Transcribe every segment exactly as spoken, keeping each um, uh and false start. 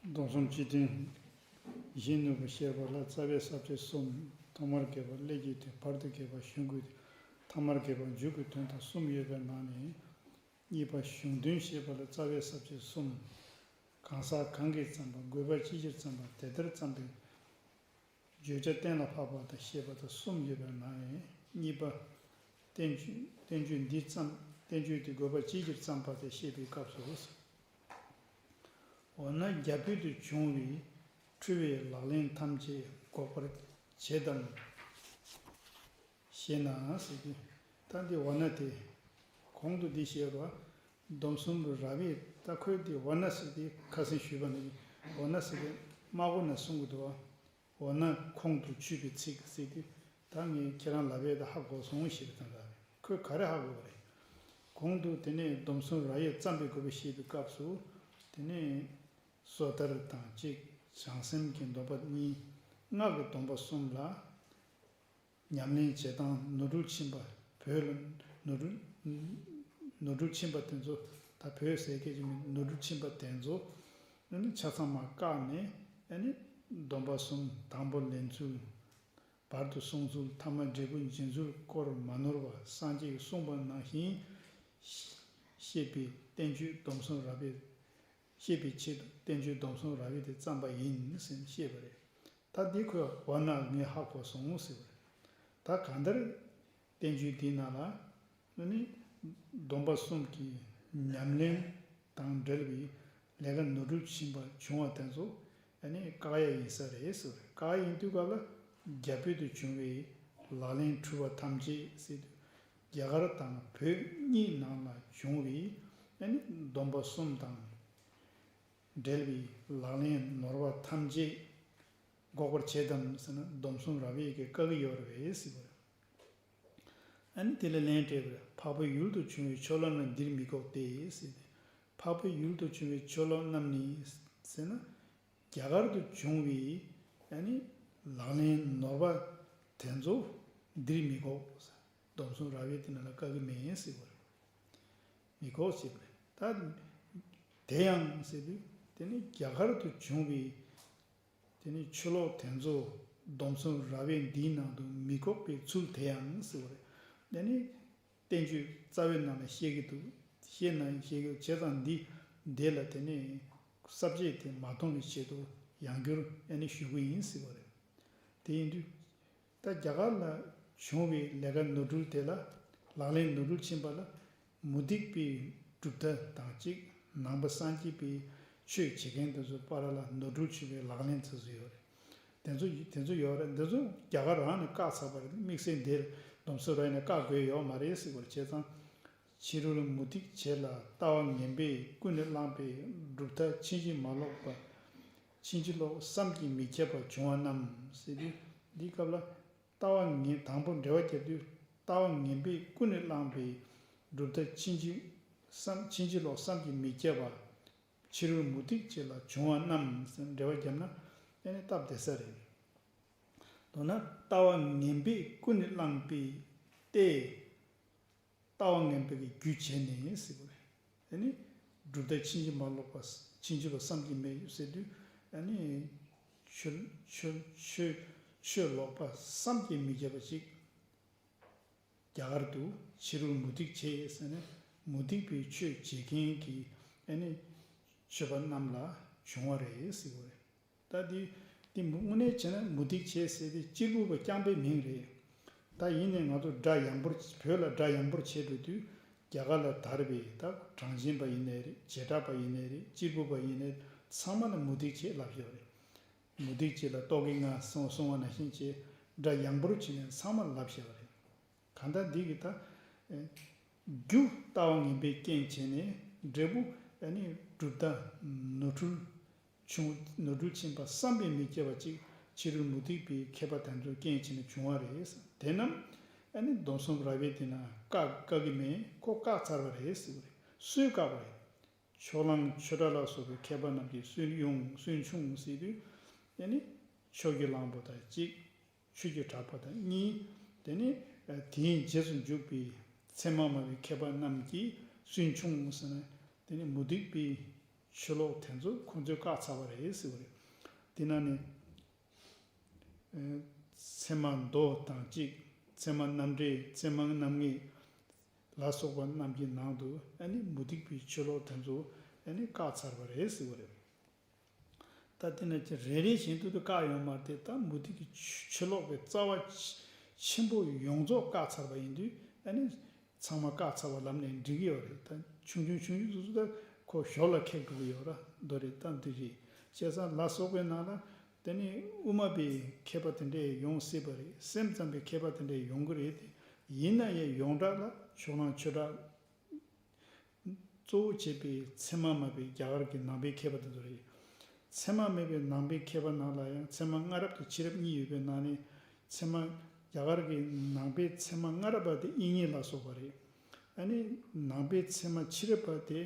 སྡོམ་གསུམ་སྤྱི་དོན་གཞན་ནོར་བུ་བཤད་པ་ལ་རྩ་བའི་ས་བཅད་གསུམ། ཐོག་མར་གྱེས་པ་ཀླད་ཀྱི་དོན། བར་དུ་གྱེས་པ་གཞུང་གི་དོན། ཐ་མར་གྱེས་པ་མཇུག་གི་དོན་དང་གསུམ་ཡོད་པའི་ནང་ནས། གཉིས་པ་གཞུང་དོན་བཤད་པ་ལ་རྩ་བའི་ས་བཅད་གསུམ། གང་ཟག་གང་གིས་བརྩམས་པ། དགོས་པ་ཅིའི་ཕྱིར་བརྩམས་པ། དེ་ལྟར་བརྩམས་པའི་བརྗོད་བྱ་གཏན་ལ་ཕབ་པ་དང་བཤད་པ་དང་གསུམ་ཡོད་པའི་ནང་ནས། གཉིས་པ། བསྟན་བཅོས། བསྟན་བཅོས་འདི་བརྩམས། བསྟན་བཅོས་དེ་དགོས་པ་ཅིའི་ཕྱིར་བརྩམས་པ་དེ་བཤད་པའི་སྐབས་སུ། འོ་ན་རྒྱ་བོད་དུ་བྱུང་བའི་འཁྲུལ་བའི་ལག་ལེན་ཐམས་ཅད་འགོག་པར་བྱེད་དམ་ཞེ་ན་ཟེར་གྱི། ད་འདི་འོ་ན་དེ། གོང་དུ་འདི་བཤད་པ། སྡོམ་གསུམ་རབ་དབྱེ། ད་ཁོས་འདི་འོ་ན་ཟེར་དེ་ཁ་སང་ཞུས་པ་ནི། འོ་ན་ཟེར་དེ་སྨྲ་སྒོ་ན་གསུང་གི་འདུག་བ། འོ་ན་ཁོང་དུ་ཆུད་པའི་ཚིག་ཟེར་དུས། ད་ངས་ཁྱེད་རང་ལབ་ཡས་ད་ཧ་གོ་སོང་ཞེས་པའི་དོན་དག་རེད། ཁོས་ག་རེ་ཧ་གོ་བ་རེད། གོང་དུ་དེ་ནས་སྡོམ་གསུམ་རབ་དབྱེ་བརྩམས་པའི་དགོས་པ་བཤད་པའི་སྐབས་སུ། དེ་ནས་སོ་ཐར་དང་གཅིག་བྱང་སེམས་ཀྱི་སྡོམ་པ་གཉིས། སྔགས་ཀྱི་སྡོམ་པ་གསུམ་ལ། ཉམས་ལེན་བྱེད་སྟངས་ནོར་འཁྲུལ་ཕྱིན་པ། བོད་ལ་ནོར་འཁྲུལ། ནོར་འཁྲུལ་ཕྱིན་པ་དེ་ཚོ། ད་བོད་ཟེར་སྐད་ཅིག་མིན། ནོར་འཁྲུལ་ཕྱིན་པ་དེ་ཚོ་ནི་ཆ་ཚང་མ་བཀག་ནས། ཨ་ནི་སྡོམ་པ་གསུམ། དང་པོ་ལེན་ཚུལ། བར་དུ་གསུང་ཚུལ། ཐ་མ་འབྲས་བུ་འབྱིན་ཚུལ་སྐོར་མ་ནོར་བ་སངས་རྒྱས་ཀྱིས་གསུངས་པ་ནང་བཞིན་བཤད་པའི་བསྟན་བཅོས་སྡོམ་གསུམ་རབ་དབྱེ། བཤད་པའི་ཆེད་དུ་བསྟན་བཅོས་སྡོམ་གསུམ་རབ་དབྱེ་དེ་བརྩམས་པ་ཡིན་ཟེར་བཤད་པ་རེད། ད་འདི་ཁོས་འོ་ན་ངས་ཧ་གོ་སོང་ཟེར་བ་རེད། ད་གང་ལྟར་བསྟན་བཅོས་འདིའི་ནང་ལ་ནི་སྡོམ་པ་གསུམ་གྱི་ཉམས་ལེན་དང་འབྲེལ་བའི་ལས་ཀ་ནོར་འཁྲུལ་ཕྱིན་པ་བྱུང་བ་དེ་ཚོ་ཨ་ནི་བཀག་ཡ་ཡིན་ས་རེད་ཟེར་བ་རེད། བཀག་ཡ་ཡིན་དུས་སྐབས་ལ་རྒྱ་བོད་དུ་བྱུང་བའི་ལག་ལེན་འཁྲུལ་བ་ཐམས་ཅད་ཟེར་དུས། རྒྱ་གར་དང་བོད་གཉིས་ནང་ལ་བྱུང་བའི་ཨ་ནི་སྡོམ་པ་གསུམ་དང་འབྲེལ་བའི་ལག་ལེན་ནོར་བ་ཐམས་ཅད་འགོག་པར་བྱེད་དམ་ཟེར་ན། སྡོམ་གསུམ་རབ་དབྱེ་གིས་བཀག་གི་ཡོད་རེད་ཟེར་བ་རེད། ཨ་ནི་དེ་ལ་ལན་སྤྲད་པ་རེད། འཕགས་པའི་ཡུལ་དུ་བྱུང་བའི་ཆོས་ལོག་རྣམས་འདིར་མི་འགོག་སྟེ་ཟེར་ཏེ། འཕགས་པའི་ཡུལ་དུ་བྱུང་བའི་ཆོས་ལོག་རྣམས་ནི་ཟེར་ན། རྒྱ་གར་དུ་བྱུང་བའི་ཨ་ནི་ལག་ལེན་ནོར་བ་དེ་ཚོ་འདིར་མི་འགོག། སྡོམ་གསུམ་རབ་དབྱེ་དེ་ནང་ལ་བཀག་གི་མེད་ཟེར་བ་རེད། མི་འགོག་ཟེར་བ་རེད། ད་དེ་ཡང་ཟེར་དུས་དེ་ནི་རྒྱ་གར་དུ་བྱུང་བའི་དེ་ནི་ཆོས་ལོག་དེ་ཚོ་སྡོམ་གསུམ་རབ་དབྱེ་འདིའི་ནང་དུ་མི་འགོག་པའི་ཚུལ་དེ་ཡང་ཟེར་བ་རེད། དེ་ནི་བསྟན་བཅོས་རྩ་བའི་ནང་ལ་བཤད་ཀྱི་འདུག་བཤད་ན་བཤད་ཀྱི་བྱས་ཙང་འདི་འདི་ལ་དེ་ནི་ས་བཅད་དེ་མ་མཐོང་བའི་ཆེད་དུ་ཡང་བསྐྱར་ཨ་ནི་ཞུ་གི་ཡིན་ཟེར་བ་རེད། དེ་ཡིན་དུས་ད་རྒྱ་གར་ལ་བྱུང་བའི་ལས་ཀ་ནོར་འཁྲུལ་དེ་ལ། ལག་ལེན་ནོར་འཁྲུལ་ཕྱིན་པ་ལ་མུ་སྟེགས་པའི་གྲུབ་མཐའ་དང་གཅིག་ནང་པ་སངས་རྒྱས་པའི་ཆོས་བྱེད་མཁན་དེ་ཚོའི་བར་ལ་ནོར་འཁྲུལ་བྱུང་བའི་ལག་ལེན་དེ་ཚོ་ཡོད་རེད། དེ་ཚོ་དེ་ཚོ་ཡོད་རེད། འདི་ཚོ་རྒྱ་གར་རང་ནས་བཀག་ཚར་བ་རེད། དམིགས་བསལ་འདིར་སྡོམ་གསུམ་རབ་དབྱེ་ནས་བཀག་དགོས་ཡོད་མ་རེད་ཟེར་བ་རེད། བྱས་ཙང་། ཕྱི་རོལ་མུ་སྟེགས་བྱེད་ལ་ལྟ་བ་ངན་པས་ཀུན་ནས་བསླངས་པའི་གྲུབ་མཐའ་ཕྱིན་ཅི་མ་ལོག་པ། ཕྱིན་ཅི་ལོག་བསམ་གྱིས་མི་ཁྱབ་པ་བྱུང་བ་རྣམས་ཟེར་དུས། འདིའི་སྐབས་ལ་ལྟ་བ་ངན། དང་པོ་འགྲེལ་བ་རྒྱབ་དུས། ལྟ་བ་ངན་པས་ཀུན་ནས་བསླངས་པའི་གྲུབ་མཐའ་ཕྱིན་ཅི་བསམ། ཕྱིན་ཅི་ལོག་བསམ་གྱིས་མི་ཁྱབ་པ། ཕྱི་རོལ་མུ་སྟེགས་བྱེད་ལ་བྱུང་བ་རྣམས་ཟེར་འགྲེལ་བ་བརྒྱབ་ན་ཨ་ནི་སྟབས་བདེ་ས་རེད། མདོར་ན་ལྟ་བ་ངན་པས་ཀུན་ནས་བསླངས་པའི་ལྟས། ལྟ་བ་ངན་པའི་རྒྱུ་བྱས་ནས་ཟེར་བ་རེད། ཨ་ནི་གྲུབ་མཐའ་ཕྱིན་ཅི་མ་ལོག་པ། ཕྱིན་ཅི་ལོག་བསམ་གྱིས་མི་ཁྱབ་ཟེར་དུས། ཨ་ནི་ཆོས་ཆོས་ཆོས་ཆོས་ལོག་པ་བསམ་གྱིས་མི་ཁྱབ་པ་ཅིག་རྒྱ་གར་དུ་ཕྱི་རོལ་མུ་སྟེགས་བྱེད་ཟེར་ནས་མུ་སྟེགས་པའི་ཆོས་བྱེད་མཁན་གྱི་ཨ་ནི་ཆོས་པ་རྣམས་ལ་བྱུང་བ་རེད་ཟེར་བ་རེད། ད་འདི་འདི་དངོས་གནས་བྱས་ན་མུ་སྟེགས་བྱེད་ཟེར་དེ་གཅེར་བུ་པ་རྐྱང་པའི་མིང་རེད། ད་ཡིན་ནའི་ང་ཚོ་སྒྲ་ཡངས་པོར། བོད་ལ་སྒྲ་ཡངས་པོར་བྱས་འགྲོ་དུས། རྒྱ་གར་ལ་དར་བའི་ད་གྲངས་ཅན་པ་ཡིན་ནའི་རེད། བྱེ་བྲག་པ་ཡིན་ནའི་རེད། གཅེར་བུ་པ་ཡིན་ནའི་རེད། ཚང་མ་ལ་མུ་སྟེགས་བྱེད་ལབ་ཡོད་རེད། མུ་སྟེགས་བྱེད་ལ་རྟོག་གེ་ལྔ་གསུངས་གསུངས་པ་ནང་བཞིན་བྱས་སྒྲ་ཡངས་པོར་བྱས་ནས་ཚང་མ་ལ་ལབ་བཞག་པ་རེད། གང་ལྟར་འདི་གི་ད་རྒྱུ་ལྟ་བ་ངན་པའི་རྐྱེན་བྱས་ནས་འབྲས་བུ་ཨ་ནི་གྲུབ་མཐའ་ནོར་འཁྲུལ་བྱུང་། ནོར་འཁྲུལ་ཕྱིན་པ་བསམ་གྱིས་མི་ཁྱབ་པ་ཅིག་ཕྱི་རོལ་མུ་སྟེགས་པའི་མཁས་པ་དེ་ཚོའི་རྐྱེན་བྱས་ནས་བྱུང་བ་རེད། དེ་རྣམས་ཨ་ནི་སྡོམ་གསུམ་རབ་དབྱེ་དེ་ན་བཀག་བཀག་གི་མེད། ཁོ་བཀག་ཚར་བ་རེད་ཟེར་བ་རེད། སུས་བཀག་པ་རེད། ཕྱོགས་གླང་ཆོས་གྲགས་ལ་སོགས་པའི་མཁས་པ་རྣམས་ཀྱིས་སུན་དབྱུང་། སུན་ཕྱུང་ཟེར་དུས་ཨ་ནི་ཕྱོགས་ཀྱི་གླང་པོ་དང་གཅིག་ཆོས་ཀྱི་གྲགས་པ་དང་གཉིས། དེ་ནས་དེའི་རྗེས་སུ་འཇུག་པའི་ཚད་མ་སྨྲ་བའི་མཁས་པ་རྣམས་ཀྱིས་སུན་ཕྱུང་ཟེར་ན། དེ་ནས་མུ་སྟེགས་པའི་ ཆུ་ལོག་དེ་ཚོ་ཁོང་ཚོས་བཀག་ཚར་བ་རེད་ཟེར་བ་རེད། དེ་ན་ནི། ཨེ། ཚེར་མ་མདོ་དང་གཅིག་ཚེར་མ་རྣམ་འགྲེལ། ཚེར་མ་རྣམ་ངེས་ལ་སོགས་པ་རྣམས་ཀྱི་ནང་དུ་ཨ་ནི་མུ་སྟེགས་པའི་ཆུ་ལོག་དེ་ཚོ་ཨ་ནི་བཀག་ཚར་བ་རེད་ཟེར་བ་རེད། ད་དེ་ན་ཅི་རེ་རེ་བཞིན་དུ་དུ་བཀག་ཡོང་མ་རེད་དེ། ད་མུ་སྟེགས་ཀྱི་ཆུ་ཆུ་ལོག་པའི་རྩ་བ་ཆེན་པོ་ཡོངས་རྫོགས་བཀག་ཚར་བ་ཡིན་དུས་ཨ་ནི། ཚང་མ་བཀག་ཚར་བ་ལབ་ནས་འགྲིག་གི་ཡོད་རེད། ད་ཆུང་ཆུང་ཆུང་ཆུང་ཚོ་ཚོ་ད་ཁོ་ཞོར་ལ་ཁེགས་འགྲོ་གི་ཡོད་ར་མདོ་རེད། ད་འདི་རེད། བྱས་ཙང་ལ་སོགས་པའི་ནང་ལ་དེ་ནི་དབུ་མ་པའི་མཁས་པ་དེ་འདྲས་ཡོང་སྲིད་པ་རེད། སེམས་ཙམ་པའི་མཁས་པ་དེ་འདྲས་ཡོང་གི་རེད་དེ། ཡིན་ན་ཡང་ཡོངས་གྲགས་ལ་ཕྱོགས་གླང་ཆོས་གྲགས་གཙོ་བོ་བྱས་པའི་ཚད་མ་མེད་པའི་རྒྱ་གར་གྱི་ནང་པའི་མཁས་པ་དེ་ཚོ་རེད། ཚད་མ་མེད་པའི་ནང་པའི་མཁས་པ་ནང་ལ་ཡང་ཚད་མ་སྔ་རབས་དང་ཕྱི་རབས་གཉིས་ཡོད་པའི་ནང་ནས་ཚད་མ། རྒྱ་གར་གྱི་ནང་པའི་ཚད་མ་སྔ་རབས་པ་དེ་དབྱིག་གཉེན་ལ་སོགས་པ་རེད། ཨ་ནི་ནང་པའི་ཚད་མ་ཕྱི་རབས་པ་དེ།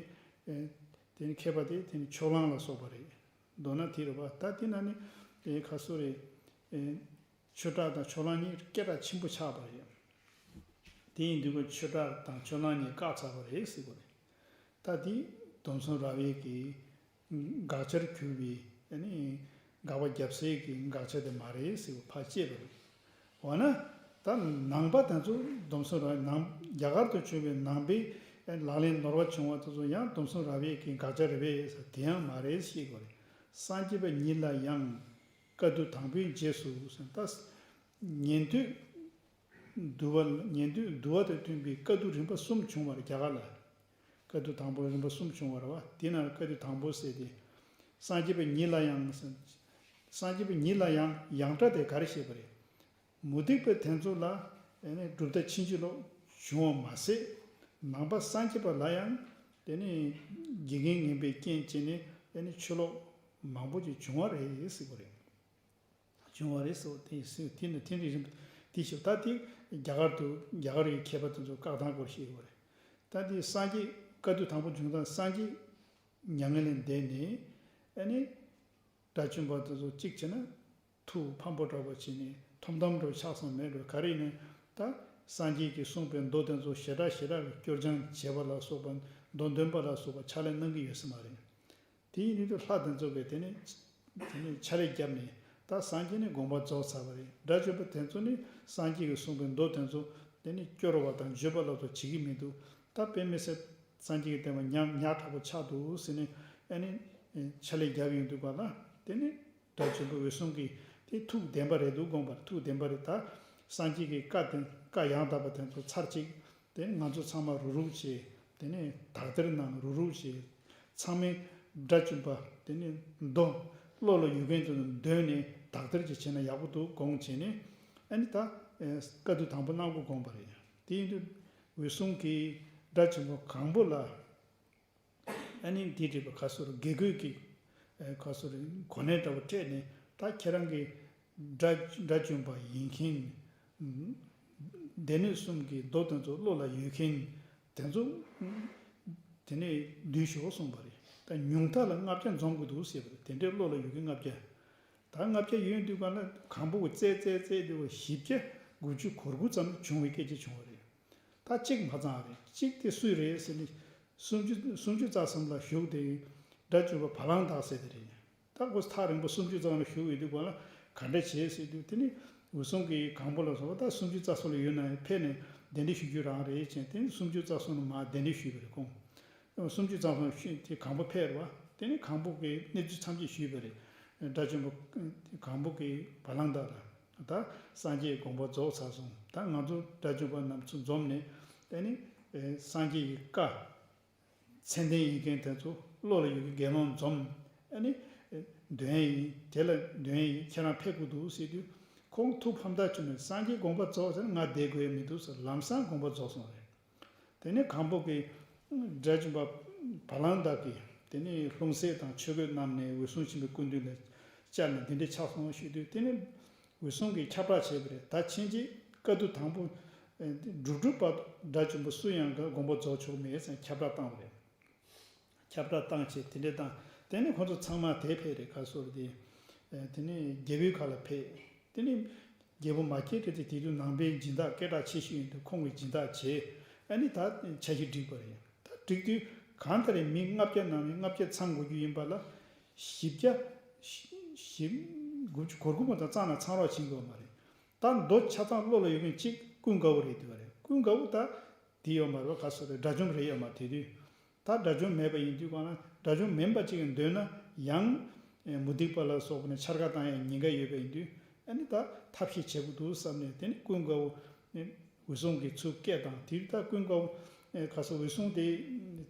ཨེ། དེ་ནི་མཁས་པ་དེ་དེ་ནི་ཕྱོགས་གླང་ལ་སོགས་པ་རེད། མདོར་ན་དེ་རེད་པ། ད་དེ་ན་ནི་དེ་ཁ་སོ་རེད། ཨེ། ཆོས་གྲགས་དང་ཕྱོགས་གླང་གཉིས་སྐད་གྲགས་ཆེན་པོ་ཆགས་པ་རེད། དེ་ཡིན་དུས་ཀྱང་ཆོས་གྲགས་དང་ཕྱོགས་གླང་གཉིས་བཀག་ཚར་བ་རེད་ཟེར་དགོས་རེད། ད་དེ་སྡོམ་གསུམ་རབ་དབྱེ་གི་དགག་བྱར་གྱུར་པའི་ཨ་ནི་དགག་པ་བརྒྱབ་སའི་གི་དགག་བྱ་དེ་མ་རེད་ཟེར་བ་ཕར་བཅད་པ་རེད། འོ་ན་ད་ནང་པ་དེ་ཚོ་སྡོམ་གསུམ་རབ་དབྱེ་ནང་རྒྱ་གར་དུ་བྱུང་བའི་ནང་པའི་ལག་ལེན་ནོར་བ་བྱུང་བ་དེ་ཚོ་ཡང་སྡོམ་གསུམ་རབ་དབྱེ་གི་དགག་བྱ་རེད་པས་ཟེར། དེ་ཡང་མ་རེད་ཟེར་དགོས་རེད། སངས་རྒྱས་པ་ཉིད་ལ་ཡང་བཀའ་བསྡུ་དང་པོའི་རྗེས་སུ་ཟེར། ད་ཉན་ཐོས། འདུལ་བ། ཉན་ཐོས་འདུལ་བ་དང་མཐུན་པའི་བཀའ་བསྡུ་རིམ་པ་གསུམ་བྱུང་བ་རེད་རྒྱ་གར་ལ། བཀའ་བསྡུ་དང་པོ་རིམ་པ་གསུམ་བྱུང་བ་རེད་བ། དེ་ནང་བཀའ་བསྡུ་དང་པོ་ཟེར་ཏེ། སངས་རྒྱས་པ་ཉིད་ལ་ཡང་ཟེར། སངས་རྒྱས་པ་ཉིད་ལ་ཡང་ཡང་སྒྲ་དེ་ག་རེ་བཤད་པ་རེད། མུ་སྟེགས་པ་དེ་ཚོ་ལ་ཨེ་ནི་གྲུབ་མཐའ་ཕྱིན་ཅི་ལོག་བྱུང་བ་མ་ཟད། ནང་པ་སངས་རྒྱས་པ་ལ་ཡང་དེ་ནི་དགེ་རྒན་ངན་པའི་རྐྱེན་བྱས་ནས་ཨེ་ནི་ཆུ་ལོག་མང་པོ་ཅིག་བྱུང་བ་རེད་ཟེར་བ་རེད། བྱུང་བ་རེད་ཟེར་བ་དེ་ཟེར། དེ་ནི་དེ་འདྲའི་རིམ་དེ་ཞིག་ད་དེ་རྒྱ་གར་དུ་རྒྱ་གར་གྱི་མཁས་པ་དེ་ཚོ་བཀག་སྟངས་སྐོར་བཤད་ཡོད་རེད། ད་དེ་སངས་རྒྱས་བཀའ་བསྡུ་དང་པོ་བྱུང་ཙང་སངས་རྒྱས་མྱ་ངན་ལས་འདས་ནས་ཨ་ནི་དགྲ་བཅོམ་པ་དེ་ཚོ་གཅིག་བྱས་ན་ཐུགས་ཕམ་པོ་འདྲ་པོ་བྱས་ནས་ཐོམ་ཐོམ་འདྲ་པོ་ཆགས་སོང་མེད་འགྲོ། ག་རེ་ཡིན་ན་ད་སངས་རྒྱས་ཀྱིས་གསུངས་པའི་མདོ་དེ་ཚོ་ཞེ་དྲག་ཞེ་དྲག་གི་སྐྱོར་སྦྱང་བྱེད་པ་ལ་སོགས་པ་མདོ་འདོན་པ་ལ་སོགས་པ་ཕྱག་ལས་གནང་གི་ཡོད་ས་མ་རེད། དེ་ཡིན་དུས་ལྷ་དེ་ཚོ་གིས་དེ་ནི་དེ་ནི་ཕྱག་ལས་བརྒྱབ་ནས་ད་སངས་རྒྱས་ནི་དགོངས་པ་རྫོགས་ཚར་བ་རེད། དགྲ་བཅོམ་པ་དེ་ཚོ་ནི་སངས་རྒྱས་ཀྱིས་གསུངས་པའི་མདོ་དེ་ཚོ་དེ་ནི་སྐྱོར་བ་དང་བརྗོད་པ་ལ་སོགས་བྱེད་ཀྱི་མི་འདུག་ད་དཔེ་མི་སྲིད་སངས་རྒྱས་ཀྱི་བསྟན་པ་ཉག་ཉག་ཕྲ་པོ་ཆགས་འདུག་ཟེར་ནས་ཨ་ནི་ཕྱག་ལས་བརྒྱབ་ཡོང་དུས་ག་ལ་དེ་ནི་དགྲ་བཅོམ་པ་འོད་སྲུང་གིས་དེ་ཐུགས་བདེན་པ་རེད་འདུག་དགོངས་པར་ཐུགས་བདེན་པ་རེད། ད་སངས་རྒྱས་ཀྱི་བཀའ་དེ་བཀའ་ཡང་དག་པ་དེ་ཚོ་ཚར་གཅིག་དེ་ནི་ང་ཚོ་ཚང་མ་རུག་རུག་བྱས། དེ་ནས་དག་ཐེར་གནང་། རུག་རུག་བྱས། ཚང་མས་དགྲ་བཅོམ་པ་དེ་ནས་མདོ་བློ་ལ་ཡོད་མཁན་དེ་ཚོ་འདོན་ནས་དག་ཐེར་ཅིག་བྱས་ན་ཡག་པོ་འདུག་དགོངས་བྱས་ནས་ཨ་ནི་ད་ཨེ་བཀའ་བསྡུ་དང་པོ་གནང་དགོས་དགོངས་པ་རེད། དེ་ཡིན་དུས་འོད་སྲུང་གིས་དགྲ་བཅོམ་པ་གང་པོ་ལ་ཨ་ནི་འདི་རེད་པ། ཁ་སོར་དགེ་བསྐོས་ཀྱི་ཨེ་ཁ་སོར་གོ་གནས་འདྲ་པོ་སྤྲད་ནས་ད་ཁྱེད་རང་གི་དགྲ་དགྲ་བཅོམ་པ་ཡིན་མཁན། སྡེ་སྣོད་གསུམ་གྱི་མདོ་དེ་ཚོ་བློ་ལ་ཡོད་མཁན་དེ་ཚོ་དེ་ནས་འདུས་ཤོག་གསུངས་པ་རེད། ད་ཉུང་མཐའ་ལ་ལྔ་བརྒྱ་འཛོམས་དགོས་འདུག་ཟེར་བ་རེད། དེ་འདྲའི་བློ་ལ་ཡོད་མཁན་ལྔ་བརྒྱ། ད་ལྔ་བརྒྱ་ཡོད་དུས་ག་ལ་གང་པོ་གི་བཙལ་བཙལ་བཙལ་དུས་བཞི་བརྒྱ་དགུ་བཅུ་གོ་དགུ་ཙམ་བྱུང་བའི་སྐད་ཆ་བྱུང་བ་རེད། ད་གཅིག་མ་ཚང་རེད། གཅིག་དེ་སུས་རེད་ཟེར་ནས་སུམ་ཅུ་སུམ་ཅུ་རྩ་གསུམ་ལ་ཞུགས་ཏེ་དགྲ་བཅོམ་པ་བ་ལང་དག་ཟེར་དེ་རེད། ད་ཁོ་ཐག་རིང་པོ་སུམ་ཅུ་རྩ་གསུམ་ལ་ཞུགས་ཡོད་དུས་ག་ལ་ག་འདྲ་བྱེད་ཟེར་དུས་དེ་ནི་འོད་སྲུང་གིས་གང་པོ་ལ་སོགས་པ་ད་སུམ་ཅུ་རྩ་གསུམ་ལ་ཡོད་ན་ཡང་ཕེབས་ནས་གདན་འདྲེན་ཞུ་རྒྱུ་རང་རེད་ཅེས་དེ་ནི་སུམ་ཅུ་རྩ་གསུམ་ལ་མར་གདན་འདྲེན་ཞུས་པ་རེད་ཁོང་། སུམ་ཅུ་རྩ་གསུམ་ཤོད་དེ་གང་པོ་ཕེབས་རེད་བ། དེ་ནི་གང་པོ་གིས་གནས་ཚུལ་ཐམས་ཅད་ཞུས་པ་རེད། དགྲ་བཅོམ་པ་གང་པོ་གིས་བ་ལང་དག་ལ་ད་སངས་རྒྱས་དགོངས་པ་རྫོགས་ཚར་སོང་། ད་ང་ཚོ་དགྲ་བཅོམ་པ་རྣམས་ཚོ་འཛོམས་ནས་དེ་ནི་སངས་རྒྱས་ཀྱི་བཀའ་མཚན་ལྡན་ཡིན་མཁན་དེ་ཚོ་བློ་ལ་ཡོད་མཁན་དགེ་སློང་འཛོམས་ཨ་ནི་འདོན་ཡིན། དེ་ལ་འདོན་ཡིན། ཁྱེད་རང་ཕེབས་དགོས་འདུག་ཟེར་དུས་ཁོང་ཐུགས་ཕམ་ཐག་ཆོད་ནས་སངས་རྒྱས་དགོངས་པ་རྫོགས་ཟེར་ང་བསྡད་དགོས་ཡ་མི་འདུག་ཟེར་ལམ་སང་དགོངས་པ་རྫོགས་སོང་རེད། དེ་ནས་གང་པོ་གིས་དགྲ་བཅོམ་པ་བ་ལང་དག་གིས་དེ་ནས་ལྷུང་བཟེད་དང་ཆོས་གོས་བསྣམས་ནས་འོད་སྲུང་ཆེན་པོའི་སྐུ་མདུན་ལ་བཅར་ནས་འདི་འདྲ་ཆགས་སོང་ཞུས་དུས་དེ་ནས་འོད་སྲུང་གིས་ཁྱབ་བསྒྲགས་བྱས་པ་རེད། ད་ཕྱིན་ཆད་བཀའ་བསྡུ་དང་པོ་སྒྲུབ་སྒྲུབ་པ་དགྲ་བཅོམ་པ་སུ་ཡང་དགོངས་པ་རྫོགས་ཆོག་མེད་ཟེར་ཁྱབ་བསྒྲགས་བཏང་བ་རེད། ཁྱབ་བསྒྲགས་བཏང་བྱས་དེ་འདྲས་བཏང་། དེ་ནས་ཁོ་ཚོ་ཚང་མ་དེ་ཕེབས་རེད། ཁ་སོར་དེ། དེ་ནས་རྒྱལ་པོའི་ཁ་ལ་ཕེབས། དེ་ནས་རྒྱལ་པོ་མ་སྐྱེས་དགྲ་དེ་དེ་དུས་ནང་པའི་སྦྱིན་བདག་སྐད་གྲགས་ཆེ་ཤོས་ཡིན་དུས་ཁོང་གིས་སྦྱིན་བདག་བྱས། ཨ་ནི་ད་འཆར་གཞི་བསྒྲིགས་པ་རེད། ད་བསྒྲིགས་དུས་ གང་ལྟར་མི་ལྔ་བརྒྱ་ནང་ནས་ལྔ་བརྒྱ་ཚང་དགོས་རྒྱུ་ཡིན་པ་ལ། བཞི་བརྒྱ། བཞི། དགུ་བཅུ་གོ་དགུ་མ་ཚང་ཙམ་ན་ཚང་རོགས་བྱེད་དགོས་མ་རེད། ད་མདོ་ཆ་ཚང་བློ་ལ་ཡོད་མཁན་གཅིག་ཀུན་དགའ་བོ་རེད་འདུག་བ་རེད། ཀུན་དགའ་བོ་ད་དེ་ཡོད་མ་རེད་བ། ག་སོ་རེད། དགྲ་བཅོམ་རེད་ཡོད་མ་དེ་དུས། ད་དགྲ་བཅོམ་མེད་པ་ཡིན་དུས་གང་ལ་དགྲ་བཅོམ་མིན་པ་གཅིག་གིས་འདོན་ན་ཡང་། མུ་སྟེགས་པ་ལ་སོགས་པ་ནས་འཕྱར་ཀ་བཏང་ཡ་ཉེན་ཁ་ཡོད་པ་ཡིན་དུས། ཨ་ནི་ད་ཐབས་ཤེས་བྱེད་དགོས་འདུག་བསམ་ནས། དེ་ནི་ཀུན་དགའ་བོ་འོད་སྲུང་གིས་ཚུར་སྐད་བཏང་། དེ་ད་ཀུན་དགའ་བོ་ག་སོ་འོད་སྲུང་དེ་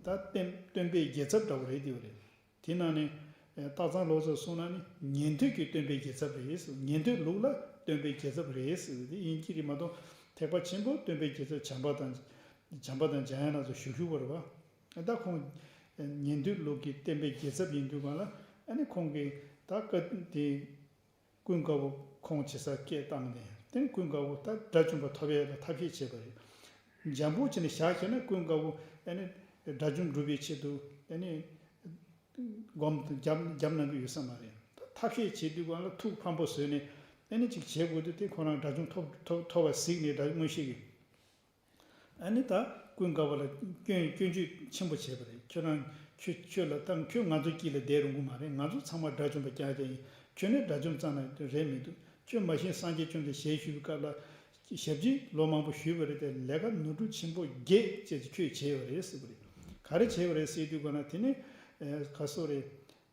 ད་སྟོན་སྟོན་པའི་རྒྱལ་ཚབ་འདྲ་བོ་རེད་དེ་བ་རེད། དེ་ནང་ནས་སྟག་ཚང་ལོ་ཙཱ་གསུངས་ན་ནི་ཉན་ཐོས་ཀྱི་སྟོན་པའི་རྒྱལ་ཚབ་རེད་ཟེར། ཉན་ཐོས་ལུགས་ལ་སྟོན་པའི་རྒྱལ་ཚབ་རེད་ཟེར། དེ་ཡིན་གྱི་རེད་མ་གཏོགས། ཐེག་པ་ཆེན་པོ་སྟོན་པའི་རྒྱལ་ཚབ་བྱམས་པ་དང་། བྱམས་པ་དང་འཇམ་དབྱངས་ལ་སོགས་ཞུ་ཞུ་བ་རེད་བ། ད་ཁོང་ཉན་ཐོས་ལུགས་ཀྱི་བསྟན་པའི་རྒྱལ་ཚབ་ཡིན་དུས་གང་ལ། ཨ་ནི་ཁོང་གིས་ད་བཀའ་དེ་ཀུན་དགའ་བོ་ཁོང་ཇི་སར་སྐད་བཏང་ནས། དེ་ནི་ཀུན་དགའ་བོ་ད་དགྲ་བཅོམ་པ་ཐོབ་ཡས་ལ་ཐབས་ཤེས་བྱས་པ་རེད། འཇམ་པོ་བྱས་ནས་བཞག་བྱས་ན་ཀུན་དགའ་བོ་ཨ་ནི་དགྲ་བཅོམ་སྒྲུབ་པའི་ཆེད་དུ་ཨ་ནི་སྒོམ་རྒྱབ་རྒྱབ་གནང་གི་ཡོད་ས་མ་རེད། ད་ཐབས་ཤེས་བྱེད་དུས་གང་ལ་ཐུགས་ཕམ་པོ་བཟོས་ནས་ཨ་ནི་ཅིག་བྱེད་དགོས་དུས། དེ་ཁོ་རང་དགྲ་བཅོམ་ཐོབ་ཐོབ་ཐོབ་པ་གཟིགས་ནས་དགྲ་མངོན་ཤེས་ཀྱིས། ཨ་ནི་ད་ཀུན་དགའ་བོ་ལ་སྐྱོན་སྐྱོན་བརྗོད་ཆེན་པོ་བྱས་པ་རེད། ཁྱོད་རང་ཁྱོད་ཁྱོད་ལ་ད་ཁྱོད་ང་ཚོ་དཀྱིལ་ལ་བསྡད་རུང་གི་མ་རེད། ང་ཚོ་ཚང་མ་དགྲ་བཅོམ་པ་རྐྱང་རྐྱང་ཡིན། ཁྱོད་ནི་དགྲ་བཅོམ་ཙམ་ན་རེད་མི་འདུག་ཁྱོད་མ་གཞི་སངས་རྒྱས་བཅོམ་ལྡན་ཞལ་བཞུགས་པའི་སྐབས་ལ་ཞབས་ཕྱི་ལོ་མང་པོ་ཞུས་པ་རེད་དེ། ལས་ཀ་ནོར་འཁྲུལ་ཆེན་པོ་བརྒྱད་ཅེས་ཁྱོད་བྱས་པ་རེད་ཟེར་བ་རེད། ག་རེ་བྱས་པ་རེད་ཟེར་དུས་གང་ལ་དེ་ནི་ག་སོ་རེད།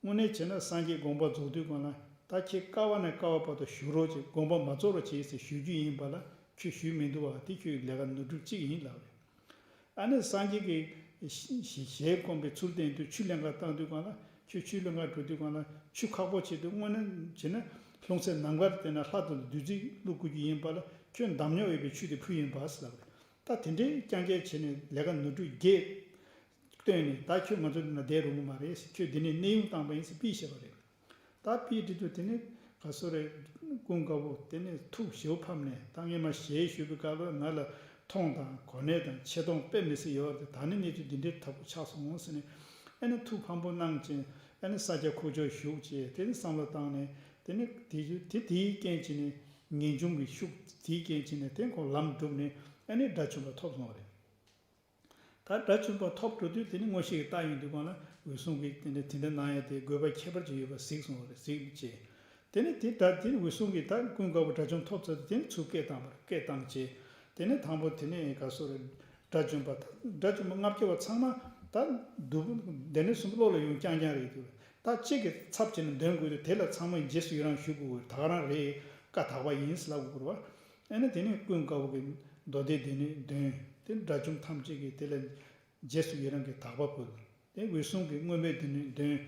དངོས་གནས་བྱས་ན་སངས་རྒྱས་དགོངས་པ་རྫོགས་དུས་གང་ལ། ད་ཁྱེད་དཀའ་བ་ནས་དཀའ་བ་བར་དུ་བཞུགས་རོགས་བྱེད། དགོངས་པ་མ་རྫོགས་རོགས་བྱེད་ཟེར་ཞུ་རྒྱུ་ཡིན་པ་ལ། ཁྱོད་ཞུས་མི་འདུག་བ། དེ་ཁྱོད་ལས་ཀ་ནོར་འཁྲུལ་གཅིག་ཡིན་ལབ་རེད། ཨ་ནི་སངས་རྒྱས་ཀྱི་ཞལ་སྒོམ་པའི་ཚུལ་བསྟན་དུས་ཆུ་ལེན་ག་བཏང་དུས་གང་ལ། ཁྱོད་ཆུ་ལེན་ག་འགྲོ་དུས་གང་ལ་ཆུ་ཁག་པོ་བྱེད་དུས། དངོས་གནས་བྱས་ན་ལྷུང་བཟེད་ནམ་མཁར་བསྟན་ན་ལྷ་དང་བདུད་རྩི་བླུག་དགོས་ཀྱི་ཡིན་པ་ལ། ཁྱོད་འདམ་ཉོག་ཡོད་པའི་ཆུ་དེ་ཕུལ་ཡིན་པ་ཟེར་ལབ་རེད། ད་དེ་འདྲའི་རྐྱང་རྐྱང་བྱས་ནས་ལས་ཀ་ནོར་འཁྲུལ་བརྒྱད་བཏོན་ནས། ད་ཁྱོད་ང་ཚོ་འདི་ན་བསྡད་རུང་གི་མ་རེད། ཁྱོད་འདི་ནས་གནས་དབྱུང་བཏང་པ་ཡིན་ཟེར་ཕུད་བཞག་པ་རེད། ད་ཕུད་དེ་དུས་དེ་ནས་ག་སོ་རེད། ཀུན་དགའ་བོ་དེ་ནས་ཐུགས་ཞེ་པོ་ཕམ་ནས། ད་སྔས་མ་ཞལ་བཞུགས་པའི་སྐབས་ལ་ང་ལ་མཐོང་དང་གོ་གནས་དང་ཆེ་མཐོང་དཔེ་མི་སྲིད་ཡོད་རེད། ད་ནི་གནས་ཚུལ་འདི་འདྲའི་དྲག་པོ་ཆགས་སོང་ཟེར་ནས། ཨ་ནི་ཐུགས་ཕམ་པོ་གནང་བྱས། ཨ་ནི་ས་སྐྱ་ཁུག་ཀྱོག་བཞུགས་བྱས། དེ་ནི་བསམ་བློ་བཏང་ནས། དེ་ནི་དེ་དེ་དེའི་རྐྱེན་བྱས་ནས་ངེས་འབྱུང་གི་ཤུགས་དེའི་རྐྱེན་བྱས་ནས་དེ་ཁོང་ལམ་བསྒྲུབས་ནས། ཨ་ནི་དགྲ་བཅོམ་པ་ཐོབ་སོང་བ་རེད། ད་དགྲ་བཅོམ་པ་ཐོབ་འགྲོ་དུས་དེ་ནི་མངོན་ཤེས་ཀྱིས་བལྟ་ཡོང་དུས་གང་ལ་འོད་སྲུང་གིས་དེ་འདྲ་དེ་འདྲ་གནང་ཡ་དེ་དགོས་པ་ཁྱད་པར་ཅིག་ཡོད་པ་གཟིགས་སོང་བ་རེད། གཟིགས་བྱས། དེ་ནི་དེ་ད་དེ་ནི་འོད་སྲུང་གིས་ད་ཀུན་དགའ་བོ་དགྲ་བཅོམ་ཐོབ་ཚར་དུས་དེ་ནི་ཚུར་སྐད་བཏང་བ་རེད། སྐད་བཏང་བྱས། དེ་ནི་དང་པོ་དེ་ནི་ག་སོ་རེད། དགྲ་བཅོམ་པ་དགྲ་བཅོམ་པ་ལྔ་བརྒྱ་པ་ཚང་མ་ད་སྡུག་བདེན་གནས་གསུམ་བློ་ལ་ཡོང་རྐྱང་རྐྱང་རེད་འདུག་ད་གཅིག་གི་ཚབ་བྱས་ནས་འདོན་དགོས་དུས་དེ་ལ་ཚང་མས་རྗེས་སུ་ཡི་རང་ཞུ་དགོས། ད་ག་རང་རེད། བཀའ་དག་པ་ཡིན་ཟེར་ལབ་དགོས་རེད་བ། ཨ་ནི་དེ་ནས་ཀུན་དགའ་བོ་གིས་མདོ་སྡེ་སྡེ་སྣོད་འདོན། དེ་དགྲ་བཅོམ་ཐམས་ཅད་ཀྱིས་དེ་ལ་རྗེས་སུ་ཡི་རང་གི་དག་པ་ཕུལ། དེ་འོད་སྲུང་གིས་མངོན་པའི་སྡེ་སྣོད་འདོན།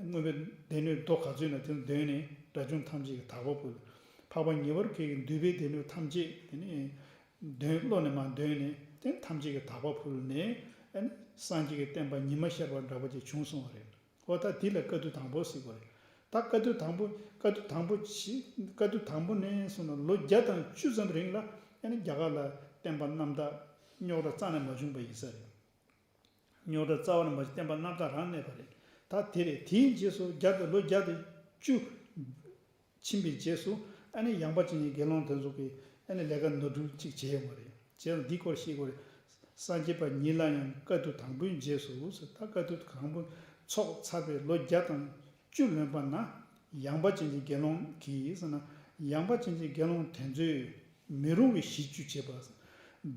མངོན་པའི་སྡེ་སྣོད་མདོ་ག་ཚོད་ན་དེ་འདོན་ནས་དགྲ་བཅོམ་ཐམས་ཅད་ཀྱི་དག་པ་ཕུལ། འཕགས་པ་ཉེ་བར་མཁས་ཀྱིས་འདུས་པའི་སྡེ་སྣོད་ཐམས་ཅད་དེ་ནས་འདོན། བློ་ནས་མར་འདོན་ནས་དེ་ཐམས་ཅད་ཀྱི་དག་པ་ཕུལ་ནས། ཨ་ནི་སངས་རྒྱས་ཀྱི་བསྟན་པ་ཉི་མ་ཤར་བ་འདྲ་པོ་ཅིག་བྱུང་སོང་བ་རེད། འོ་ད་འདི་ལ་བཀའ་བསྡུ་དང་པོ་ཟེར་གྱི་ཡོད་རེད། ད་བཀའ་བསྡུ་དང་པོ། བཀའ་བསྡུ་དང་པོ་ཞིག་བཀའ་བསྡུ་དང་པོ་ནས་བཟུང་ནས་ལོ་བརྒྱ་དང་བཅུ་ཙམ་རིང་ལ་ཨ་ནི་རྒྱ་གར་ལ་བསྟན་པ་རྣམ་དག་རྙོག་དྲ་རྩ་ནས་མ་བྱུང་བ་ཡིན་ས་རེད། རྙོག་དྲ་རྩ་བ་ནས་མ་བྱུང་། བསྟན་པ་རྣམ་དག་རང་གནས་པ་རེད། ད་དེ་རེད། དེའི་རྗེས་སུ་བརྒྱ་དང་ལོ་བརྒྱ་དང་བཅུ་ཕྱིན་པའི་རྗེས་སུ་ཨ་ནི་ཡངས་པ་ཅན་གྱི་དགེ་སློང་དེ་ཚོ་གིས་ཨ་ནི་ལས་ཀ་ནོར་འཁྲུལ་གཅིག་བྱས་ཡོང་བ་རེད། བྱས་ཙང་འདི་སྐོར་ཤེས་དགོས་རེད། སངས་རྒྱས་པ་ཉིད་ལ་ཡང་བཀའ་བསྡུ་དང་པོའི་རྗེས་སུ་ཟེར། ད་བཀའ་བསྡུ་དང་པོ་ཚོགས་ཚར་བའི་ལོ་བརྒྱ་དང་བཅུ་ལོན་པ་ན། ཡངས་པ་ཅན་གྱི་དགེ་སློང་གིས་ཟེར་ན། ཡངས་པ་ཅན་གྱི་དགེ་སློང་དེ་ཚོས་མི་རུང་བའི་གཞི་བཅུ་བྱེད་པ།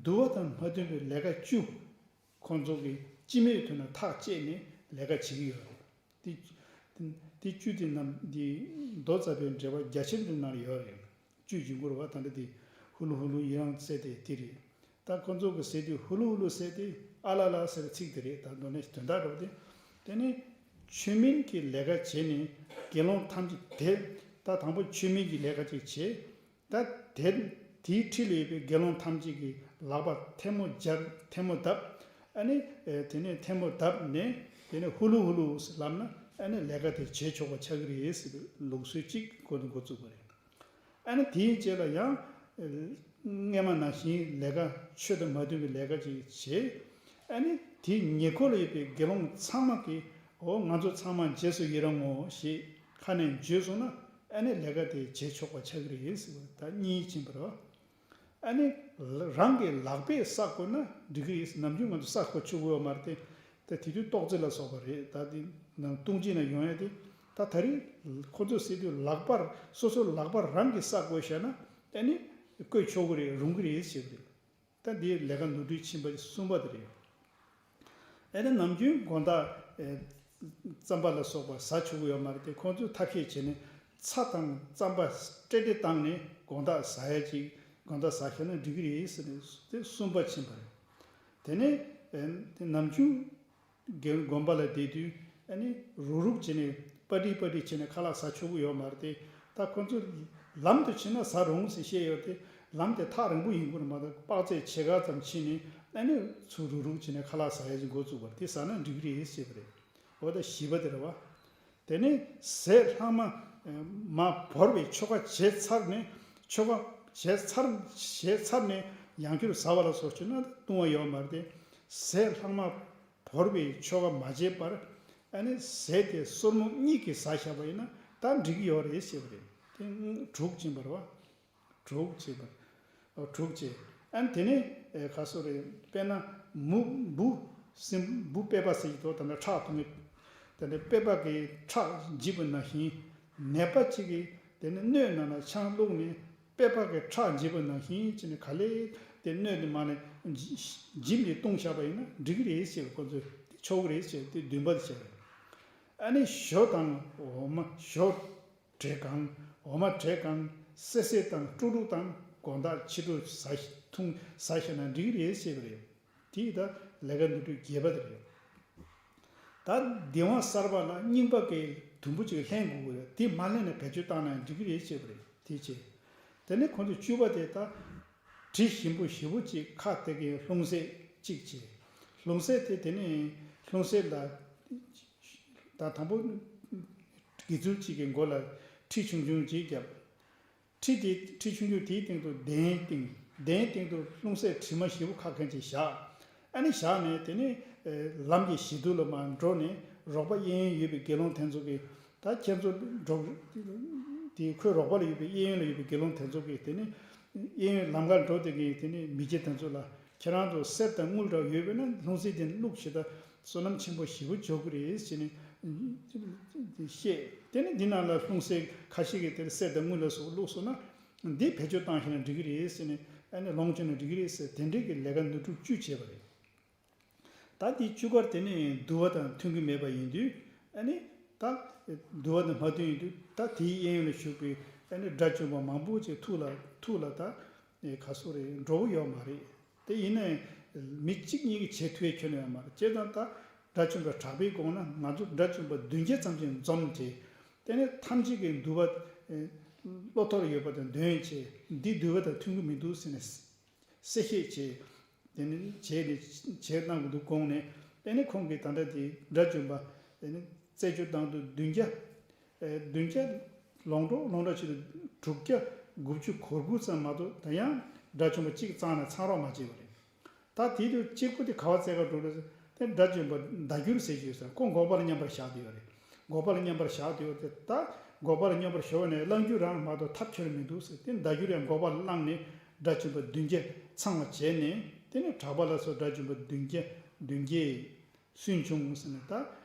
འདུལ་བ་དང་མ་མཐུན་པའི་ལས་ཀ་བཅུ། ཁོང་ཚོ་གིས་ཅི་མོས་ཐུབ་ན་ཐག་བཅད་ནས་ལས་ཀ་བྱེད་ཀྱི་ཡོད་རེད། དེ་དེ་བཅུ་དེ་རྣམས་འདི་མདོ་རྩ་བའི་འགྲེལ་པ་རྒྱ་ཆེར་དུ་ནང་ཡོད་རེད། བཅུ་ཡིན་དགོས་རེད་བ། ད་འདི་དེ་ཧུ་ལུ་ཧུ་ལུ་ཡི་རང་ཟེར་དེ་དེ་རེད། ད་ཁོ་ཚོ་གི་ཟེར་དུས་ཧུ་ལུ་ཧུ་ལུ་ཟེར་དེ་ཨ་ལ་ལ་ཟེར་ཚིག་དེ་རེད། ད་མདོ་ནས་དོན་དག་འདྲ་བོ་དེ། དེ་ནི་ཆོས་མིན་གྱི་ལས་ཀ་བྱས་ནས་དགེ་སློང་ཐམས་ཅད་དེ། ད་དང་པོ་ཆོས་མིན་གྱི་ལས་ཀ་ཅིག་བྱས། ད་དེ་དེའི་འཁྲིས་ལ་ཡོད་པའི་དགེ་སློང་ཐམས་ཅད་ཀྱི་ལག་པར་ཐལ་མོ་སྦྱར། ཐལ་མོ་བརྡབས། ཨ་ནི་དེ་ནས་ཐལ་མོ་བརྡབས་ནས་དེ་ནས་ཧུ་ལུ་ཧུ་ལུ་ཟེར་ལབ་ན། ཨ་ནི་ལས་ཀ་དེ་བྱེད་ཆོག་པ་ཆགས་ཀྱི་རེད་ཟེར་བའི་ལུགས་སྲོལ་གཅིག་ཁོ་ནས་འགོ་བཙུགས་པ་རེད། ཨ་ནི་དེའི་རྗེས་ལ་ཡང་སྔས་མ་ནང་བཞིན་ལས་ཀ་ཆོས་དང་མ་མཐུན་པའི་ལས་ཀ་ཅིག་བྱས། ཨ་ནི་དེའི་ཉེ་འཁོར་ལ་ཡོད་པའི་དགེ་སློང་ཚང་མ་གིས་འོ་ང་ཚོ་ཚང་མ་རྗེས་སུ་ཡི་རང་ངོ་ཞེས་ཁ་ནས་བརྗོད་སོང་ན། ཨ་ནི་ལས་ཀ་དེ་བྱེད་ཆོག་པ་ཆགས་ཀྱི་རེད་ཟེར་བ། ད་གཉིས་ཕྱིན་པ་རེད་བ། ཨ་ནི་རང་གི་ལག་པས་བསགས་དགོས་ན་འགྲིག་གི་རེད། ནམ་རྒྱུན་ང་ཚོ་བསགས་དགོས་ཆོག་གི་ཡོད་མ་རེད་དེ། ད་དེ་དུས་ཏོག་ཙེ་ལ་སོགས་པ་རེད། ད་དེ་ནང་ལྟུང་བྱེད་ནང་ཡོང་ཡ་དེ། ད་ད་རེས་ཁོ་ཚོས་ཟེར་དུས་ལག་པར་སོ་སོའི་ལག་པར་རང་གིས་བསགས་དགོས་བཤད་ན་ཨ་ནི་བཀོལ་ཆོག་གི་རེད། རུང་གི་རེད་ཟེར་གི་རེད། ད་འདི་ལས་ཀ་ནོར་འཁྲུལ་ཕྱིན་པ་གསུམ་པ་དེ་རེད། ཨ་ནི་ནམ་རྒྱུན་དགོང་དག་ཨེ་རྩམ་པ་ལ་སོགས་པ་ཟ་ཆོག་གི་ཡོད་མ་རེད་དེ། ཁོང་ཚོས་ཐབས་ཤེས་བྱས་ནས་ཚྭ་དང་རྩམ་པ་སྤྲེལ་སྤྲེལ་བཏང་ནས་དགོང་དག་ཟ་ཡ་ཅིག་དགོང་དག་ཟ་ཤེས་ན་འགྲིག་གི་རེད་ཟེར་ནས་དེ་གསུམ་པ་ཕྱིན་པ་རེད། དེ་ནས་ཨེ་དེ་ནམ་རྒྱུན་དགོན་དགོན་པ་ལ་བསྡད་དུས་ཨ་ནི་རུག་རུག་བྱས་ནས་པ་ཏི་པ་ཏི་བྱས་ནས་ཁ་ལག་ཟ་ཆོག་གི་ཡོད་མ་རེད་དེ། ད་ཁོང་ཚོས་ལམ་དུ་ཕྱིན་ན་ཟ་རུང་ཟེར་བཤད་ཡོད་དེ། ལམ་དེ་ཐག་རིང་པོ་ཡིན་དགོས་རེད་མ་གཏོགས། དཔག་ཚད་ཕྱེད་ཀ་ཙམ་ཕྱིན་ནས་ཨ་ནི་ཚུར་རུག་རུག་བྱས་ནས་ཁ་ལག་ཟ་ཡ་ཅིག་འགོ་བཙུགས་པ་རེད། དེ་ཟ་ན་འགྲིག་གི་རེད་ཟེར་བ་རེད། འོ་ད་བཞི་པ་དེ་རེད་བ། དེ་ནས་ཟས་ལྷག་མ་མ་བོར་བའི་ཆོ་ག་བྱས་ཚར་ནས། ཆོ་ག་བྱས་ཚར་བྱས་ཚར་ནས་ཡང་བསྐྱར་ཟ་བ་ལ་སོགས་བྱུང་ན་ལྟུང་བ་ཡོད་མ་རེད་དེ། ཟས་ལྷག་མ་བོར་བའི་ཆོ་ག་མ་བྱས་པར་ཨ་ནི་ཟས་དེ་སོར་མོ་གཉིས་ཀྱིས་ཟ་བཞག་པ་ཡིན་ན་ད་འགྲིག་གི་ཡོད་རེད་ཟེར་བ་རེད། དེ་དྲུག་ཕྱིན་པ་རེད་བ། དྲུག་བྱས་པ། ཨོ་དྲུག་བྱས། ཨ་ནི་དེ་ནས་ཨེ་ག་སོ་རེད། དཔེར་ན་མུ་འབུ་སྲིན་འབུ་པད་པ་ཟེར་གྱི་འདུག་ད་ནི་ཁྲག་འཐུང་གི། ད་ནི་པད་པ་གི་ཁྲག་འཇིབ་པ་ནང་བཞིན། ནད་པ་གཅིག་གིས་དེ་ནི་སྣོད་ནང་ལ་ཆང་བླུགས་ནས་པད་པ་གི་ཁྲག་འཇིབ་པ་ནང་བཞིན་བྱས་ནས་ག་ལེར་དེ་སྣོད་དེ་མར་ནས་འཇིབ་ནས་བཏུང་བཞག་པ་ཡིན་ན་འགྲིག་གི་རེད་ཟེར་བ། ཁོ་ཚོས་ཆོག་གི་རེད་ཟེར་བ་དེ་བདུན་པ་དེ་བྱས་རེད། ཨ་ནི་ཞོ་དང་འོ་མ། ཞོ་བྲེ་གང་། འོ་མ་བྲེ་གང་། སེ་སེ་དང་ཀྲུག་ཀྲུག་དང་དགོང་དག་ཕྱི་དྲོ་ཟ་འཐུང་ཟ་ཤེས་ན་འགྲིག་གི་རེད་ཟེར་བ་རེད། དེ་ད་ལས་ཀ་ནོར་འཁྲུལ་བརྒྱད་པ་དེ་རེད། ད་སྡེ་དབང་གསར་པ་ལ་རྙིང་པ་གི་དུམ་བུ་གཅིག་ལྷན་དགོས་ཀྱི་རེད། དེ་མ་ལྷན་ནས་བེད་སྤྱོད་བཏང་ན་འགྲིག་གི་རེད་ཟེར་བ་རེད། དེ་བྱས། དེ་ནས་ཁོང་ཚོ་བཅུ་པ་དེ་ད་དྲི་ཞིམ་པོ་ཞེ་པོ་གཅིག་ཁ་དེ་གའི་ལྷུང་བཟེད་གཅིག་བྱས། ལྷུང་བཟེད་དེ་དེ་ནས་ལྷུང་བཟེད་ལ། ད་དང་པོ་དགེ་ཚུལ་གཅིག་གི་མགོ་ལ་ཁྲི་ཆུང་ཆུང་གཅིག་བརྒྱབ། ཁྲི་དེ་ཁྲི་ཆུང་ཆུང་དེའི་སྟེང་དུ་གདན་བཏིང་། གདན་སྟེང་དུ་ལྷུང་བཟེད་དྲི་མ་ཞེ་པོ་ཁ་མཁན་ཅིག་བཞག། ཨ་ནི་བཞག་ནས་དེ་ནས་ལམ་གྱི་བཞི་མདོ་ལ་མར་འགྲོ་ནས་རོགས་པ་གཡས་གཡོན་ཡོད་པའི་དགེ་སློང་དེ་ཚོ་གིས་ད་ཁྱེད་ཚོ་འགྲོ། དེ་ཁོའི་རོགས་པ་ལ་ཡོད་པའི་གཡས་གཡོན་ལ་ཡོད་པའི་དགེ་སློང་དེ་ཚོ་གིས་དེ་ནས་གཡས་གཡོན་ལམ་ཁར་འགྲོ་དེ་གིས་དེ་ནས་མི་སྐྱ་དེ་ཚོ་ལ། ཁྱེད་རང་ཚོ་གསེར་དང་དངུལ་འདྲ་ཡོད་པས་ན་ལྷུང་བཟེད་དེ་བླུགས་ཞེས་ད་བསོད་ནམས་ཆེན་པོ་ཞེ་པོ་འཇོག་གི་རེད་ཟེར་ནས་བཤད། དེ་ནས་འདི་ནང་ལ་ལྷུང་བཟེད་ཁ་ཤས་ཀྱིས་དེར་གསེར་དང་དངུལ་ལ་སོགས་བླུགས་སོང་ན་འདི་བེད་སྤྱོད་བཏང་ཤེས་ན་འགྲིག་གི་རེད་ཟེར་ནས་ཨ་ནི་ལོངས་སྤྱོད་ན་འགྲིག་གི་རེད་ཟེར། དེ་འདྲའི་གི་ལས་ཀ་ནོར་འཁྲུལ་བཅུ་བྱས་པ་རེད། ད་འདི་བཅུ་ཀར་དེ་ནས་འདུལ་བ་དང་མཐུན་གྱི་མེད་པ་ཡིན་དུས་ཨ་ནི་ད་འདུལ་བ་དང་མ་མཐུན་ཡིན་དུས་ད་དེའི་གཡས་གཡོན་ལ་བཞུགས་པའི་ཨ་ནི་དགྲ་བཅོམ་པ་མང་པོ་ཅིག་ཐུགས་ལ་ཐུགས་ལ་ད་ག་སོ་རེད། འགྲོ་གི་ཡོད་མ་རེད། དེ་ཡིན་ནའི་མི་གཅིག་གཉིས་ཀྱིས་བྱེད་ཐུབ་ཡ་ཁྱོན་ནས་ཡོད་མ་རེད། བྱས་ཙང་ད་དགྲ་བཅོམ་པའི་གྲགས་པའི་གོང་ན་ང་ཚོ་དགྲ་བཅོམ་པ་བདུན་བརྒྱ་ཙམ་ཞིག་འཛོམས་ཏེ། དེ་ནས་ཐམས་ཅད་ཀྱིས་འདུལ་བ་བློ་ཐོར་ཡོད་པ་དང་འདོན་བྱས། འདི་འདུལ་བ་དང་མཐུན་གྱི་མི་འདུག་ཟེར་ནས་གསལ་བཤད་བྱས། དེ་ནས་བྱས་ནས་བྱས་གནང་གི་འདུག་དགོངས་ནས། དེ་ནས་ཁོང་གིས་ད་ལྟ་དེ་དགྲ་བཅོམ་པ་དེ་ནས་རྩད་གཅོད་བཏང་དུས་བདུན་བརྒྱ། ཨེ་བདུན་བརྒྱ་ལོངས་གྲོགས་ལོངས་གྲོགས་ཆེད་དུ་དྲུག་བརྒྱ་དགུ་བཅུ་གོ་དགུ་ཙམ་མ་གཏོགས་ད་ཡང་དགྲ་བཅོམ་པ་གཅིག་གཙང་ནས་ཚང་རོགས་མ་བྱས་པ་རེད། ད་དེའི་དུས་གཅིག་པུ་དེ་ག་བ་བཙལ་ག་འགྲོ་རེད། དེ་དགྲ་བཅོམ་པ་བདག་འགྱུར་ཟེར་གྱི་ཡོད་ཟེར། ཁོ་འགོག་པ་ལ་མཉམ་པར་བཞག་བསྡད་ཡོད་རེད། འགོག་པ་ལ་མཉམ་པར་བཞག་བསྡད་ཡོད་དེ། ད་འགོག་པ་ལ་མཉམ་པར་བཞག་ནས་བླང་རྒྱུ་རང་མ་གཏོགས་ཐབས་ཁྱོན་མི་འདུག་ཟེར། དེ་བདག་འགྱུར་ཡང་འགོག་པ་ལ་བླངས་ནས་དགྲ་བཅོམ་པ་བདུན་བརྒྱ་ཚང་བ་བྱས་ནས། དེ་ནས་གྲགས་པ་ལ་སོགས་དགྲ་བཅོམ་པ་བདུན་བརྒྱ་བདུན་བརྒྱས་སུན་ཕྱུང་ཟེར་ནས། ད་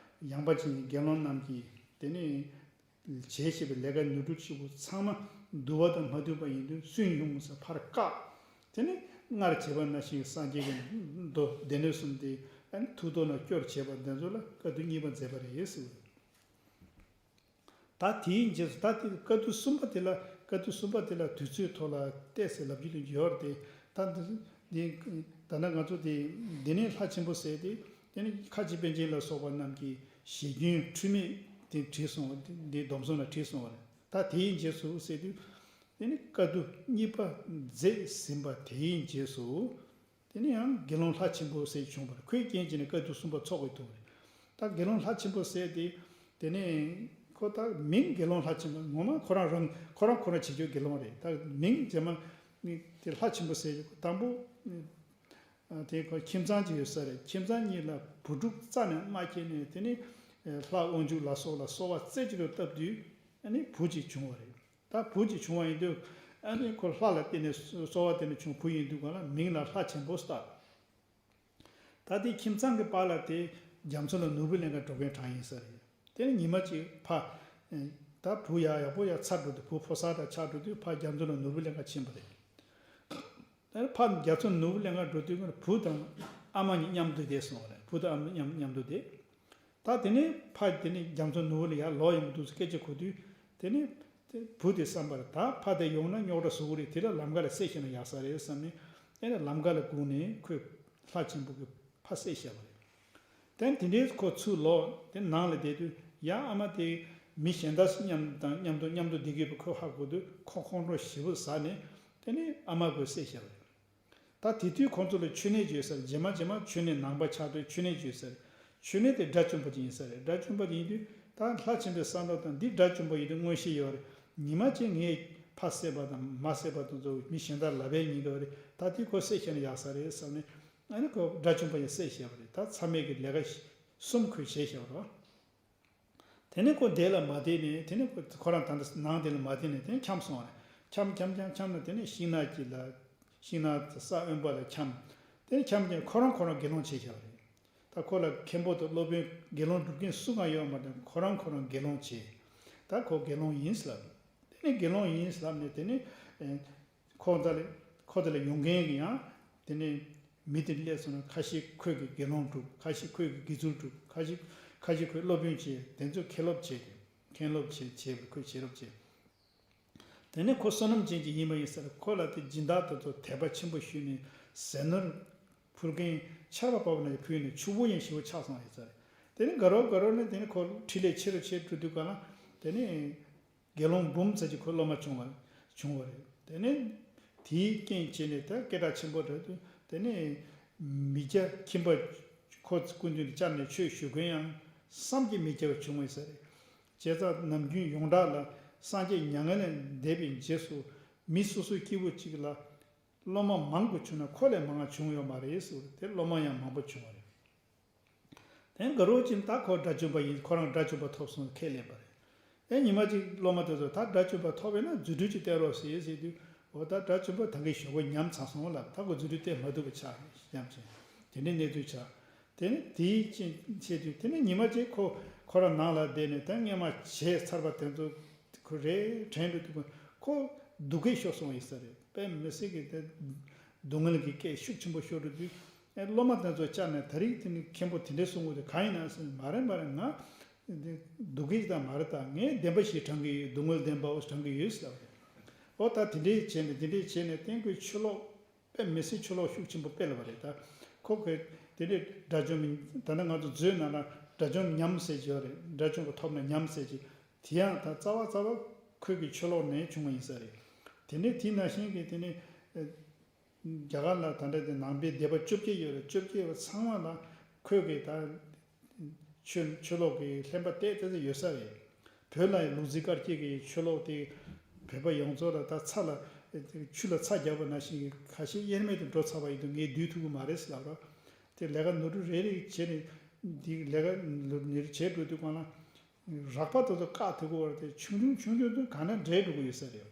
ཡངས་པ་ཅན་གྱི་དགེ་སློང་རྣམས་ཀྱིས་དེ་ནས་བྱས་བཞིན་པའི་ལས་ཀ་ནོར་འཁྲུལ་ཆེ་བོ་ཚང་མ་འདུལ་བ་དང་མ་མཐུན་པ་ཡིན་དུས་སུན་ཕྱུང་ཟེར་ཕར་བཀག། དེ་ནས་སྔར་བྱས་པ་ནང་བཞིན་སངས་རྒྱས་ཀྱི་མདོ་སྡེ་སྣོད་གསུམ་དེ་ཨ་ནི་ཐུགས་རྡོ་ལ་སྐྱོར་བྱས་པ་དེ་ཚོ་ལ་དཀའ་ཐུབ་གཉིས་པ་མཛད་པ་རེད་ཟེར། ད་དེའི་རྗེས་སུ་ད་དེ་དཀའ་ཐུབ་གསུམ་པ་དེ་ལ། དཀའ་ཐུབ་གསུམ་པ་དེ་ལ་དུས་ཚོད་ཐོག་ལ་ཏོག་ཙམ་ལབ་རྒྱུ་དེ་ཡོད་རེད་དེ། ད་འདི་འདི་ད་ནི་ང་ཚོ་དེ་འདི་ནས་ལྷ་ཆེན་པོ་ཟེར་དེ། དེ་ནི་ཁ་ཆེ་པཎ་ཆེན་ལ་སོགས་པ་རྣམས་ཀྱིས་ཞེ་རྒྱུན་འཁྲུལ་མེད་དེ་བྲིས་སོང་བ། དེ་འདི་སྡོམ་གསུམ་ལ་བྲིས་སོང་བ་རེད། ད་དེའི་རྗེས་སུ་ཟེར་དུས་དེ་ནི་དཀའ་ཐུབ་གཉིས་པ་མཛད་ཟིན་པ་དེའི་རྗེས་སུ། དེ་ནས་ཡང་དགེ་སློང་ལྷ་ཆེན་པོ་ཟེར་བྱུང་བར། ཁོའི་རྐྱེན་གྱིས་ནི་དཀའ་ཐུབ་གསུམ་པ་ཚོགས་པའི་དུས་རེད། ད་དགེ་སློང་ལྷ་ཆེན་པོ་ཟེར་དེ། དེ་ནས་ཁོ་ད་མིང་དགེ་སློང་ལྷ་ཆེན་པོ། ངོ་མ་ཁོ་རང་རང་ཁོ་རང་ཁོ་རང་བྱེད་རྒྱུ་དགེ་སློང་རེད། ད་མིང་རྗེས་མ་ནི་དེ་ལྷ་ཆེན་པོ་ཟེར་དང་པོ་དེ་ཁོ་ཁྱིམ་ཚང་ཅིག་ཡོད་ས་རེད། ཁྱིམ་ཚང་གཉིས་ལ་བུ་ཕྲུག་རྩ་ནས་མ་སྐྱེས་ནས། དེ་ནས་ལྷ་དབང་ཕྱུག་ལ་སོགས་ལ་གསོལ་བ་རྩེ་གཅིག་ཏུ་བཏབ་དུས་ཨ་ནི་བུ་གཅིག་བྱུང་བ་རེད། ད་བུ་གཅིག་བྱུང་བ་ཡིན་དུས་ཨ་ནི་ཁོ་ལྷ་ལ་བརྟེན་ནས་གསོལ་བ་བཏབ་ནས་བྱུང་བུ་ཡིན་དུས་གང་ལ་མིང་ལ་ལྷ་ཆེན་པོ་བཏགས། ད་དེ་ཁྱིམ་ཚང་གི་བར་ལ་དེ་ རྒྱ་མཚོ་ལ་ནོར་བུ་ལེན་ག་འགྲོ་མཁན་གྲངས་ཡིན་ས་རེད། དེ་ནས་ཉི་མ་གཅིག་ཕ། ད་བུ་ཡག་ཡག་པོ་ཡག་ཚར་འགྲོ་དུས་བུ་ཕོ་གསར་དང་ཆགས་འགྲོ་དུས་ཕ་རྒྱ་མཚོ་ལ་ནོར་བུ་ལེན་ག་ཕྱིན་པ་རེད། དེ་ནས་ཕ་རྒྱ་མཚོ་ནོར་བུ་ལེན་ག་འགྲོ་དུས་བུ་དང་ཨ་མ་གཉིས་མཉམ་དུ་བསྡད་སོང་བ་རེད། བུ་དང་ཨ་མ་མཉམ་མཉམ་དུ་བསྡད། ད་དེ་ནས་ཕ་དེ་ནས་རྒྱ་མཚོ་ནོར་བུ་ལ་ཡར་ལོག་ཡོང་གི་འདུག་ཟེར་སྐད་ཆ་གོ་དུས། དེ་ནས་དེ་བུ་དེ་བསམ་པར་ད་ཕ་དེ་ཡོང་ན་རྙོག་དྲ་བཟོ་གི་རེད། དེ་ལ་ལམ་ཁ་ལ་བསད་བཞག་ན་ཡག་ས་རེད་བསམ་ནས། ཨེ་ནས་ལམ་ཁ་ལ་སྒུག་ནས་ཁོས་ལྷ་ཆེན་པོ་གི་ཕ་བསད་བཞག་པ་རེད། དེ་དེ་འདྲའི་ཁོ་ཚུར་ལོག་དེ་ནང་ལ་བསྡད་དུས་ཡ་ཨ་མ་དེ་མི་གཞན་དག་མཉམ་དང་མཉམ་དུ་མཉམ་དུ་བསྡད་ཀྱི་ཁོ་ཧ་གོ་དུས་ཁོ་ཁོང་ཁྲོ་ཞེ་པོ་ཟ་ནས། དེ་ནས་ཨ་མ་ཁོས་བསད་བཞག་པ་རེད། ད་དེ་དུས་ཁོང་ཚོ་ལ་མཆོད་གནས་བརྗོད་ས་རེད། རྗེས་མ་རྗེས་མ་མཆོད་གནས་ནང་པ་ཆགས་དུས་མཆོད་གནས་བརྗོད་ས་རེད། མཆོད་གནས་དེ་དགྲ་བཅོམ་པ་ཅིག་ཡིན་ས་རེད། དགྲ་བཅོམ་པ་ཡིན་དུས་ད་ལྷ་ཆེན་པོའི་བསམ་བློ་དང་འདི་དགྲ་བཅོམ་པ་ཡིན་དུས་མངོན་ཤེས་ཡོད་རེད། ཉི་མ་གཅིག་ངས་ཕ་བསད་པ་དང་མ་བསད་པ་དང་ཚོ་མི་གཞན་དག་ལབ་པའི་ཉེན་ཁ་ཡོད་རེད། ད་དེ་ཁོ་བསད་བཞག་ན་ཡག་ས་རེད་བསམ་ནས། ཨ་ནི་ཁོ་དགྲ་བཅོམ་པ་ཡང་བསད་བཞག་པ་རེད། ད་མཚམས་མེད་ཀྱི་ལས་ཀ་གསུམ་ཁོས་བྱས་བཞག་པ་རེད། དེ་ནས་ཁོ་དེ་ལ་མ་བསྡད་ནས། དེ་ནས་ཁོ་ཁོ་རང་ད་ལྟ་ནང་དེ་ལ་མ་བསྡད་ནས་དེ་ནས་འཁྱམས་སོང་བ་རེད། འཁྱམས་འཁྱམས་འཁྱམས་འཁྱམས་ནས་དེ་ནས་ཤིང་ནགས་ཀྱི་ལ། ཤིང་ནགས་ས་དབེན་པ་ལ་འཁྱམས། དེ་ནས་འཁྱམས་ཀྱང་ཁོ་རང་ཁོ་རང་དགེ་སློང་བྱས་བཞག་པ་རེད། ད་ཁོ་ལ་མཁན་པོ་དང་སློབ་དཔོན་དགེ་སློང་སྒྲུབ་མཁན་སུ་གང་ཡོད་མ་རེད། ཁོ་རང་ཁོ་རང་དགེ་སློང་བྱས། ད་ཁོ་དགེ་སློང་ཡིན་ལབ། དེ་ནས་དགེ་སློང་ཡིན་ལབ་ནས་དེ་ནས། ཁོ་དེ་ལ་ཁོ་དེ་ལ་ཡོང་མཁན་གྱི་ཡང་དེ་ནས་མི་དེ་སླེབས་སོང་ན། ཁ་ཤས་ཁོས་ཀྱི་དགེ་སློང་སྒྲུབ། ཁ་ཤས་ཁོས་ཀྱི་དགེ་ཚུལ་སྒྲུབ། ཁ་ཤས་ཁ་ཤས་ཁོས་སློབ་དཔོན་བྱས། དེ་ཚོས་མཁན་སློབ་བྱས་ཏེ། མཁན་སློབ་བྱས་བྱས་པ་ཁོས་བྱེད་རོགས་བྱས། དེ་ནས་ཁོ་བསོད་ནམས་ཅན་ཅིག་ཡིན་པ་ཡིན་ས་རེད། ཁོ་ལ་དེ་སྦྱིན་བདག་དེ་ཚོ་དད་པ་ཆེན་པོ་ཞུས་ནས་ཟས་ནོར་ཕུལ་མཁན་ཆར་པ་བབས་ནས་ཕུལ་ནས་ཕྱུག་པོ་ཡང་ཞེ་པོ་ཆགས་སོང་ཡོད་ས་རེད། དེ་ནས་དགའ་རོགས་དགའ་རོགས་ནས་དེ་ནས་ཁོ་འཕྲིན་ལས་ཆེ་རུ་ཆེ་རུ་འགྲོ་དུས་ག་ལ་དེ་ནས། དགེ་སློང་འབུམ་ཙམ་ཅིག་ཁོའི་སློབ་མ་བྱུང་བ་བྱུང་བ་རེད། དེ་ནས་དེའི་རྐྱེན་བྱས་ནས་ད་སྐད་གྲགས་ཆེན་པོ་རེད་འདུག་དེ་ནས་མི་སྐྱ་ཁྱིམ་པ་ཁོ་སྐུ་མདུན་དུ་བཅར་ནས་ཆོས་ཞུ་མཁན་ཡང་བསམ་གྱིས་མི་ཁྱབ་པ་བྱུང་བ་ཡིན་ས་རེད། བྱས་ཙང་ནམ་རྒྱུན་ཡོངས་གྲགས་ལ་སངས་རྒྱས་མྱ་ངན་ལས་འདས་པའི་རྗེས་སུ་མི་སོ་སོའི་སྐྱེ་བོ་གཅིག་ལ་སློབ་མ་མང་དུ་བྱུང་ན་ཁོ་ལས་མང་བ་བྱུང་ཡོད་མ་རེད་ཟེར་བ་རེད། དེ་སློབ་མ་ཡང་མང་པོ་བྱུང་བ་རེད། དེ་དགའ་རོགས་ཀྱིས་ད་ཁོ་དགྲ་བཅོམ་པ་ཡིན། ཁོ་རང་དགྲ་བཅོམ་པ་ཐོབ་སོང་ཁས་ལེན་པ་རེད། ཨེ་ཉི་མ་གཅིག་སློབ་མ་དེ་ཚོ་ད་དགྲ་བཅོམ་པ་ཐོབ་པས་ན་རྫུ་འཕྲུལ་ཅིག་བསྟན་རོགས་ཟེར་ཟེར་དུས། འོ་ད་དགྲ་བཅོམ་པ་ད་གིན་ཞོགས་པ་ཉམས་ཚར་སོང་ལབ། ད་ཁོ་རྫུ་འཕྲུལ་བསྟན་མ་ཐུབ་པ་ཆགས་ཉམས་ཆེན། དེ་འདྲའི་གནས་ཚུལ་ཆགས། དེ་ནས་དེའི་རྐྱེན་བྱས་དུས་དེ་ནས་ཉི་མ་གཅིག་ཁོ་ཁོ་རང་ནང་ལ་བསྡད་ནས་ད་སྔས་མ་བྱས་ཚར་བ་དེ་ཚོ་ཁོ་རེ་དྲན་འགྲོ་དུས་ཁོ་སྡུག་སྐད་ཤོར་སོང་ཡིན་ས་རེད། དཔེ་མི་སྲིད་ཀྱི་དེ་སྡུག་བསྔལ་གྱི་སྐད་ཤུགས་ཆེན་པོ་ཤོར་འགྲོ་དུས། ཨེ་སློབ་མ་དེ་ཚོ་བཅར་ནས་ད་རིང་དེ་ནི་མཁན་པོ་དེ་འདྲས་གསུང་གི་འདུག་གང་ཡིན་ན་ཟེར་ནས། མ་རེད་མ་རེད། ང་སྡུག་གི་ཅིག་དང་མ་རེད། ད་ངས་བདེན་པ་ཞིག་དྲང་གི་ཡོད། སྡུག་བསྔལ་བདེན་པའོ་དྲང་གི་ཡོད་ཟེར་བ་རེད། འོ་ད་དེ་འདྲས་བྱས་ནས་དེ་འདྲས་བྱས་ནས་བསྟན་དགོས། ཆུ་ལོག་དཔེ་མི་སྲིད་ཆུ་ལོག་ཤུགས་ཆེན་པོ་སྤེལ་བ་རེད། ད་ཁོ་གི་དེ་འདྲས་དགྲ་བཅོམ་ད་ནི་ང་ཚོ་མཛོད་ནང་ལ་དགྲ་བཅོམ་ཉམས་ཟེར་གྱི་ཡོད་རེད། དགྲ་བཅོམ་པ་ཐོབ་ནས་ཉམས་ཟེར་གྱི། དེ་ཡང་ད་རྩ་བ་རྩ་བ་ཁོ་གི་ཆུ་ལོག་ནས་བྱུང་བ་ཡིན་ས་རེད། དེ་ནས་དེ་ནང་བཞིན་གྱི་དེ་ནས། རྒྱ་གར་ལ་ད་ལྟ་དེ་ནང་པའི་སྡེ་པ་བཅོ་བརྒྱད་ཡོད་རེད། བཅོ་བརྒྱད་པ་ཚང་མ་ལ་ཁོས་ཀྱི་ད་ཆོས་ཆོས་ལོག་གི་ལྷན་པ་ཏོག་ཙམ་ཡོད་ས་རེད། བོད་ལ་ཡང་ལུག་རྫི་དཀར་སྐྱེས་ཀྱི་ཆོས་ལོག་དེ་བོད་པ་ཡོངས་རྫོགས་ལ་ད་ཚྭ་ལ་ཆུ་ལ་ཚྭ་རྒྱག་པ་ནང་བཞིན་གྱི་ཁ་ཤས་དབྱེར་མེད་དུ་འགྲོ་ཚར་བ་ཡིན་དུས་ངས་བསྡུས་ཐུབ་ཀྱི་མ་རེད་ཟེར་ལབ་རོགས། དེ་ལས་ཀ་ནོར་འཁྲུལ་རེ་རེ་བྱས་ནས་འདི་ལས་ཀ་ནོར་འཁྲུལ་བྱས་འགྲོ་དུས་གང་ལ་རགས་པ་དེ་ཚོ་བཀག་ཐུབ་ཀྱི་ཡོད་རེད། དེ་ཆུང་ཆུང་ཆུང་ཆུང་དུ་གང་ན་འདྲེས་འགྲོ་གི་ཡོད་ས་རེད།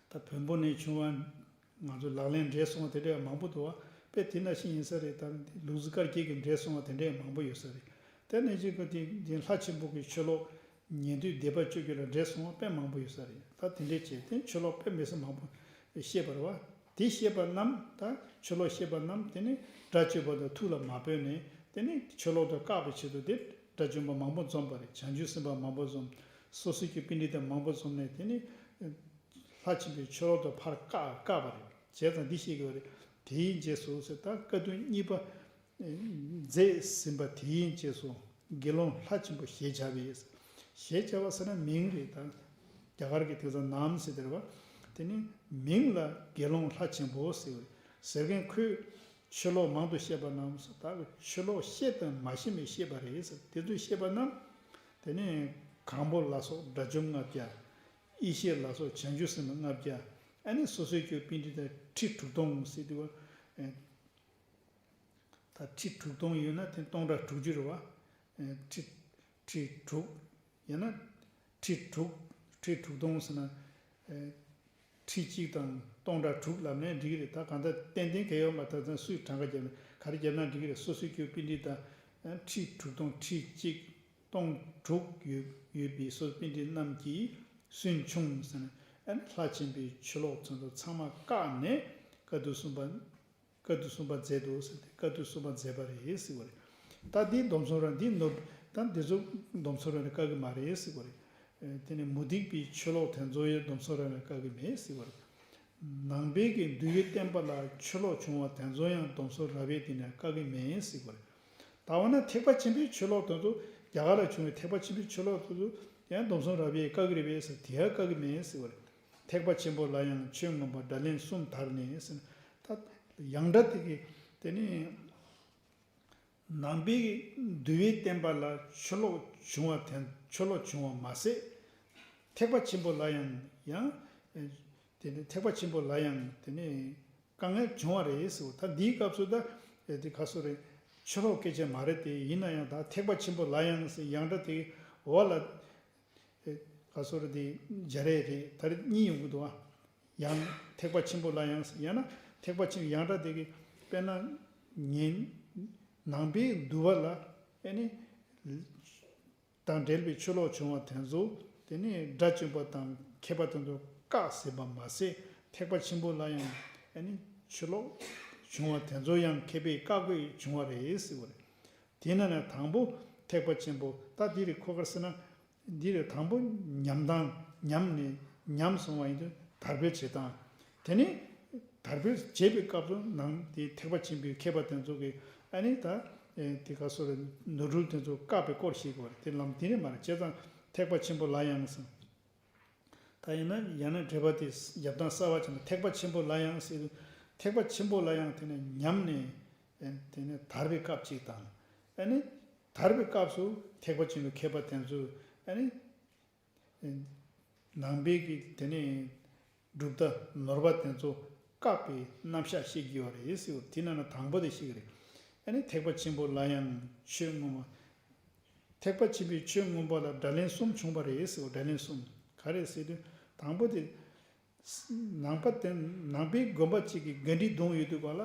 ད་བོན་པོ་ནས་བྱུང་བ་ང་ཚོ་ལག་ལེན་འདྲེས་སོང་བ་དེ་འདྲ་ཡང་མང་པོ་འདུག་བ། དཔེ་དེ་ནང་བཞིན་ཡིན་ས་རེད། ད་ལུག་རྫི་དཀར་སྐྱེས་ཀྱི་འདྲེས་སོང་བ་དེ་འདྲ་ཡང་མང་པོ་ཡོད་ས་རེད། དེ་ནས་ཅིག་གི་དེ་དེ་ལྷ་ཆེན་པོ་གི་ཆོས་ལོག་ཉན་ཐོས་སྡེ་པ་བཅོ་བརྒྱད་ལ་འདྲེས་སོང་བ་དཔེ་མང་པོ་ཡོད་ས་རེད། ད་དེ་འདྲས་བྱས་དེ་ཆོས་ལོག་དཔེ་མི་སྲིད་མང་པོ་བཤད་པ་རེད་བ། དེ་བཤད་པ་རྣམས་ད་ཆོས་ལོག་བཤད་པ་རྣམས་དེ་ནི་དགྲ་བཅོམ་པ་དང་ཐུགས་ལ་མ་འབོད་ནས་དེ་ནི་ཆོས་ལོག་ཏུ་བཀག་པའི་ཆེད་དུ་དེ་དགྲ་བཅོམ་པ་མང་པོ་འཛོམས་པ་རེད། བྱང་ཆུབ་སེམས་དཔའ་མང་པོ་འཛོམས། སོ་སོའི་རྒྱུད་པཎྜི་ཏ་མང་པོ་འཛོམས་ནས་དེ་ནི། ལྷ་ཆེན་པོའི་ཆོས་ལོག་ཏུ་ཕར་བཀག་བཀག་པ་རེད། བྱས་ཙང་འདི་ཤེས་དགོས་རེད། དེའི་རྗེས་སུ་ཟེར་ད་བཀའ་བསྡུ་གཉིས་པ་མཛད་ཟིན་པ་དེའི་རྗེས་སུ་དགེ་སློང་ལྷ་ཆེན་པོ་ཞེས་བྱ་བའི། ཞེས་བྱ་བ་ཟེར་ན་མིང་རེད་ད། རྒྱ་གར་གྱི་དེ་ཚོ་ནཱམ་ཟེར་དེ་རེད་བ། དེ་ནི་མིང་ལ་དགེ་སློང་ལྷ་ཆེན་པོ་ཟེར་བ་ཟེར་མཁན་ཁོས་ཆོས་ལོག་མང་དུ་བཤད་པ་རྣམས་སུ་ད་ཆོས་ལོག་བཤད་དང་མ་བཤད་མི་བཤད་པ་རེད་ཟེར། དེ་ཚོས་བཤད་པ་རྣམས་དེ་ནི་གང་པོ་ལ་སོགས་དགྲ་བཅོམ་ལྔ་བརྒྱ། ཡེ་ཤེས་ལ་སོགས་བྱང་ཆུབ་སེམས་དཔའ་ལྔ་བརྒྱ། ཨ་ནི་སོ་སོའི་རྒྱུད་པཎྜི་ཏ་ཁྲི་དྲུག་སྟོང་ཟེར་དུས། ད་ཁྲི་དྲུག་སྟོང་ཡོད་ན་དེ་སྟོང་ཕྲག་དྲུག་ཅུ་རེད་བ། ཁྲི་ཁྲི་དྲུག་ཡང་ན་ཁྲི་དྲུག་ཁྲི་དྲུག་སྟོང་ཟེར་ན། ཁྲི་གཅིག་དང་སྟོང་ཕྲག་དྲུག་ལབ་ནའི་འགྲིག་གི་རེད། ད་གང་ལྟར་ཏན་ཏན་གལ་ཡོད་མ་ཐག་ཚང་སུས་གྲངས་ཀ་བརྒྱབ་ན་ག་རེ་བརྒྱབ་ན་འགྲིག་གི་རེད། སོ་སོའི་རྒྱུད་པཎྜི་ཏ་ ཁྲི་དྲུག་སྟོང་ཁྲི་གཅིག་སྟོང་དྲུག་ཡོད་ཡོད་པའི་སོ་སོ་པཎྜི་ཏ་རྣམས་ཀྱིས་སུན་ཕྱུང་ཟེར་ནས་ལྷ་ཆེན་པོའི་ཆུ་ལོག་ཚོན་མདོག་ཚང་མ་བཀག་ནས་བཀའ་བསྡུ་གསུམ་པ། བཀའ་བསྡུ་གསུམ་པ་མཛད་འདུག་ཟེར་ཏེ་བཀའ་བསྡུ་གསུམ་པ་མཛད་པ་རེད་ཟེར་བ་རེད། ད་འདི་སྡོམ་གསུམ་རབ་འདི་ནོར། ད་འདི་ཚོ་སྡོམ་གསུམ་རབ་ནས་བཀག་གི་མ་རེད་ཟེར་བ་རེད། ཨེ་དེ་ནས་མུ་སྟེགས་པའི་ཆུ་ལོག་དེ་ཚོ་ཡང་སྡོམ་གསུམ་རབ་ནས་བཀག་གི་མེད་ཟེར་བ་རེད། ནང་པའི་གི་འདུལ་བའི་བསྟན་པ་ལ་ཆུ་ལོག་བྱུང་བ་དེ་ཚོ་ཡང་སྡོམ་གསུམ་རབ་པའི་དེ་ནས་བཀག་གི་མེད་ཟེར་བ་རེད། ད་འོ་ན་ཐེག་པ་ཆེན་པོའི་ཆུ་ལོག་དེ་ཚོ་རྒྱ་གར་ལ་བྱུང་བའི་ཐེག་པ་ཆེན་པོའི་ཆུ་ལོག་དེ་ཚོ་ཡང་སྡོམ་གསུམ་རབ་པས་བཀག་གི་རེད་པས་ཟེར་དེ་ཡང་བཀག་གི་མེད་ཟེར་བ་རེད། ཐེག་པ་ཆེན་པོ་ལ་ཡང་ཆོས་མངོན་པ་སྒྲ་ལན་གསུམ་དར་ནས་ཟེར། ད་ཡང་སྒྲ་དེ་གི་དེ་ནི་ནང་པའི་འདུལ་བའི་བསྟན་པ་ལ་ཆུ་ལོག་བྱུང་བ་དེ་ཆུ་ལོག་བྱུང་བ་མ་ཟད། ཐེག་པ་ཆེན་པོ་ལ་ཡང་ཡང་དེ་ནི་ཐེག་པ་ཆེན་པོ་ལ་ཡང་དེ་ནི་དཀའ་ངལ་བྱུང་བ་རེད་ཟེར། ད་འདིའི་སྐབས་སུ་ད་དེ་ག་སོ་རེད། ཆུ་ལོག་སྐད་ཆ་མ་རེད་དེ། ཡིན་ན་ཡང་ད་ཐེག་པ་ཆེན་པོ་ལ་ཡང་ཟེར་ཡང་སྒྲ་དེ་འོག་ལ་ཨེ་ག་སོ་རེད་དེ་སྦྱར་ཡས་རེད། ད་རེས་གཉིས་ཡོང་གི་འདུག་ཨ། ཡང་ཐེག་པ་ཆེན་པོ་ལ་ཡང་ཟེར་ཡང་ན་ཐེག་པ་ཆེན་ཡང་སྒྲ་དེ་གི་དཔེར་ན་ཉན་ནང་པའི་འདུལ་བ་ལ་ཨེ་ནི་དང་འབྲེལ་བའི་ཆུ་ལོག་བྱུང་བ་དེ་ཚོ་དེ་ནི་དགྲ་བཅོམ་པ་དང་མཁས་པ་དེ་ཚོ་བཀག་ཟིན་པ་མ་ཟད། ཐེག་པ་ཆེན་པོ་ལ་ཡང་ཨེ་ནི་ཆུ་ལོག་བྱུང་བ་དེ་ཚོ་ཡང་མཁས་པས་བཀག་པས་བྱུང་བ་རེད་ཟེར་བ་རེད། དེ་ན་ནས་དང་པོ་ཐེག་པ་ཆེན་པོ་ད་འདི་རེད། ཁོ་གར་ཟེར་ན་འདི་རེད། དང་པོ་ཉམས་སྟངས་ཉམས་ནས་ཉམས་སོང་བ་ཡིན་དུས་དར་སྤེལ་བྱེད་སྟངས། དེ་ནས་དར་སྤེལ་བྱེད་པའི་སྐབས་སུ་ནང་དེ་ཐེག་པ་ཆེན་པོའི་མཁས་པ་དེ་ཚོ་གིས་ཨ་ནི་ད་དེ་ག་སོ་རེད། ནོར་འཁྲུལ་དེ་ཚོ་བཀག་པའི་སྐོར་ཞིག་གོ་རེད། དེ་ལམ་དེ་ནས་མ་རེད། བྱས་ཙང་ཐེག་པ་ཆེན་པོ་ལ་ཡང་ཟེར། ད་ཡིན་ན་ཡང་ན་འགྲེལ་པ་དེ་རྒྱབ་སྟངས་གསར་བ་བྱས་ན་ཐེག་པ་ཆེན་པོ་ལ་ཡང་ཟེར་དུས་ཐེག་པ་ཆེན་པོ་ལ་ཡང་དེ་ནས་ཉམས་ནས་དེ་ནས་དར་བའི་སྐབས་གཅིག་དང་། ཨ་ནི་དར་བའི་སྐབས་སུ་ཐེག་པ་ཆེན་པོའི་མཁས་པ་དེ་ཚོས་ཨ་ནི་ནང་པའི་གི་དེ་ནས་གྲུབ་མཐའ་ནོར་བ་དེ་ཚོ་བཀག་པའི་རྣམ་གཞག་བཤད་ཀྱི་ཡོད་རེད་ཟེར། དེ་ནང་ན་དང་པོ་དེ་ཞིག་རེད། ཨ་ནི་ཐེག་པ་ཆེན་པོ་ལ་ཡང་ཆོས་མངོན་པ། ཐེག་པ་ཆེན་པོའི་ཆོས་མངོན་པ་ལ་སྒྲ་ལན་གསུམ་བྱུང་བ་རེད་ཟེར། སྒྲ་ལན་གསུམ་ག་རེ་ཟེར་དུས་དང་པོ་དེ་ནང་པ་དེ་ནང་པའི་དགོན་པ་གཅིག་གི་ག་འདྲའི་གདུང་ཡོད་དུས་ག་ལ་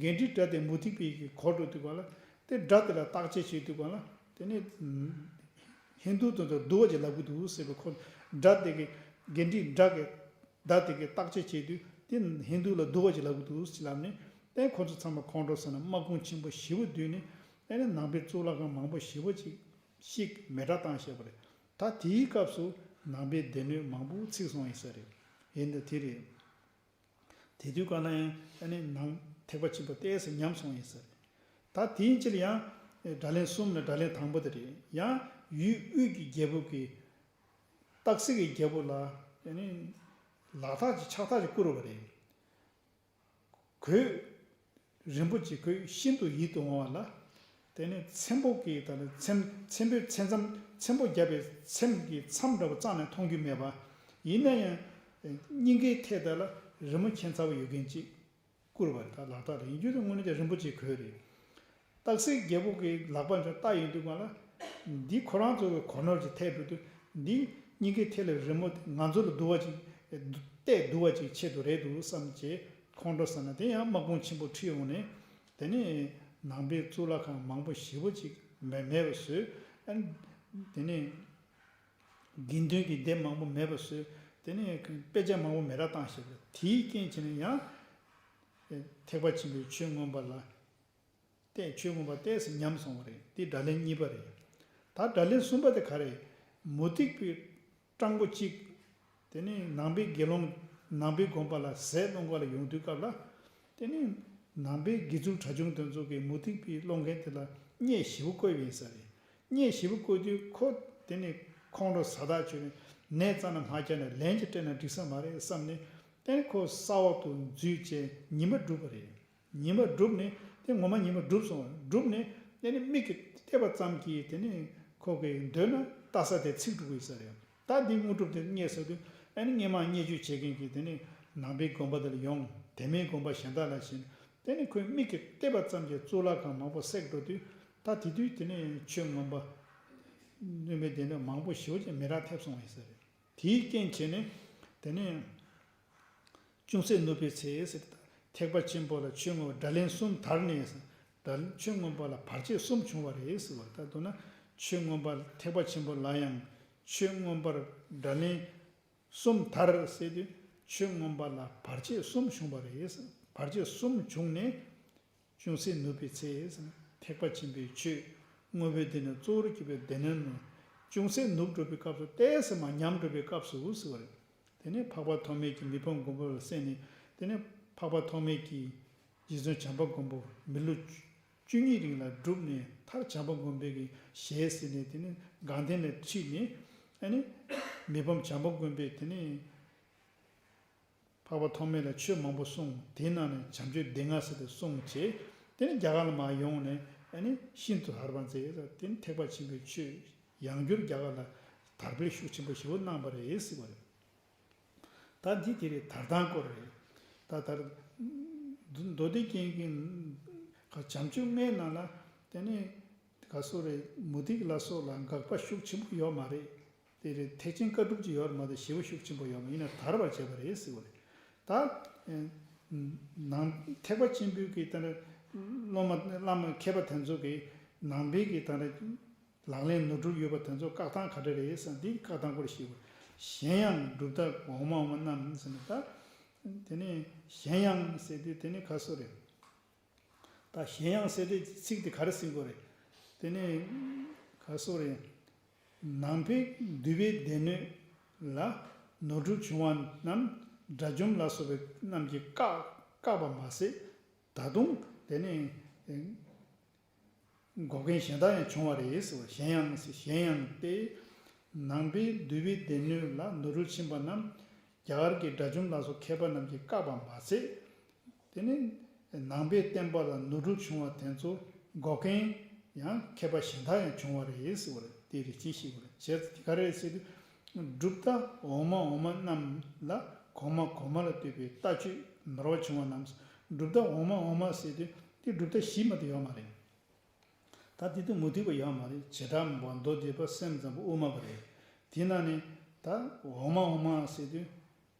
ག་འདྲའི་སྒྲ་དེ་མུ་སྟེགས་པའི་གི་གོ་འགྲོ་དུས་ག་ལ་དེ་སྒྲ་དེ་ལ་བརྟག་དཔྱད་བྱེད་དུས་ག་ལ་དེ་ནི་ཧིན་རྡུ་དེ་ཚོ་འདུལ་བ་ཅིག་ལབ་གི་འདུག་ཟེར་བའི་ཁོ་སྒྲ་དེ་གི་ག་འདྲའི་སྒྲ་གི་བརྡ་དེ་གའི་བརྟག་དཔྱད་བྱེད་དུས་དེ་ཧིན་རྡུ་ལ་འདུལ་བ་ཅིག་ལབ་ཀྱི་འདུག་ཅེས་ལབ་ནས་ཨེ་ཁོ་ཚོ་ཚང་མ་ཁོང་ཁྲོ་ཟ་ནས་དམག་དཔུང་ཆེན་པོ་ཞེ་པོ་བསྡུས་ནས་ཨེ་ནི་ནང་པའི་གཙུག་ལག་ཁང་མང་པོ་ཞེ་པོ་ཅིག་ཤིག་མེ་དྲག་བཏང་བཞག་པ་རེད། ད་དེའི་སྐབས་སུ་ནང་པའི་སྡེ་སྣོད་མང་པོ་ཚིག་སོང་ཡིན་ས་རེད། ཡིན་ད་དེ་རེད། དེ་དུས་ག་ལ་ཡང་ཨེ་ནི་ནང་ཐེག་པ་ཆེན་པོ་ཏོག་ཙམ་ཉམས་སོང་ཡིན་ས་རེད། ད་དེའི་ཕྱིར་ཡང་སྒྲ་ལན་གསུམ་ནས་སྒྲ་ལན་དང་པོ་དེ་རེད། ཡང་ཡུལ་དབུས་ཀྱི་རྒྱལ་པོ་གིས་སྟག་གཟིག་གི་རྒྱལ་པོ་ལ་ཨེ་ནི་ལག་ཐག་ཅིག་ཕྱག་ཐག་ཅིག་བསྐུར་བ་རེད། གོས་རིན་པོ་ཆེ་གོས་ཤིན་ཏུ་ཡིད་དུ་འོང་བ་ལ། དེ་ནས་ཚེམ་པོ་གིས་ད་ནི་ཚེམ་ཚེམ་པོའི་ཚེམ་ཙམ་ཚེམ་པོ་བརྒྱབ་པའི་ཚེམ་གྱི་མཚམས་འདྲ་བོ་རྩ་ནས་མཐོང་རྒྱུ་མེད་པ། ཡིན་ན་ཡང་སྙིང་གའི་ཐད་དེ་ལ་རི་མོ་ཁྱད་མཚར་བ་ཡོད་མཁན་ཅིག་བསྐུར་བ་རེད། ད་ལག་རྟགས་རེད། ཡིན་རྒྱུ་དེ་དངོས་གནས་ཀྱི་རིན་པོ་ཆེའི་གོས་རེད། སྟག་གཟིག་རྒྱལ་པོ་གི་ལག་པ་འདྲ་ལྟ་ཡོང་དུས་གང་ལ། འདི་ཁོ་རང་ཚོ་གི་གོ་ནོར་གྱི་ཐད་འགྲོ་དུས་འདི་སྙིང་གའི་ཐད་ལ་རི་མོ་ང་ཚོ་ལ་བསྡུ་བ་ཅིག་གཏད་བསྡུ་བ་ཅིག་ཆེད་དུ་རེད་འདུག་བསམ་བྱས་ཁོང་ཁྲོ་ཟ་ན། དེ་ཡང་དམག་དཔུང་ཆེན་པོ་ཁྲིད་འོང་ནས་དེ་ནས་ནང་པའི་གཙུག་ལག་ཁང་མང་པོ་ཞེ་པོ་ཅིག་མེད་མེད་པ་བཟོས། ཨ་ནི་དེ་ནས་དགེ་འདུན་གྱི་སྡེ་མང་པོ་མེད་པ་བཟོས། དེ་ནས་དཔེ་ཆ་མང་པོ་མེ་ར་བཏང་བཞག་པ་རེད། དེའི་རྐྱེན་བྱས་ནས་ཡང་ཐེག་པ་ཆེན་པོའི་ཆོས་མངོན་པ་ལ། ཏེ་ཆོས་མངོན་པ་ཏོག་ཙམ་ཉམས་སོང་བ་རེད། འདི་སྒྲ་ལན་གཉིས་པ་རེད། ད་སྒྲ་ལན་གསུམ་པ་དེ་ག་རེ། མུ་སྟེགས་པའི་སྤྲང་པོ་གཅིག་དེ་ནི་ནང་པའི་དགེ་སློང་ནང་པའི་དགོན་པ་ལ་ཟས་སློང་ག་ལ་ཡོང་དུས་སྐབས་ལ། དེ་ནི་ནང་པའི་དགེ་ཚུལ་གྲྭ་ཆུང་དེ་ཚོ་གིས་མུ་སྟེགས་པའི་སློང་མཁན་དེ་ལ་བརྙས་ཞེ་པོ་བཀོད་པ་ཡིན་ས་རེད། བརྙས་ཞེ་པོ་བཀོད་དུས་ཁོ་དེ་ནི་ཁོང་ཁྲོ་ཟ་ཐག་ཆོད་ནས་ནད་རྩ་ནས་མ་བརྒྱབ་ནས་ལན་ཅིག་སྤྲད་ན་འགྲིག་ས་མ་རེད་བསམ་ནས། དེ་ནི་ཁོ་ས་འོག་ཏུ་འཛུལ་བྱས་ཉི་མ་བསྒྲུབས་པ་རེད། ཉི་མ་བསྒྲུབས་ནས་དེ་ངོ་མ་ཉི་མ་བསྒྲུབས་སོང་བ། བསྒྲུབས་ནས་དེ་ནི་མིག་གིས་བལྟས་པ་ཙམ་གྱིས་དེ་ནི་ཁོ་གི་མདུན་ན་ལྟ་ས་དེ་ཚིག་འགྲོ་གི་ཡོད་ས་རེད། ད་འདི་དངོས་གྲུབ་དེ་རྙེད་ས་དུས་ཨ་ནི་སྔོན་མ་བརྙས་བཅོས་བྱེད་མཁན་གྱི་དེ་ནི་ནང་པའི་དགོན་པ་དེ་ལ་ཡོང་། དེ་མིན་དགོན་པ་གཞན་དག་ལ་ཕྱིན། དེ་ནི་ཁོས་མིག་གིས་བལྟས་པ་ཙམ་གྱིས་གཙུག་ལག་ཁང་མང་པོ་བསྲེགས་འགྲོ་དུས། ད་དེ་དུས་དེ་ནི་ཆོས་མངོན་པ་གནོད་མེད་བདེ་སྣོད་མང་པོ་ཞེ་པོ་ཅིག་མེ་རག་ཐེབས་སོང་བ་ཡིན་ས་རེད། དེའི་རྐྱེན་བྱས་ནས་དེ་ནས་ཅུང་ཟད་ནུབ་པའི་ཚེ་ཟེར་ཏེ། ཐེག་པ་ཆེན་པོ་ལ་ཆོས་མངོན་པ་སྒྲ་ལན་གསུམ་དར་ནས། ད་ཆོས་མངོན་པ་ལ་བར་ཆད་གསུམ་བྱུང་བ་རེད་ཟེར་བ། ད་མདོར་ན་ཆོས་མངོན་པ་ཐེག་པ་ཆེན་པོ་ལ་ཡང་ཆོས་མངོན་པར་སྒྲ་ལན་གསུམ་དར་ཟེར་དུས། ཆོས་མངོན་པ་ལ་བར་ཆད་གསུམ་བྱུང་བ་རེད། བར་ཆད་གསུམ་བྱུང་ནས་ཅུང་ཟད་ནུབ་པའི་ཚེ། ཐེག་པ་ཆེན་པོའི་ཆོས་དངོས་པོའི་སྡེ་སྣོད་གཙོ་བོར་གྱུར་པའི་སྡེ་སྣོད་རྣམས་ཅུང་ཟད་ནུབ་འགྲོ་བའི་སྐབས་སུ། ཏོག་ཙམ་མར་ཉམས་འགྲོ་བའི་སྐབས་སུ་ཟེར་བ་རེད། དེ་ནས་འཕགས་པ་ཐོགས་མེད་ཀྱིས་མི་ཕམ་མགོན་པོ་ལ་གསན་ནས། དེ་ནས་འཕགས་པ་ཐོགས་མེད་ཀྱིས་རྗེ་བཙུན་བྱམས་པ་མགོན་པོ་མི་ལོ་བཅུ་གཉིས་རིང་ལ་བསྒྲུབས་ནས། མཐར་བྱམས་པ་མགོན་པོ་གི་ཞལ་གཟིགས་ནས། དེ་ནས་དགའ་ལྡན་ལ་ཁྲིད་ནས། ཨ་ནི་མི་ཕམ་བྱམས་པ་མགོན་པོས་དེ་ནས་འཕགས་པ་ཐོགས་མེད་ལ་ཆོས་མང་པོ་གསུངས། དེའི་ནང་ནས་བྱམས་ཆོས་སྡེ་ལྔ་ཟེར་དེ་གསུངས་བྱས། དེ་ནས་རྒྱ་གར་ལ་མར་ཡོང་ནས། ཨ་ནི་ཤིན་ཏུ་ཧར་པ་མཛད། དེ་ནས་ཐེག་པ་ཆེན་པོའི་ཆོས་ཡང་བསྐྱར་རྒྱ་གར་ལ་དར་སྤེལ་ཤུགས་ཆེན་པོ་ཞེ་པོ་གནང་བ་རེད་ཟེར་བ་རེད། ད་འདི་དེ་རེད། དར་སྟངས་སྐོར་རེད། ད་དར། མདོ་སྡེ་རྒྱན་གྱི་བྱམས་ཆོས་ལྔའི་ནང་ལ། དེ་ནས་ག་སོ་རེད། མུ་སྟེགས་ལ་སོགས་ལ་དགག་པ་ཤུགས་ཆེན་པོ་ཡོད་མ་རེད། དེ་རེད། ཐེག་ཆེན་བཀའ་སྒྲུབ་ཅིག་ཡོད་རེད་མ་གཏོགས་ཞེ་པོ་ཤུགས་ཆེན་པོ་ཡོད་མ་རེད། ཡིན་ན་དར་བར་བྱས་པ་རེད་ཟེར་བ་རེད། ད་ནང་ཐེག་པ་ཆེན་པོའི་གི་ད་ནི་སློབ་མ་བླ་མ་མཁས་པ་དེ་ཚོ་གི་ནང་པའི་གི་ད་ནི་ལག་ལེན་ནོར་འཁྲུལ་ཡོད་པ་དེ་ཚོ་བཀག་སྟངས་ག་འདྲ་རེད་ཟེར་ན། འདི་བཀག་སྟངས་སྐོར་ཞིག་གཞན་ཡང་སྒྲུབ་ཐབས་འོག་མ་འོག་མ་རྣམས་ཟེར་ནས། ད་དེ་ནས་གཞན་ཡང་ཟེར་དུས་དེ་ནི་ག་སོ་རེད། ད་གཞན་ཡང་ཟེར་དུས་ཚིག་དེ་ག་རེ་ཟེར་དགོས་རེད། དེ་ནི་ག་སོ་རེད། ནང་པའི་འདུལ་བའི་སྡེ་སྣོད་ལ་ནོར་འཁྲུལ་བྱུང་བ་རྣམས་དགྲ་བཅོམ་ལ་སོགས་པའི་རྣམས་ཀྱིས་བཀག་བཀག་པ་མ་ཟད། ད་དུང་དེ་ནི་འགོག་མཁན་གཞན་དག་ཡང་བྱུང་བ་རེད་ཟེར་བ། གཞན་ཡང་ཟེར། གཞན་ཡང་སྟེ། ནང་པའི་འདུལ་བའི་སྡེ་སྣོད་ལ་ནོར་འཁྲུལ་ཕྱིན་པ་རྣམས་རྒྱ་གར་གྱི་དགྲ་བཅོམ་ལ་སོགས་མཁས་པ་རྣམས་ཀྱིས་བཀག་པ་མ་ཟད། དེ་ནི་ནང་པའི་བསྟན་པ་ལ་ནོར་འཁྲུལ་བྱུང་བ་དེ་ཚོ་འགོག་མཁན་ཡང་མཁས་པ་གཞན་དག་ཡང་བྱུང་བ་རེད་ཟེར་བ་རེད། དེ་རེད། ཅི་ཞིག་བར་བྱས་ཏེ་ག་རེ་ཟེར་དུས། གྲུབ་མཐའ་འོག་མ་འོག་མ་རྣམས་ལ་གོང་མ་གོང་མ་ལ་ལྟོས་པའི་ལྟ་སྤྱོད་ནོར་བ་བྱུང་བ་རྣམས། གྲུབ་མཐའ་འོག་མ་འོག་མ་ཟེར་དུས་དེ་གྲུབ་མཐའ་བཞི་མ་གཏོགས་ཡོད་མ་རེད། ད་དེ་དུས་མུ་སྟེགས་པ་ཡོད་མ་རེད། བྱེ་བྲག་སྨྲ་བ། མདོ་སྡེ་པ། སེམས་ཙམ་པ། དབུ་མ་པ་རེད། དེ་ནང་ནས་ད་འོག་མ་འོག་མ་ཟེར་དུས།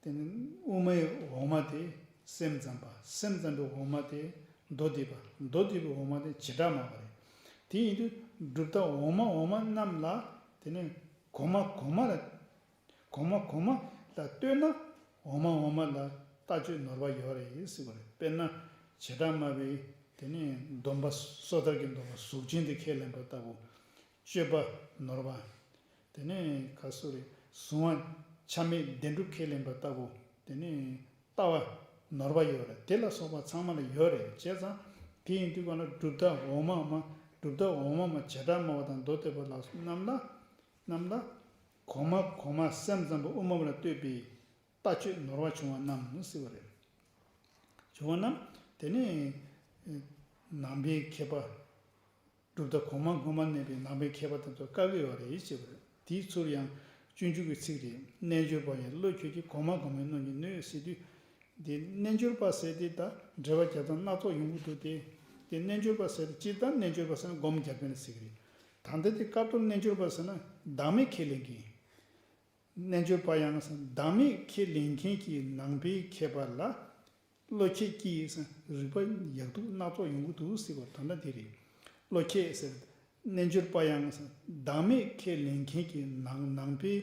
དེ་ནི་དབུ་མའི་འོག་མ་དེ་སེམས་ཙམ་པ། སེམས་ཙམ་པའི་འོག་མ་དེ་མདོ་སྡེ་པ། མདོ་སྡེ་པའི་འོག་མ་དེ་བྱེ་བྲག་སྨྲ་བ་རེད། དེ་ཡིན་དུས་གྲུབ་མཐའ་འོག་མ་འོག་མ་རྣམས་ལ་དེ་ནི་གོང་མ་གོང་མ་ལ། གོང་མ་གོང་མ་ལ་ལྟོས་ན་འོག་མ་འོག་མ་ལ་ལྟ་སྤྱོད་ནོར་བ་ཡོད་རེད་ཟེར་བ་རེད། དཔེར་ན་བྱེ་བྲག་སྨྲ་བའི་དེ་ནི་སྡོམ་པ། སོ་ཐར་གྱི་སྡོམ་པ་གཟུགས་ཅན་དེ་ཁས་ལེན་པ་ལྟ་བུ། སྤྱོད་པ་ནོར་བ། དེ་ནས་ག་སོ་རེད། གཟུང་བ་ཆ་མེད་བདེན་གྲུབ་ཁས་ལེན་པ་ལྟ་བུ། དེ་ནས་ལྟ་བ་ནོར་བ་ཡོད་རེད། དེ་ལ་སོགས་པ་ཚང་མ་ལ་ཡོད་རེད། བྱས་ཙང་དེ་ཡིན་དུས་ག་ན་གྲུབ་མཐའ་འོག་མ་མ། གྲུབ་མཐའ་འོག་མ་མ། བྱེ་བྲག་སྨྲ་བ་དང་མདོ་སྡེ་པ་ལ་རྣམས་ལ། རྣམས་ལ་གོང་མ་གོང་མ་སེམས་ཙམ་པ་དབུ་མ་པ་ལ་ལྟོས་པའི་ལྟ་སྤྱོད་ནོར་བ་བྱུང་བ་རྣམས་ཟེར་བ་རེད། བྱུང་བ་རྣམས་དེ་ནས་ནང་པའི་མཁས་པ། གྲུབ་མཐའ་གོང་མ་གོང་མ་གནས་པའི་ནང་པའི་མཁས་པ་དེ་ཚོ་བཀག་གི་ཡོད་རེད་ཅེས་པ་རེད། དེའི་ཚུར་ཡང་སྤྱོད་འཇུག་གི་ཚིག་རེད། རྣལ་འབྱོར་པ་ཡིན་བློ་ཁྱོད་ཀྱིས། གོང་མ་གོང་མའི་སྣོད་ཀྱིས་གནོད་ཟེར་དུས། འདི་རྣལ་འབྱོར་པ་ཟེར་དེ་ད་འགྲེལ་པ་རྒྱབ་སྟངས་སྣ་ཚོགས་ཡོང་གི་འདུག་སྟེ། དེ་རྣལ་འབྱོར་པ་ཟེར་དེ་སྤྱིར་བཏང་རྣལ་འབྱོར་པ་ཟེར་ན་སྒོམ་རྒྱབ་མཁན་ལ་ཟེར་གི་རེད། ད་ལྟ་དེ་སྐབས་ཐོག་རྣལ་འབྱོར་པ་ཟེར་ན་བདག་མེད་ཁས་ལེན་མཁན། རྣལ་འབྱོར་པ་ཡང་ཟེར་བདག་མེད་ཁས་ལེན་མཁན་གྱི་ནང་པའི་མཁས་པ་ལ། བློ་ཁྱད་ཀྱིས་ཟེར་རིགས་པ་ཡག་སྡུག་སྣ་ཚོགས་ཡོང་གི་འདུག་ཟེར་བ་དོན་དག་དེ་རེད། བློ་ཁྱད་ཟེར། རྣལ་འབྱོར་པ་ཡང་ཟེར་བདག་མེད་ཁས་ལེན་མཁན་གྱི་ནང་ནང་པའི་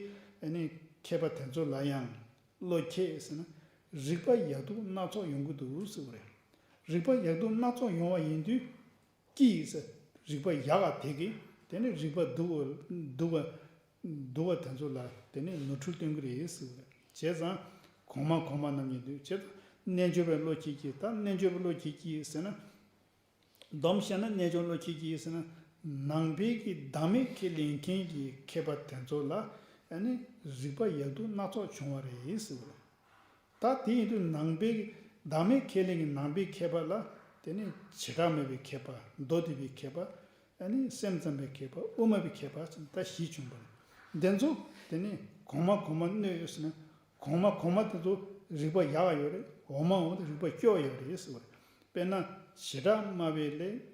ཨ་ནི་མཁས་པ་དེ་ཚོ་ལ་ཡང་བློ་ཁྱད་ཟེར་ན་རིགས་པ་ཡག་སྡུག་སྣ་ཚོགས་ཡོང་གི་འདུག་ཟེར་བ་རེད། རིགས་པ་ཡག་སྡུག་སྣ་ཚོགས་ཡོང་བ་ཡིན་དུས། ཀྱིས་ཟེར། རིགས་པ་ཡག་ག་དེ་གིས་དེ་ནི་རིགས་པ་སྡུག་སྡུག་སྡུག་པ་དེ་ཚོ་ལ་དེ་ནི་ནོར་འཁྲུལ་སྟོན་གྱི་རེད་ཟེར་བ་རེད། བྱས་ཙང་གོང་མ་གོང་མ་རྣམས་ཡིན་དུས། བྱས་ཙང་རྣལ་འབྱོར་པའི་བློ་ཁྱད་ཀྱིས། ད་རྣལ་འབྱོར་པའི་བློ་ཁྱད་ཀྱིས་ཟེར་ན། སྡོམ་བཤད་ན་རྣལ་འབྱོར་བློ་ཁྱད་ཀྱིས་ཟེར་ན། ནང་པའི་གི་བདག་མེད་ཁས་ལེན་མཁན་གྱི་མཁས་པ་དེ་ཚོ་ལ་ཨ་ནི་རིགས་པ་ཡག་སྡུག་སྣ་ཚོགས་བྱུང་བ་རེད་ཟེར་བ་རེད། ད་དེ་ཡིན་དུས་ནང་པའི་བདག་མེད་ཁས་ལེན་གྱི་ནང་པའི་མཁས་པ་ལ་དེ་ནི་བྱེ་བྲག་སྨྲ་བའི་མཁས་པ། མདོ་སྡེ་པའི་མཁས་པ། ཨ་ནི་སེམས་ཙམ་པའི་མཁས་པ། དབུ་མ་པའི་མཁས་པ་ཟེར་ད་བཞི་བྱུང་བ་རེད། འདི་ཚོ་དེ་ནི་གོང་མ་གོང་མ་གནོད་ཡོད་ཟེར་ན། གོང་མ་གོང་མ་དེ་ཚོ་རིགས་པ་ཡག་ཡོད་རེད། འོག་མ་འོག་མ་དེ་རིགས་པ་སྐྱོ་ཡོད་རེད་ཟེར་བ་རེད། དཔེར་ན་བྱེ་བྲག་སྨྲ་བའི་ལས།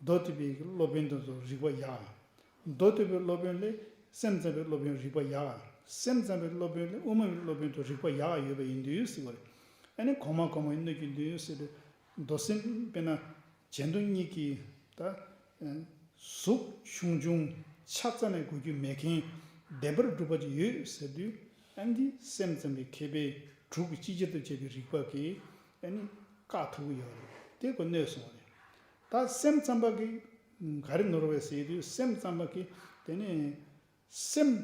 མདོ་སྡེ་པའི་སློབ་དཔོན་དེ་ཚོ་རིགས་པ་ཡག་མདོ་སྡེ་པའི་སློབ་དཔོན་ལས་སེམས་ཙམ་པའི་སློབ་དཔོན་རིགས་པ་ཡག་སེམས་ཙམ་པའི་སློབ་དཔོན་ལས་དབུ་མ་པའི་སློབ་དཔོན་དུ་རིགས་པ་ཡག་ཡོད་པ་ཡིན་དུས་ཟེར་བ་རེད། ཨ་ནི་གོང་མ་གོང་མ་ཡིན་གནོད་ཀྱི་འདུག་ཟེར་དུས། མདོ་སེམས་དཔེར་ན། གཞན་དོན་གཉིས་ཀྱི་ད་གཟུགས་ཆུང་ཆུང་ཆ་ཙམ་ལས་དགོས་རྒྱུ་མེད་མཁན་བདེན་པར་གྲུབ་པ་ཅིག་ཡོད་ཟེར་དུས། ཨ་ནི་འདི་སེམས་ཙམ་པའི་མཁས་པའི་དྲུག་གིས་ཅིག་ཅར་དུ་བྱས་པའི་རིགས་པ་གིས་ཨ་ནི་བཀག་ཐུབ་ཀྱི་ཡོད་རེད། དེ་ཁོ་གནོད་སོང་བ་རེད། ད་སེམས་ཙམ་པ་གིས་ག་རེ་ནོར་བས་ཟེར་དུས། སེམས་ཙམ་པ་གིས་དེ་ནི་སེམས་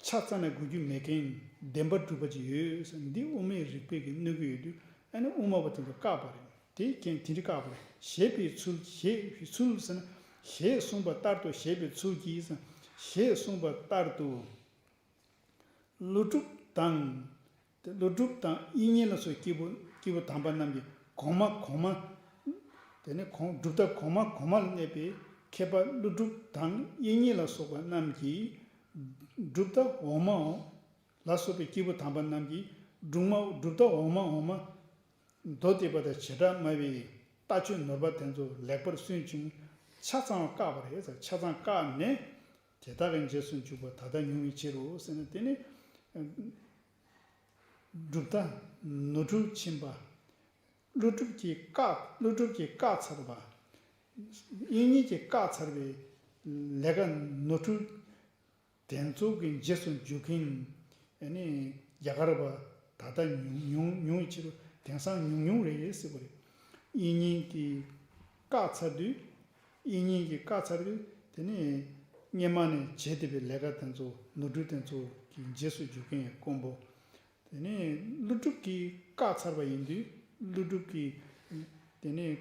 ཆ་ཙམ་ལས་དགོས་རྒྱུ་མེད་མཁན་བདེན་པར་གྲུབ་པ་ཅིག་ཡོད་ཟེར། འདི་དབུ་མའི་རིགས་པས་ཀྱིས་གནོད་ཀྱི་ཡོད་དུས། ཨ་ནི་དབུ་མ་པ་དེ་ཚོ་བཀག་པ་རེད། དེ་རྐྱེན་དེ་འདྲ་བཀག་པ་རེད། བཞེད་པའི་ཚུལ། བཞེད་པའི་ཚུལ་ཟེར་ན། ཞེས་གསུངས་པ་ལྟར་དུ་བཞེད་པའི་ཚུལ་གྱིས་ཟེར། ཞེས་གསུངས་པ་ལྟར་དུ་ཀླུ་སྒྲུབ་དང་། དེ་ཀླུ་སྒྲུབ་དང་དབྱིག་གཉེན་ལ་སོགས་སྐྱེས་བུ་སྐྱེས་བུ་དམ་པ་རྣམས་ཀྱིས་གོང་མ་གོང་མ། དེ་ནས་གོང་སྒྲུབ་མཐའ་གོང་མ་གོང་མ་ལ་གནས་པའི་མཁས་པ་ཀླུ་སྒྲུབ་དང་དབྱིག་གཉེན་ལ་སོགས་པ་རྣམས་ཀྱིས། སྒྲུབ་མཐའ་འོག་མའོ། ལ་སོགས་པའི་སྐྱེས་བུ་དམ་པ་རྣམས་ཀྱིས་སྒྲུབ་མ་སྒྲུབ་མཐའ་འོག་མ་འོག་མ། མདོ་སྡེ་པ་དང་བྱེ་བྲག་སྨྲ་བའི་ལྟ་སྤྱོད་ནོར་བ་དེ་ཚོ་ལེགས་པར་སུན་ཕྱུང་། ཆ་ཚང་བ་བཀག་པ་རེད། ཆ་ཚང་བཀག་ནས་དེ་དག་གི་རྗེས་སུ་འཇུག་པ་ད་ལྟ་ཉུང་བའི་ཕྱིར་རོ་ཟེར་ན། དེ་ནི་གྲུབ་མཐའ་ནོར་འཁྲུལ་ཕྱིན་པ། ཀླུ་སྒྲུབ་ཀྱིས་བཀག་ཀླུ་སྒྲུབ་ཀྱིས་བཀག་ཚར་བ། དབྱིག་གཉེན་གྱིས་བཀག་ཚར་བའི་ལས་ཀ་ནོར་འཁྲུལ། དེ་ཚོ་གི་རྗེས་སུ་འཇུག་མཁན་ཨ་ནི་རྒྱ་གར་བ་ད་ལྟ་ཉུང་ཉུང་ཉུང་བའི་ཕྱིར་རོ། དེང་སང་ཉུང་ཉུང་རེད་ཟེར་བ་རེད། དབྱིག་གཉེན་གྱིས་བཀག་ཚར་དུས། དབྱིག་གཉེན་གྱིས་བཀག་ཚར་དུས། དེ་ནས་སྔོན་མ་ནས་བྱས་བསྡད་པའི་ལས་ཀ་དེ་ཚོ་ནོར་འཁྲུལ་དེ་ཚོ་གི་རྗེས་སུ་འཇུག་མཁན་དཀོན་པོ། དེ་ནས་ཀླུ་སྒྲུབ་ཀྱིས་བཀག་ཚར་བ་ཡིན་དུས། ཀླུ་སྒྲུབ་ཀྱིས་དེ་ནས།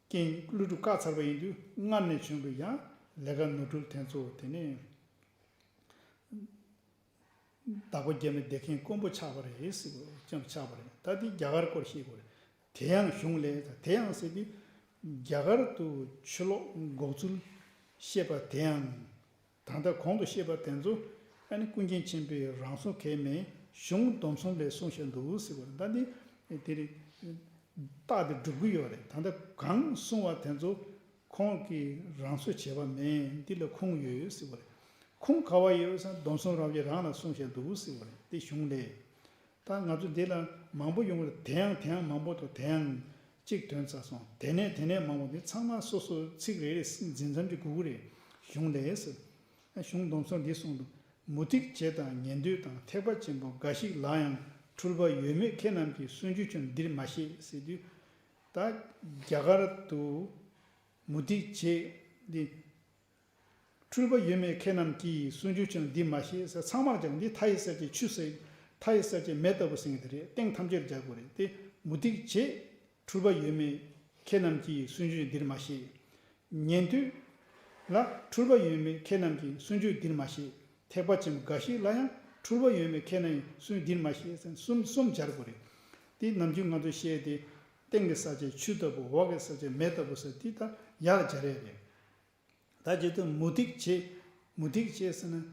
རྐྱེན་ཀླུ་སྒྲུབ་བཀག་ཚར་བ་ཡིན་དུས། སྔར་ནས་བྱུང་བའི་ཡང་ལས་ཀ་ནོར་འཁྲུལ་དེ་ཚོ་དེ་ནས་བདག་པོ་རྒྱབ་ནས་བསྡད་མཁན་དཀོན་པོ་ཆགས་པ་རེད་ཟེར་གོ། ཆགས་པ་རེད། ད་དེ་རྒྱ་གར་སྐོར་བཤད་དགོས་རེད། དེ་ཡང་གཞུང་ལས། དེ་ཡང་ཟེར་དུས། རྒྱ་གར་དུ་ཆུ་ལོག་འགོག་ཚུལ་བཤད་པ་དེ་ཡང་། ད་ལྟ་གོང་དུ་བཤད་པ་དེ་ཚོ་ཨ་ནི་ཀུན་མཁྱེན་ཆེན་པོས་རང་སྲོག་གེགས་མེད་གཞུང་སྡོམ་གསུམ་ལས་གསུངས་བཞག་འདུག་ཟེར་བ་རེད། ད་འདི་དེ་རེད། རྟགས་དེ་སྒྲུབ་ཀྱི་ཡོད་རེད། ད་ལྟ་གང་གསུང་བ་དེ་ཚོ་ཁོང་གིས་རང་སྲོག་བྱས་པ་མེད། འདི་ལ་ཁུངས་ཡོད་ཟེར་བ་རེད། ཁུངས་ག་བ་ཡོད་ཟེར་ན་སྡོམ་གསུམ་རབ་རྒྱས་རང་ལ་གསུངས་བཞག་འདུག་ཟེར་བ་རེད། དེ་གཞུང་ལས། ད་ང་ཚོ་འདི་ལ་མང་པོ་ཡོང་གི་རེད། དེ་ཡང་དེ་ཡང་མང་པོ་འདུག་དེ་ཡང་གཅིག་ཐོན་ཚར་སོང་། དེ་ནས་དེ་ནས་མང་པོ། འདི་ཚང་མ་སོ་སོ་ཚིག་རེ་རེ་འཛིན་མཚམས་ཀྱི་དགོས་ཀྱི་རེད། གཞུང་ལས་ཟེར། གཞུང་སྡོམ་གསུམ་འདི་གསུངས་འདུག་མུ་སྟེགས་བྱེད་དང་ཉན་ཐོས་དང་། ཐེག་པ་ཆེན་པོ་འགའ་ཞིག་ལ་ཡང་། འཁྲུལ་པ་ཡོད་མེད་མཁས་རྣམས་ཀྱིས། སུན་འབྱིན་ཆུ་འདིར་མ་བཤད་ཟེར་དུས། ད་རྒྱ་གར་དུ་མུ་སྟེགས་བྱེད་འདི། འཁྲུལ་པ་ཡོད་མེད་མཁས་རྣམས་ཀྱིས། སུན་འབྱིན་ཆུ་འདིར་མ་བཤད་ཟེར། ཚང་མར་སྦྱར། འདི་མཐའ་ཡས་གསལ་བྱེད་ཆུ་ཟེར། མཐའ་ཡས་གསལ་བྱེད་མེ་ལྟ་བུ་ཟེར་མཁན་དེ་རེད། སྟེང་ཐམས་ཅད་ལ་སྦྱར་དགོས་རེད། དེ་མུ་སྟེགས་བྱེད། འཁྲུལ་པ་ཡོད་མེད་མཁས་རྣམས་ཀྱིས། སུན་འབྱིན་ཆུ་འདིར་མ་བཤད། ཉན་ཐོས་ལ་འཁྲུལ་པ་ཡོད་མེད་མཁས་རྣམས་ཀྱིས། སུན་འབྱིན་ཆུ་འདིར་མ་བཤད། ཐེག་པ་ཆེན་པོ་འགའ་ཞིག་ལ་ཡང་། འཁྲུལ་པ་ཡོད་མེད་མཁས་རྣམས་ཀྱིས། སུན་འདིར་མ་བཤད་ཟེར། གསུམ་གསུམ་སྦྱར་དགོས་རེད། དེ་ནམ་རྒྱུན་ང་ཚོས་བཤད་དེ། སྟེང་གི་གསལ་བྱེད་ཆུ་ལྟ་བུ། འོག་གི་གསལ་བྱེད་མེ་ལྟ་བུ་ཟེར། དེ་ད་ཡར་སྦྱར་ཡས་རེད། ད་བྱེད་དུས་མུ་སྟེགས་བྱེད། མུ་སྟེགས་བྱེད་ཟེར་ན།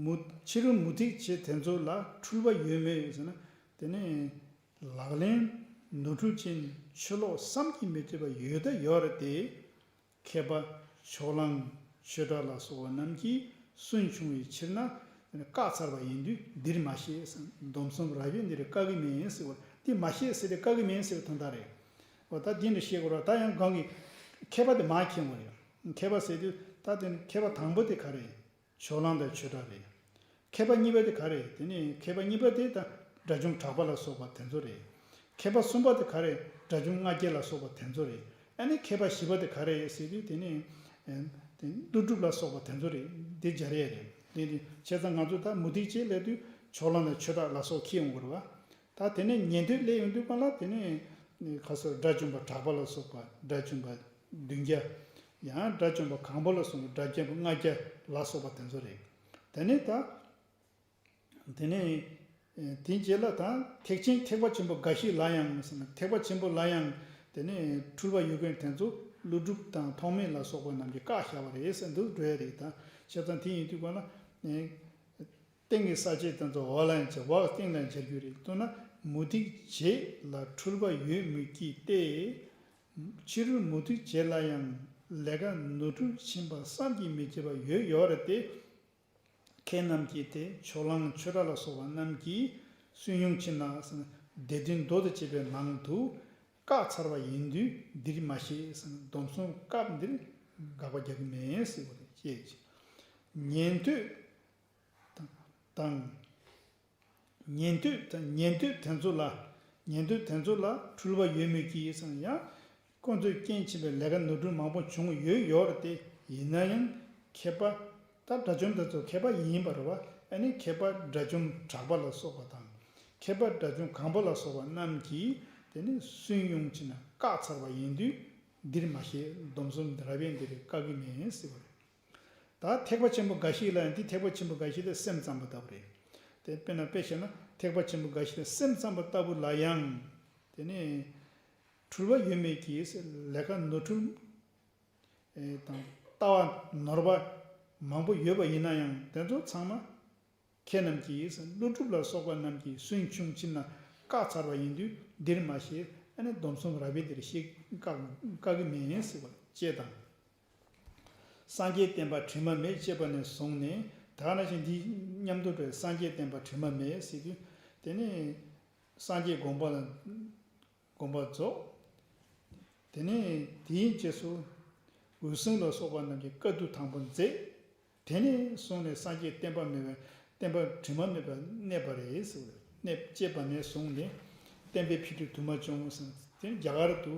མུ་ཕྱི་རོལ་མུ་སྟེགས་བྱེད་དེ་ཚོ་ལ་འཁྲུལ་པ་ཡོད་མེད་ཡོད་ཟེར་ན། དེ་ནི་ལག་ལེན་ནོར་འཁྲུལ་ཅན་ཕྱི་ལོགས་བསམ་གྱིས་མི་ཁྱབ་པ་ཡོད་ད་ཡོད་རེད་དེ། མཁས་པ་ཕྱོགས་གླང་ཆོས་གྲགས་ལ་སོགས་པ་རྣམས་ཀྱིས་སུན་ཕྱུང་བའི་ཕྱིར་ན། བཀག་ཚར་བ་ཡིན་དུས་འདིར་མ་བཤད་ཟེར། སྡོམ་གསུམ་རབ་རྒྱས་འདིར་བཀག་གི་མེད་ཟེར་བ། འདི་མ་བཤད་ཟེར་ཏེ་བཀག་གི་མེད་ཟེར་བའི་དོན་དག་རེད། འོ་ད་འདི་འདྲ་བཤད་དགོས་ར། ད་ཡང་གང་གི་མཁས་པ་དེ་མར་མཁྱེན་དགོས་རེད། མཁས་པ་ཟེར་དུས་ད་དེ་ནི་མཁས་པ་དང་པོ་དེ་ག་རེད། ཕྱོགས་གླང་དང་ཆོས་གྲགས་རེད། མཁས་པ་གཉིས་པ་དེ་ག་རེད། དེ་ནི་མཁས་པ་གཉིས་པ་དེ་ད་དགྲ་བཅོམ་གྲགས་པ་ལ་སོགས་པ་དེ་ཚོ་རེད། མཁས་པ་གསུམ་པ་དེ་ག་རེད། དགྲ་བཅོམ་ལྔ་བརྒྱ་ལ་སོགས་པ་དེ་ཚོ་རེད། ཨ་ནི་མཁས་པ་བཞི་པ་དེ་ག་རེད་ཟེར་དུས། དེ་ནི་ཨེ་དེ་ཀླུ་སྒྲུབ་ལ་སོགས་པ་དེ་ཚོ་རེད། དེ་སྦྱར་ཡས་རེད། དེ་ནི་བྱས་ཙང་ང་ཚོ་ད་མུ་སྟེགས་བྱེད་ལབ་དུས་ཕྱོགས་གླང་དང་ཆོས་གྲགས་ལ་སོགས་མཁྱེན་དགོས་རེད་བ། ད་དེ་ནས་ཉན་ཐོས་སླེབས་ཡོང་དུས་སྒང་ལ། དེ་ནས་ཁ་སོ་དགྲ་བཅོམ་པ་གྲགས་པ་ལ་སོགས་པ་དགྲ་བཅོམ་པ་བདུན་བརྒྱ། ཡང་དགྲ་བཅོམ་པ་གང་པོ་ལ་སོགས་པ་དགྲ་བཅོམ་པ་ལྔ་བརྒྱ་ལ་སོགས་པ་དེ་ཚོ་རེད། དེ་ནས་ད་དེ་ནས་དེའི་རྗེས་ལ་ད་ཐེག་ཆེན་ཐེག་པ་ཆེན་པོ་འགའ་ཞིག་ལ་ཡང་ཟེར་ན། ཐེག་པ་ཆེན་པོ་ལ་ཡང་དེ་ནས་འཁྲུལ་པ་ཡོད་མཁན་དེ་ཚོ་ཀླུ་སྒྲུབ་དང་ཐོགས་མེད་ལ་སོགས་པ་རྣམས་ཀྱིས་བཀག་བཞག་པ་རེད་ཟེར། འདི་འགྲོ་ཡ་རེད། ད་བྱས་ཙང་དེ་ཡིན་དུས་སྒང་ལ། སྟེང་གི་གསལ་བྱེད་དེ་ཚོ་འོག་ལ་ཡང་སྦྱར། འོག་སྟེང་ལ་སྦྱར་རྒྱུ་རེད། མདོར་ན་མུ་སྟེགས་བྱེད་ལ་འཁྲུལ་པ་ཡོད་མོད་ཀྱི་སྟེ། ཕྱི་རོལ་མུ་སྟེགས་བྱེད་ལ་ཡང་ལས་ཀ་ནོར་འཁྲུལ་ཕྱིན་པ་བསམ་གྱིས་མི་ཁྱབ་པ་ཡོད་ཡོད་རེད་དེ། མཁས་རྣམས་ཀྱིས་དེ་ཕྱོགས་གླང་ཆོས་གྲགས་ལ་སོགས་པ་རྣམས་ཀྱིས་སུན་ཕྱུང་ཕྱིན་ན་ཟེར་ན། སྡེ་བདུན་མདོ་དང་བཅས་པའི་ནང་དུ། བཀག་ཚར་བ་ཡིན་དུས་འདིར་མ་བཤད་ཟེར་ན། སྡོམ་གསུམ་སྐབས་འདིར་དགག་པ་རྒྱག་གི་མེད་ཟེར་བ་རེད། ཅེས་ཉན་ཐོས་དང་། ཉན་ཐོས་དང་། ཉན་ཐོས་དེ་ཚོ་ལ། ཉན་ཐོས་དེ་ཚོ་ལ་འཁྲུལ་པ་ཡོད་མོད་ཀྱི་ཟེར་ན། ཡང་ཁོ་ཚོས་རྐྱེན་བྱས་པའི་ལས་ཀ་ནོར་འཁྲུལ་མང་པོ་བྱུང་ཡོད་ཡོད་རེད་དེ། ཡིན་ན་ཡང་མཁས་པ། ད་དགྲ་བཅོམ་དེ་ཚོ་མཁས་པ་ཡིན་པ་རེད་བ། ཨ་ནི་མཁས་པ་དགྲ་བཅོམ་གྲགས་པ་ལ་སོགས་པ་དང་། མཁས་པ་དགྲ་བཅོམ་སྒམ་པོ་ལ་སོགས་པ་རྣམས་ཀྱིས་དེ་ནི་སུན་དབྱུང་བྱས་ན་བཀག་ཚར་བ་ཡིན་དུས་འདིར་མ་བཤད། སྡོམ་གསུམ་རབ་དབྱེ་འདིར་བཀག་གི་མེད་ཟེར་བ་རེད། ད་ཐེག་པ་ཆེན་པོ་འགའ་ཞིག་ལ་ཡང་། འདི་ཐེག་པ་ཆེན་པོ་འགའ་ཞིག་དེ་སེམས་ཙམ་པ་ལྟ་བུ་རེད། དེ་དཔེར་ན་དཔེ་བཤད་ན། ཐེག་པ་ཆེན་པོ་འགའ་ཞིག་དེ་སེམས་ཙམ་པ་ལྟ་བུ་ལ་ཡང་དེ་ནི་འཁྲུལ་པ་ཡོད་མོད་ཀྱི་ཟེར། ལས་ཀ་ནོར་འཁྲུལ་དང་ལྟ་བ་ནོར་བ་མང་པོ་ཡོད་པ་ཡིན་ན་ཡང་། དེ་ཚོ་ཚང་མ་ཁྱེད་རྣམས་ཀྱིས་ཟེར། ཀླུ་སྒྲུབ་ལ་སོགས་པ་རྣམས་ཀྱིས་སུན་དབྱུང་བྱས་ན་བཀག་ཚར་བ་ཡིན་དུས་འདིར་མ་བཤད། ཨ་ནི་སྡོམ་གསུམ་རབ་དབྱེ་འདིར་བཤད། བཀག་བཀག་གི་མེད་ཟེར་བ་ཅེས་དང་། སངས་རྒྱས་བསྟན་པ་དྲི་མ་མེད་ཅེས་པ་ནས་བཟུང་ནས། ད་ག་ནང་བཞིན་འདི་མཉམ་དུ་འགྲོ་བའི་སངས་རྒྱས་བསྟན་པ་དྲི་མ་མེད་ཟེར་དུས། དེ་ནི་སངས་རྒྱས་དགོངས་པ་ལ། དགོངས་པ་རྫོགས། དེ་ནས་དེའི་རྗེས་སུ་འོད་སྲུང་ལ་སོགས་པ་རྣམས་ཀྱིས་བཀའ་བསྡུ་དང་པོ་མཛད། དེ་ནས་བཟུང་ནས་སངས་རྒྱས་བསྟན་པ་མེད་པ། བསྟན་པ་དྲི་མ་མེད་པར་གནས་པ་རེད་ཟེར་བ་རེད། གནས་ཅེས་པ་ནས་བཟུང་ནས་བསྟན་པའི་འཕེལ་འགྲིབ་དུ་མ་བྱུང་ཟེར། དེ་རྒྱ་གར་དུ་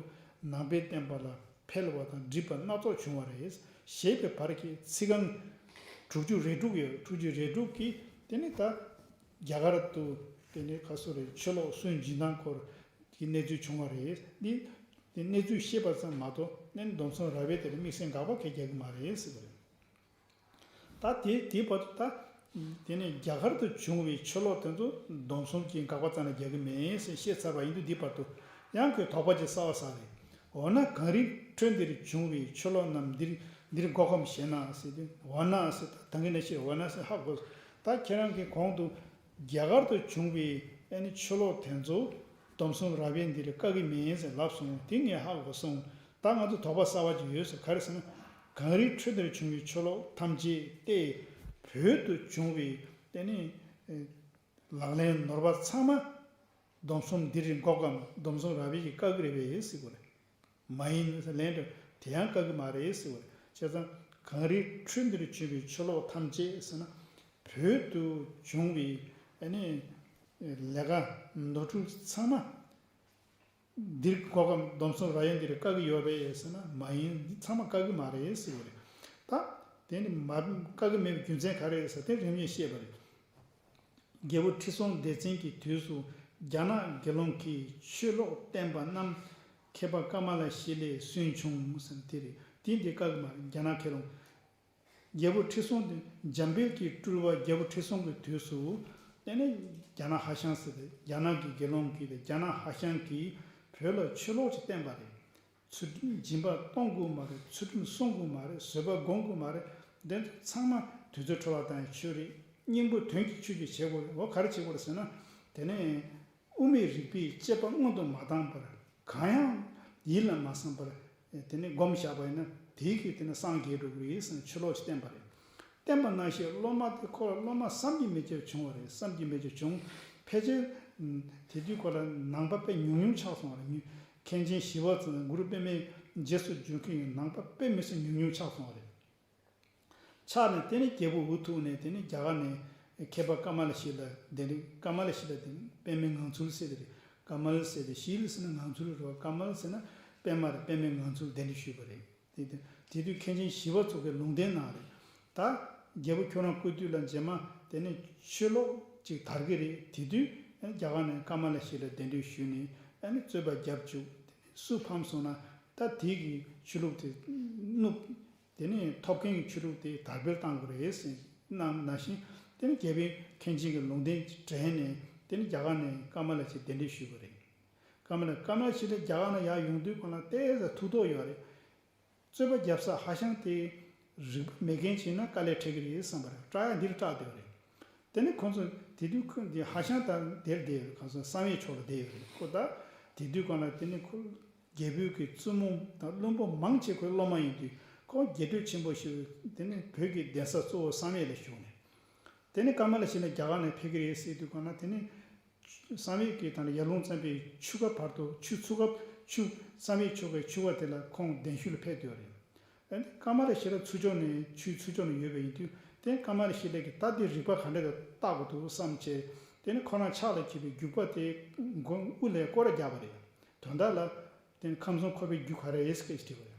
ནང་པའི་བསྟན་པ་ལ་འཕེལ་བ་དང་འགྲིབ་པ་སྣ་ཚོགས་བྱུང་བ་རེད། ཞེས་པའི་བར་གྱི་ཚིག་རྐང་དྲུག་ཅུ་རེ་དྲུག་ཡོད། དྲུག་ཅུ་རེ་དྲུག་གིས་དེ་ནི་ད་རྒྱ་གར་དུ་དེ་ནི་ག་སོ་རེད། ཆོས་ལོག་སུན་འབྱིན་སྟངས་སྐོར་གྱི་གནས་ཚུལ་བྱུང་བ་རེད། འདི་དེ་གནས་ཚུལ་ཤེས་པ་ཙམ་མ་གཏོགས། ཨ་ནི་སྡོམ་གསུམ་རབ་དབྱེ་དེར་དམིགས་བསལ་དགག་པ་གང་ཡང་རྒྱག་གི་མ་རེད་ཟེར་བ་རེད། ད་དེ་དེའི་བར་དུ། ད་དེ་ནས་རྒྱ་གར་དུ་བྱུང་བའི་ཆོས་ལོག་དེ་ཚོ་སྡོམ་གསུམ་གྱི་དགག་པ་ཙམ་ལས་རྒྱག་གི་མེད་ཟེར་བཤད་ཚར་བ་ཡིན་དུས། འདིའི་བར་དུ་ཡང་ཁོས་དོགས་པ་ཅིག་གསར་པ་ཟ་རེད། འོ་ན་གངས་རིའི་ཁྲོད་འདིར་བྱུང་བའི་ཆོས་ལོག་རྣམས་འདིར་འདིར་འགོག་གམ་ཞེ་ན་ཟེར་དུས། འོ་ན་ཟེར། ད་གིན་ནས་བཤད། འོ་ན་ཟེར། ཧ་གོ། ད་ཁྱེད་རང་གིས་གོང་དུ་རྒྱ་གར་དུ་བྱུང་བའི་ཨ་ནི་ཆོས་ལོག་དེ་ཚོ་སྡོམ་གསུམ་རབ་དབྱེ་འདིར་བཀག་གི་མེད་ཟེར་ལབ་སོང་། དེ་ངས་ཧ་གོ་སོང་། ད་ང་ཚོ་དོགས་པ་གསར་པ་ཅིག་ཡོད་ཟེར། ག་རེ་ཟེར་ན། གངས་རིའི་ཁྲོད་འདིར་བྱུང་བའི་ཆོས་ལོག་ཐམས་ཅད་དེ་བོད་དུ་བྱུང་བའི་དེ་ནི་ལག་ལེན་ནོར་བ་ཚང་མ་སྡོམ་གསུམ་འདིར་འགོག་གམ། སྡོམ་གསུམ་རབ་དབྱེ་གིས་བཀག་གི་རེད་པས་ཟེར་གོ་རེད། མ་ཡིན་ཟེར། ལན་དུ་དེ་ཡང་བཀག་གི་མ་རེད་ཟེར་བ་རེད། བྱས་ཙང་གངས་རིའི་ཁྲོད་འདིར་བྱུང་བའི་ཆོས་ལོག་ཐམས་ཅད་ཟེར་ན། བོད་དུ་བྱུང་བའི་ཨ་ནི་ལས་ཀ་ནོར་འཁྲུལ་ཚང་མ་འདིར་འགོག་གམ། སྡོམ་གསུམ་རབ་དབྱེ་འདིར་བཀག་གི་ཡོད་པས་ཟེར་ན། མ་ཡིན། འདི་ཚང་མ་བཀག་གི་མ་རེད་ཟེར་བ་རེད། ད་དེ་ནི་མ་བཀག་གི་མེད་པའི་རྒྱུ་མཚན་ག་རེ་རེད་ཟེར། དེ་རིམ་བཞིན་བཤད་པ་རེད། རྒྱལ་པོ་ཁྲི་སྲོང་ལྡེ་བཙན་གྱི་དུས་སུ་རྒྱ་ནག་དགེ་སློང་གིས་ཆོས་ལོག་བསྟན་པ་རྣམས་མཁས་པ་ཀ་མ་ལ་ཤཱི་ལས་སུན་ཕྱུང་ཟེར། དེ་རེད། དེ་འདི་བཀག་གི་མ་རེད། རྒྱ་ནག་མཁས་སློང་། རྒྱལ་པོ་ཁྲི་སྲོང་ལྡེ། འཇམ་དཔལ་གྱི་སྤྲུལ་པ་རྒྱལ་པོ་ཁྲི་སྲོང་གི་དུས་སུ། དེ་ནས་རྒྱ་ནག་ཧྭ་ཤང་ཟེར་ཏེ། རྒྱ་ནག་གི་དགེ་སློང་གིས་དེ་རྒྱ་ནག་ཧྭ་ཤང་གིས་བོད་ལ་ཆོས་ལོག་ཅིག་བསྟན་པ་རེད། ཚུལ་ཁྲིམས་སྦྱིན་པ་གཏོང་དགོས་མ་རེད། ཚུལ་ཁྲིམས་སྲུང་དགོས་མ་རེད། བཟོད་པ་སྒོམ་དགོས་མ་རེད། དེ་ཚོ་ཚང་མ་དུས་ཚོད་འཕྲོ་བརླག་བཏང་ཡག་ཆོས་རེད། སྙིང་པོ་དོན་གྱི་ཆོས་ཅིག་བྱེད་དགོས་རེད། འོ་ག་རེ་བྱེད་དགོས་རེད་ཟེར་ན། དེ་ནས་དབུ་མའི་རིགས་པས་དཔྱད་པ་སྔོན་དུ་མ་བཏང་བར། གང་ཡང་ཡིད་ལ་མ་བསམས་པར་དེ་ནས་སྒོམ་བཞག་པ་ཡིན་ན། དེའི་གིས་དེ་ནས་སངས་རྒྱས་འགྲོ་གི་རེད་ཟེར་ནས་ཆོས་ལོག་ཅིག་བསྟན་པ་རེད། བསྟན་པ་ནང་བཞིན་སློབ་མ་དེ་ཁོ་ལ་སློབ་མ་བསམ་གྱིས་མི་ཁྱབ་བྱུང་བ་རེད། བསམ་གྱིས་མི་ཁྱབ་བྱུང་། ཕལ་ཆེར་དེ་དུས་ཁོ་ལ་ནང་པ་དཔེ་ཉུང་ཉུང་ཆགས་སོང་བ་རེད། མཁན་ཆེན་ཞི་བ་འཚོ་དང་གུ་རུ་པདྨའི་རྗེས་སུ་འཇུག་མཁན་གྱི་ནང་པ་དཔེ་མི་སྲིད་ཉུང་ཉུང་ཆགས་སོང་བ་རེད། ཆགས་ནས་དེ་ནས་རྒྱལ་པོ་འུ་ཐུག་ནས། དེ་ནས་རྒྱ་གར་ནས་མཁས་པ་ཀ་མ་ལ་ཤཱི་ལ་གདན་འདྲེན། ཀ་མ་ལ་ཤཱི་ལ་དེ་པདྨའི་ངང་ཚུལ་ཟེར་དེ་རེད། ཀ་མ་ལ་ཟེར་དེ། ཤཱི་ལ་ཟེར་ན་ངང་ཚུལ་རེད་བ། ཀ་མ་ལ་ཟེར་ན་པདྨ་རེད། པདྨའི་ངང་ཚུལ་གདན་འདྲེན་ཞུས་པ་རེད། དེ་དུས་དེ་དུས་མཁན་ཆེན་ཞི་བ་འཚོ་གིས་ལུང་བསྟན་གནང་རེད། ད་རྒྱལ་པོ་ཁྱོད་རང་སྐུ་དུས་ལ་རྗེས་མ་དེ་ནས་ཆོས་ལོག་ཅིག་དར་གི་རེད། དེ་དུས་རྒྱ་གར་ནས་ཀ་མ་ལ་ཤཱི་ལ་གདན་འདྲེན་ཞུས་ནས། ཨ་ནི་རྩོད་པ་རྒྱབ་བཅུག། དེ་ནས་སུ་ཕམ་སོང་ན་ད་དེ་གི་ཆོས་ལུགས་དེ་བསྣུབས། དེ་ནས་ཐོབ་མཁན་གྱི་ཆོས་ལུགས་དེ་དར་སྤེལ་གཏང་དགོས་རེད་ཟེར་གནང་། ནང་བཞིན་དེ་ནས་རྒྱལ་པོའི་མཁན་ཆེན་གྱི་ལུང་བསྟན་དྲན་ནས། དེ་ནས་རྒྱ་གར་ནས་ཀ་མ་ལ་ཤཱི་ལ་གདན་འདྲེན་ཞུས་པ་རེད། ཀ་མ་ལ། ཀ་མ་ལ་ཤཱི་ལ་རྒྱ་གར་ནས་ཡར་ཡོང་དུས་ཁོ་ལ་ཏོག་ཙམ་ཐུགས་དོགས་ཡོད་རེད། རྩོད་པ་རྒྱབ་ས་ཧྭ་ཤང་དེ་རིག་པ་མེད་མཁན་བྱས་ན་དཀའ་ལས་འཕྲད་ཀྱི་རེད་བསམ་པ་རེད། སྐྲག་ཡ་འདིར་སྐྲག་བསྡད་པ་རེད། དེ་ནས་ཁོ་ཚོ་དེ་དུས་ཁོ་འདི་ཧྭ་ཤང་དང་དེར་བསྡད་ཡོད་རེད། གང་སོང་བསམ་ཡས་ཕྱོགས་ལ་བསྡད་ཡོད་རེད། ཁོ་ད་དེ་དུས་གང་ལ་དེ་ནས་ཁོ་རྒྱལ་པོའི་གི་བཙུན་མོ་དང་བློན་པོ་མང་ཆེ་ཁོའི་སློབ་མ་ཡིན་དུས། ཁོ་རྒྱས་སྤྲོས་ཆེན་པོ་ཞིག་དེ་ནས་བོད་ཀྱི་གདན་ས་གཙོ་བོ་བསམ་ཡས་ལ་བཞུགས་ནས། དེ་ནས་ཀ་མ་ལ་ཤཱི་ལ་རྒྱ་གར་ནས་ཕེབས་ཀྱི་རེད་ཟེར་དུས་གང་ལ། དེ་ནས་བསམ་ཡས་ཀྱི་ད་ནི་ཡར་ཀླུང་བཙན་པོའི་ཆུ་ཁ་བར་དུ། ཆུ་ཚུར་ཁ་ ཆུ་བསམ་ཡས་ཆོ་གའི་ཆུ་བ་དེ་ལ་ཁོང་གདན་ཞུ་ལ་ཕེབས་བསྡད་པ་རེད། ཨ་ནི་ཀ་མ་ལ་ཤི་ལ་ཚུར་ཕྱོགས་ནས་ཆུའི་ཚུར་ཕྱོགས་ནས་ཡོད་པ་ཡིན་དུས་དེ་ཀ་མ་ལ་ཤི་ལ་གིས་ད་འདི་རིག་པ་ག་འདྲ་ལ་བརྟག་དགོས་འདུག་བསམ་བྱས། དེ་ནི་ཁོ་རང་ཕྱག་ལ་འཁྱེར་བའི་རྒྱུག་པ་དེ་མགོ་དབུ་ལ་སྐོར་ར་བརྒྱབ་པ་རེད། དོན་དག་ལ་དེ་ནི་ཁམས་གསུམ་འཁོར་བའི་རྒྱུ་ག་རེ་རེད་ཟེར་སྐད་ཅིག་དྲིས་པ་རེད།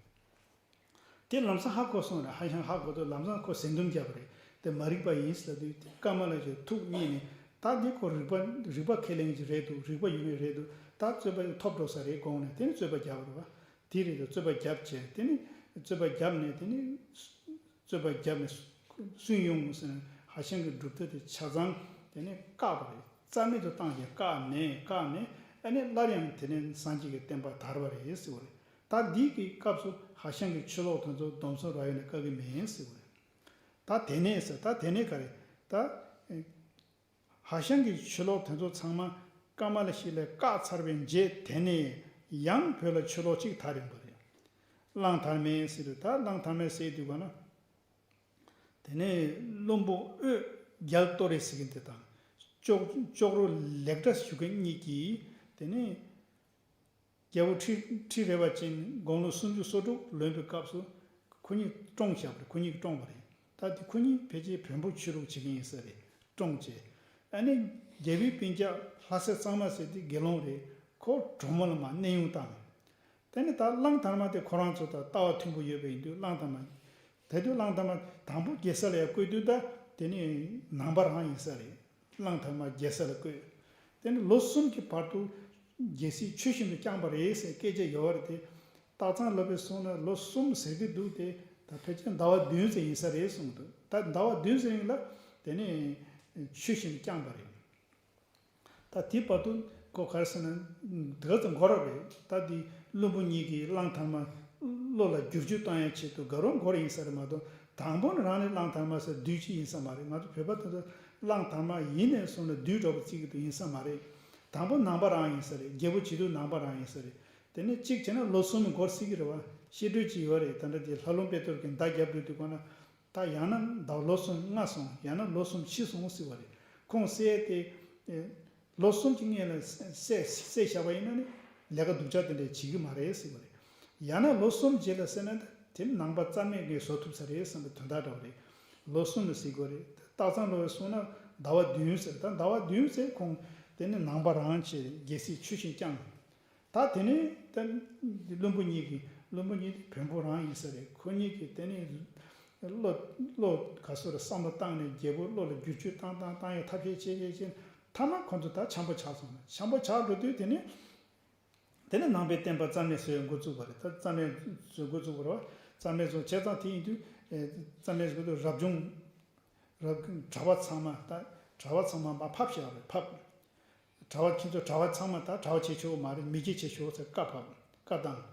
དེ་ལམ་སང་ཧ་གོ་སོང་རེད། ཧ་ཅང་ཧ་གོ་དུས་ལམ་སང་ཁོ་ཟིན་འདུམ་བརྒྱབ་པ་རེད། དེ་མ་རིག་པ་ཡིན་ཟེར་དུས་དེ་ཀ་མ་ལ་ཤི་ཐུགས་མཉེས་ནས་ད་འདི་ཁོ་རིག་པ་རིག་པ་ཁས་ལེན་གྱི་རེད་འདུག་རིག་པ་ཡོད་མཁན་རེད་འདུག་ད་རྩོད་པ་ཐོབ་འགྲོ་ས་རེད་དགོངས་ནས་དེ་ནི་རྩོད་པ་བརྒྱབ་པ་རེད་བ། དེ་རེད་དེ་རྩོད་པ་བརྒྱབ་བྱས་དེ་ནི་རྩོད་པ་བརྒྱབ་ནས་དེ་ནི་རྩོད་པ་བརྒྱབ་ནས་སུན་ཡོང་ཟེར་ནས་ཧྭ་ཤང་གི་གྲུབ་མཐའ་དེ་ཆ་ཚང་དེ་ནི་བཀག་པ་རེད། རྩ་མེད་དུ་བཏང་བྱས་བཀག་ནས་བཀག་ནས་ཨ་ནི་སླར་ཡང་དེ་ནི་སངས་རྒྱས་ཀྱི་བསྟན་པ་དར་བ་རེད་ཟེར་བ་རེད། ད་འདི་གི་སྐབས་སུ་ཧྭ་ཤང་གི་ཆོས་ལོག་དེ་ཚོ་སྡོམ་གསུམ་ར་ཡོ་ནས་བཀག་གི་མིན་ཟེར་བ་རེད། ད་དེ་ནས་ཟེར་ད་དེ་ནས་ག་རེད་ད། ཧྭ་ཤང་གི་ཆོས་ལོག་དེ་ཚོ་ཚང་མ་ཀ་མ་ལ་ཤི་ལས་བཀག་ཚར་བའི་རྗེས་དེ་ནས་ཡང་བོད་ལ་ཆོས་ལོག་གཅིག་དར་ཡོང་པ་རེད། གླང་དར་མས་ཟེར་དུས་ད་གླང་དར་མས་ཟེར་དུས་ག་ན། དེ་ནས་བློན་པོ་ཨོ་རྒྱལ་ཏོ་རེ་ཟེར་མཁན་དེ་དང་། ཅོག་ཅོག་རོ་ལེགས་གྲྭ་ཞུ་མཁན་གཉིས་ཀྱིས་དེ་ནས། རྒྱལ་པོ་ཁྲི་ཁྲི་རལ་པ་ཅན་དགུང་ལོ་སུམ་ཅུ་སོ་དྲུག་ལོན་པའི་སྐབས་སུ་ཁོ་གཉིས་བཀྲོངས་བཞག་པ་རེད། ཁོ་གཉིས་ཀྱིས་བཀྲོངས་པ་རེད། ད་དེ་ཁོ་གཉིས་ཕལ་ཆེར་བོན་པོ་ཆོས་ལུགས་བྱེད་མཁན་ཡིན་ས་རེད། བཀྲོངས་བྱས། ཨ་ནི་རྒྱལ་པོའི་སྤུན་ཀྱག་ལྷ་སྲས་གཙང་མ་ཟེར་དེ་དགེ་སློང་རེད། ཁོ་གྲོ་མོ་ལ་མར་གནས་དབྱུང་བཏང་། དེ་ནས་ད་གླང་དར་མ་དེ་ཁོ་རང་ཚོ་དང་ལྟ་བ་མཐུན་པོ་ཡོད་པ་ཡིན་དུས་གླང་དར་མ། དེ་དུས་གླང་དར་མ་དང་པོ་རྒྱལ་ས་ལ་ཡར་བསྐོས་དུས་ད་དེ་ནི་ནང་པ་རང་ཡིན་ས་རེད། གླང་དར་མ་རྒྱལ་ས་ལ་བསྐོས། དེ་ནི་ལོ་གསུམ་གྱི་བར་དུ་རྒྱལ་སྲིད་ཆོས་བཞིན་དུ་བསྐྱངས་པ་རེད་ཟེར་སྐད་ཆ་ཡོད་པ་རེད་དེ། སྟག་ཚང་སློབ་དཔོན་གསུངས་ན་ལོ་གསུམ་ཟེར་གྱི་འདུག་དེ་ད་ཕལ་ཆེར་ཟླ་བ་བདུན་ཙམ་ཡིན་ས་རེད་གསུངས་འདུག་ད་ཟླ་བ་བདུན་ཙམ་ཡིན་ལ་དེ་ནི་ཆོས་བཞིན་དུ་བསྐྱངས་པ་རེད། ད་དེ་བར་དུ་ཁོ་ག་རེ་ཟེར་ན་དེ་ག་ཙམ་འགོར་བ་རེད། ད་དེ་བློན་པོ་གཉིས་ཀྱིས་གླང་དར་མ་བློ་ལ་བསྒྱུར་བཅོས་བཏང་ཡ་ཆེད་དུ་དགའ་རབ་འགོར་ཡིན་ས་རེད་མ་གཏོགས་དང་པོ་ནས་རང་ནས་གླང་དར་མ་ཟེར་བསྡུས་ཅི་ཡིན་ས་མ་རེད། ང་ཚོ་བོད་པ་དེ་ཚོ་གླང་དར་མ་ཡིན་ནས་བཟུང་ནས་བསྡུས་འགྲོ་བ་བརྩི་གི་འདུག་ཡིན་ས་མ་རེད། དང་པོ་ནང་པ་རང་ཡིན་ས་རེད། རྒྱལ་པོ་བྱེད་དུས་ནང་པ་རང་ཡིན་ས་རེད། དེ་ནས་གཅིག་བྱས་ན་ལོ་གསུམ་འགོར་སྲིད་ཀྱི་རེད་བ། བཤད་སྒྲོས་ཅིག་ཡོད་རེད། ད་ལྟ་དེ་ལྷ་ལུང་དཔེ་ཐོར་གྱི་མདའ་རྒྱབ་འགྲོ་དུས་གོ་ན། ད་ཡང་ན་ཟླ་བ་ལོ་གསུམ་སྔ་སོང་། ཡང་ན་ལོ་གསུམ་ཕྱི་སོང་ཟེར་བ་རེད། ཁོང་བསད་དེ་ལོ་གསུམ་གྱི་སྔོན་ལ་བསད་བསད་བཞག་པ་ཡིན་ན་ནི་ལས་ཀ་སྡུག་ཅག་དེ་འདྲ་བྱེད་ཀྱི་མ་རེད་ཟེར་བ་རེད། ཡང་ན་ལོ་གསུམ་རྗེས་ལ་བསད་ན་ད་དེ་ནི་ནང་པ་རྩ་མེད་ངས་བཟོ་ཐུབ་ས་རེད་བསམ་པའི་དོན་དག་འདྲ་བ་རེད། ལོ་གསུམ་ལ་ཟེར་དགོས་རེད། སྟག་ཚང་སློབ་དཔོན་གསུངས་ན་ཟླ་བ་བདུན་ཟེར། ད་ཟླ་བ་བདུན་ཟེར་ཁོང་དེ་ནི་ནང་པ་རང་བྱས་རྒྱལ་སྲིད་ཆོས་བཞིན་བསྐྱངས། ད་དེ་ནས་ད་བློན་པོ་གཉིས་ཀྱིས་བློན་པོ་གཉིས་དེ་བོན་པོ་རང་ཡིན་ས་རེད། ཁོ་གཉིས་ཀྱིས་དེ་ནས་བློ་བློ་ག་སོ་རེ་བསམ་བློ་བཏང་ནས་རྒྱལ་པོ་བློ་ལ་བསྒྱུར་བཅོས་བཏང་བཏང་བཏང་ཡ་ཐབས་ཤེས་བྱས་བྱས་བྱས་མཐའ་མ་ཁོ་ཚོ་ད་འཆམ་པོ་ཆགས་སོང་། འཆམ་པོ་ཆགས་འགྲོ་དུས་དེ་ནས་དེ་ནས་ནང་པའི་བསྟན་པ་རྩ་མེད་བཟོས་འགོ་བཙུགས་པ་རེད། ད་རྩ་མེད་བཟོས་འགོ་བཙུགས་པ་རེད་བ། རྩ་མེད་བཟོས་བྱས་ཙང་དེ་ཡིན་དུས་རྩ་མེད་བཟོས་དུས་རབ་བྱུང་རབ་གྲྭ་པ་ཚང་མ་ད་གྲྭ་པ་ཚང་མ་མར་ཕབ་བཞག་པ་རེད། ཕབ། གྲྭ་པ་ཁྱེད་ཚོ་གྲྭ་པ་ཚང་མ་ད་གྲྭ་པ་བྱེད་ཆོག་མ་རེད། མི་སྐྱ་བྱེད་ཆོག་ཟེར་བཀའ་ཕབ། བཀའ་བཏང་།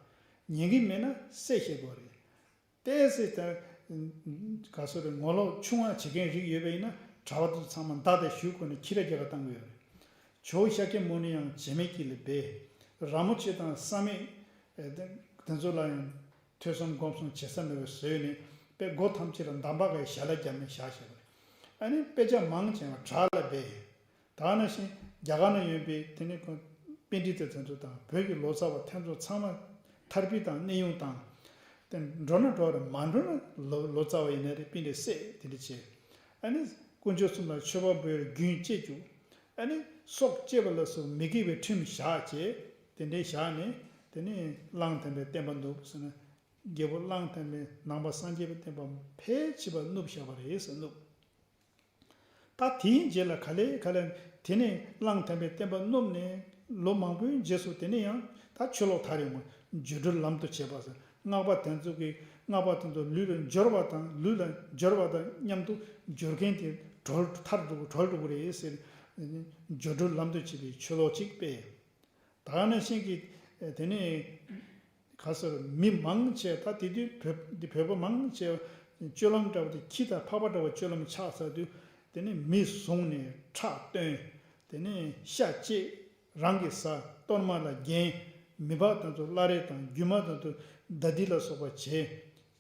ཉན་གི་མེད་ན་བསད་བཤད་དགོས་རེད། ཏོག་ཙམ་ད་ག་སོ་རེ་ངོ་ལོག་ཆུང་བ་བྱེད་མཁན་རིགས་ཡོད་པ་ཡིན་ན་གྲྭ་པ་དེ་ཚོ་ཚང་མ་མདའ་དང་གཞུ་བསྐོན་ནས་ཁྱི་ར་རྒྱག་ག་བཏང་གི་ཡོད་རེད། ཇོ་བོ་ཤཱཀྱ་མུ་ནི་ཡང་བྱེ་མའི་དཀྱིལ་ལ་སྦས། ར་མོ་ཆེ་དང་བསམ་ཡས་དེ་ཚོ་ལ་ཡང་ཐོས་བསམ་སྒོམ་གསུམ་བྱེད་ས་མེད་པར་བཟོས་ནས་དཔེ་སྒོ་ཐམས་ཅད་ལ་འདམ་བག་གི་ཞལ་ལག་བརྒྱབ་ནས་བཞག་བཞག་པ་རེད། ཨ་ནི་དཔེ་ཆ་མང་ཆེ་བ་བྲག་ལ་སྦས། ད་ག་ནང་བཞིན་རྒྱ་གར་ན་ཡོད་པའི་དེ་ནི་ཁོང་པཎྜི་ཏ་དེ་ཚོ་དང་བོད་ཀྱི་ལོ་ཙཱ་བ་དེ་ཚོ་ཚང་མ་ཐར་པའི་དང་གནས་དབྱུང་བཏང་། དེ་འགྲོ་ན་འགྲོ་རེད། མ་འགྲོ་ན་ལོ་ལོ་ཙཱ་བ་ཡིན་ན་རེད། པཎྜི་ཏ་བསད་དེ་འདྲ་བྱས། ཨ་ནི་དཀོན་མཆོག་གསུམ་ལ་མཆོད་པ་འབུལ་རྒྱུན་བཅད་རྒྱུ། ཨ་ནི་སྲོག་བཅད་པ་ལ་སོགས་མི་དགེ་བའི་ཁྲིམས་བཞག་བྱས་དེ་འདྲའི་བཞག་ནས་དེ་ནི་གླང་དར་མའི་བསྟན་པ་བསྣུབས་ཟེར་ན། རྒྱལ་པོ་གླང་དར་མས་ནང་པ་སངས་རྒྱས་པའི་བསྟན་པ་ཕལ་ཆེ་བ་བསྣུབས་བཞག་པ་རེད་ཟེར། བསྣུབས། ད་དེའི་རྗེས་ལ་ག་ལེ་ག་ལེ་དེ་ནས་གླང་དར་མའི་བསྟན་པ་བསྣུབས་ནས་ལོ་མང་པོའི་རྗེས་སུ་དེ་ནས་ཡང་ད་ཆོས་ལོག་དར་ཡོང་བ། སྦྱོར་སྒྲོལ་ལམ་དུ་བྱེད་པ་ཟེར། སྔགས་པ་དེ་ཚོ་གིས་སྔགས་པ་དེ་ཚོ་ལུས་ལ་སྦྱོར་བ་དང་ལུས་ལ་སྦྱོར་བ་དང་མཉམ་དུ་སྦྱོར་མཁན་དེ་གྲོལ་ཐར་འགྲོ་གྲོལ་འགྲོ་གི་རེད་ཟེར། སྦྱོར་སྒྲོལ་ལམ་དུ་བྱེད་པའི་ཆོས་ལོག་ཅིག་སྤེལ། ད་ག་ནང་བཞིན་གྱི་དེ་ནས་ག་ཟེར་མི་མང་ཆེ་ད་དེ་དུས་བོད་འདི་བོད་པ་མང་ཆེ་སྤྱོད་ལམ་འདྲ་བ་དེ་ཁྱི་དང་ཕག་པ་འདྲ་བ་སྤྱོད་ལམ་ཆགས་ཚར་དུས་དེ་ནས་མི་བཟུང་ནས་ཁྲག་བཏོན། དེ་ནས་ཤ་བཅད། རང་གིས་ཟ། གཏོར་མ་ལ་བརྒྱན། མི་ཕག་དེ་ཚོ་བླ་རེ་དང་རྒྱུ་མ་དེ་ཚོ་མདའ་ལྡིང་ལ་སོགས་པ་བྱས།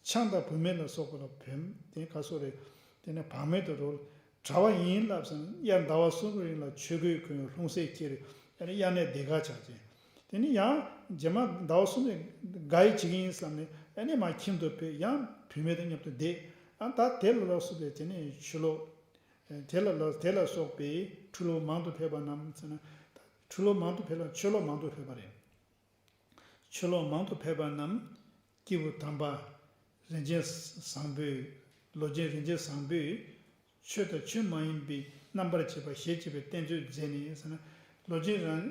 ཆང་དང་བུད་མེད་ལ་སོགས་པ་ལ་བེམ་དེ་ག་སོགས་རེད། དེ་ནས་བག་མེད་དུ་རོལ། གྲྭ་པ་ཡིན་ལབ་ཙང་དབྱར་ཟླ་བ་གསུམ་གྱི་རིང་ལ་ཆོས་གོས་གོན། ལྷུང་བཟེད་ཁྱེར། ཨ་ནི་དབྱར་གནས་སྡེ་ཁག་ཆགས་ཅིང་ དེ་ནས་ཡང་རྗེས་མ་ཟླ་བ་གསུམ་ནས་དགའ་ཡི་བྱེད་ཀྱི་ཡིན་བསམ་ནས་ཨ་ནི་མ་ཁྱིམ་དུ་ཕེབས། ཡང་བུད་མེད་དང་མཉམ་དུ་བསྡད། ཨ་ད་དེ་ལ་ལོགས་སུ་བས་དེ་ནས་ཆུ་ལོག་དེ་ལ་ལོགས་དེ་ལ་སོགས་པའི་ཁྲུས་ལོག་མང་དུ་ཕེབས་པ་རྣམས་ཟེར་ན། ད་ཁྲུས་ལོག་མང་དུ་ཕེབས་ལ་ཆུ་ལོག་མང་དུ་ཕེབས་པ་རེད། ཆུ་ལོག་མང་དུ་ཕེབས་པ་རྣམས་སྐྱེས་བུ་དམ་པ་རིན་ཆེན་བཟང་པོས། ལོ་ཆེན་རིན་ཆེན་བཟང་པོས་ཆོས་དང་ཆོས་མ་ཡིན་པའི་རྣམ་པར་འབྱེད་པ་ཞེས་བྱ་བའི་བསྟན་བཅོས་མཛད་ནས་ཟེར་ན། ལོ་ཆེན་རང་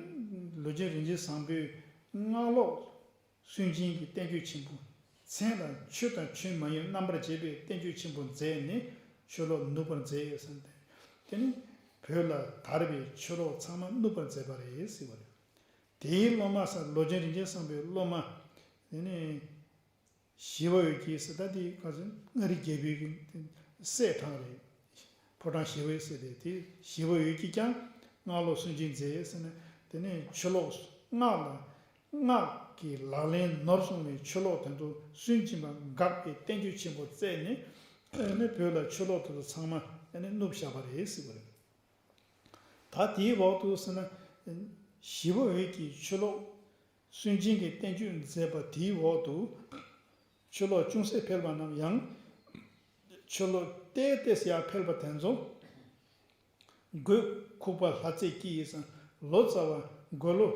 ལོ་ཆེན་རིན་ཆེན་བཟང་པོས་སྔགས་ལོག་སུན་འབྱིན་གྱི་བསྟན་བཅོས་ཆེན་པོ། མཚན་དང་ཆོས་དང་ཆོས་མ་ཡིན་རྣམ་པར་འབྱེད་པའི་བསྟན་བཅོས་ཆེན་པོ་མཛད་ནས་ཆུ་ལོག་ནུབ་པར་མཛད་ཟེར་ཏེ། དེ་ནི་བོད་ལ་དར་བའི་ཆུ་ལོག་ཚང་མ་ནུབ་པར་མཛད་པ་རེད་ཟེར་བ་རེད། དེའི་སློབ་མ་ཟེར་ལོ་ཆེན་རིན་ཆེན་བཟང་པོའི་སློབ་མ། དེ་ནི་ཞི་བ་འོད་ཀྱིས་ཟེར། ད་དེ་ག་ཚོད་མངའ་རིས་རྒྱལ་པོའི་གི་སྲས་གྲངས་རེད། ཕོ་བྲང་ཞི་བའི་སྲས་དེ། དེ་ཞི་བ་འོད་ཀྱིས་ཀྱང་སྔགས་ལོག་སུན་འབྱིན་མཛད་ཟེར་ན། དེ་ནས་ཆུ་ལོག་སྔགས་ལ་སྔགས་ཀྱི་ལག་ལེན་ནོར་སོང་བའི་ཆུ་ལོག་དེ་ཚོ་སུན་འབྱིན་པ་འགག་པའི་བསྟན་བཅོས་ཆེན་པོ་བསྩལ་ནས། ཨ་ནི་བོད་ལ་ཆུ་ལོག་དེ་ཚོ་ཚང་མ་ཨ་ནི་ནུབ་བཞག་པ་རེད་ཟེར་བ་རེད། ད་དེའི་འོག་ཏུ་ཟེར་ན། ཞི་བ་འོད་ཀྱིས་ཆུ་ལོག་སུན་འབྱིན་གྱི་བསྟན་བཅོས་མཛད་པ་དེའི་འོག་ཏུ། ཆུ་ལོག་ཅུང་ཟད་འཕེལ་བ་རྣམས་ཡང་། ཆུ་ལོག་ཏེ་ཏེས་ཡར་འཕེལ་བ་དེ་ཚོ། རྒོད་ཁུག་པ་ལྷ་རྫས་ཀྱིས་ཟེར། ལོ་ཙཱ་བ་རྒོད་ལོ།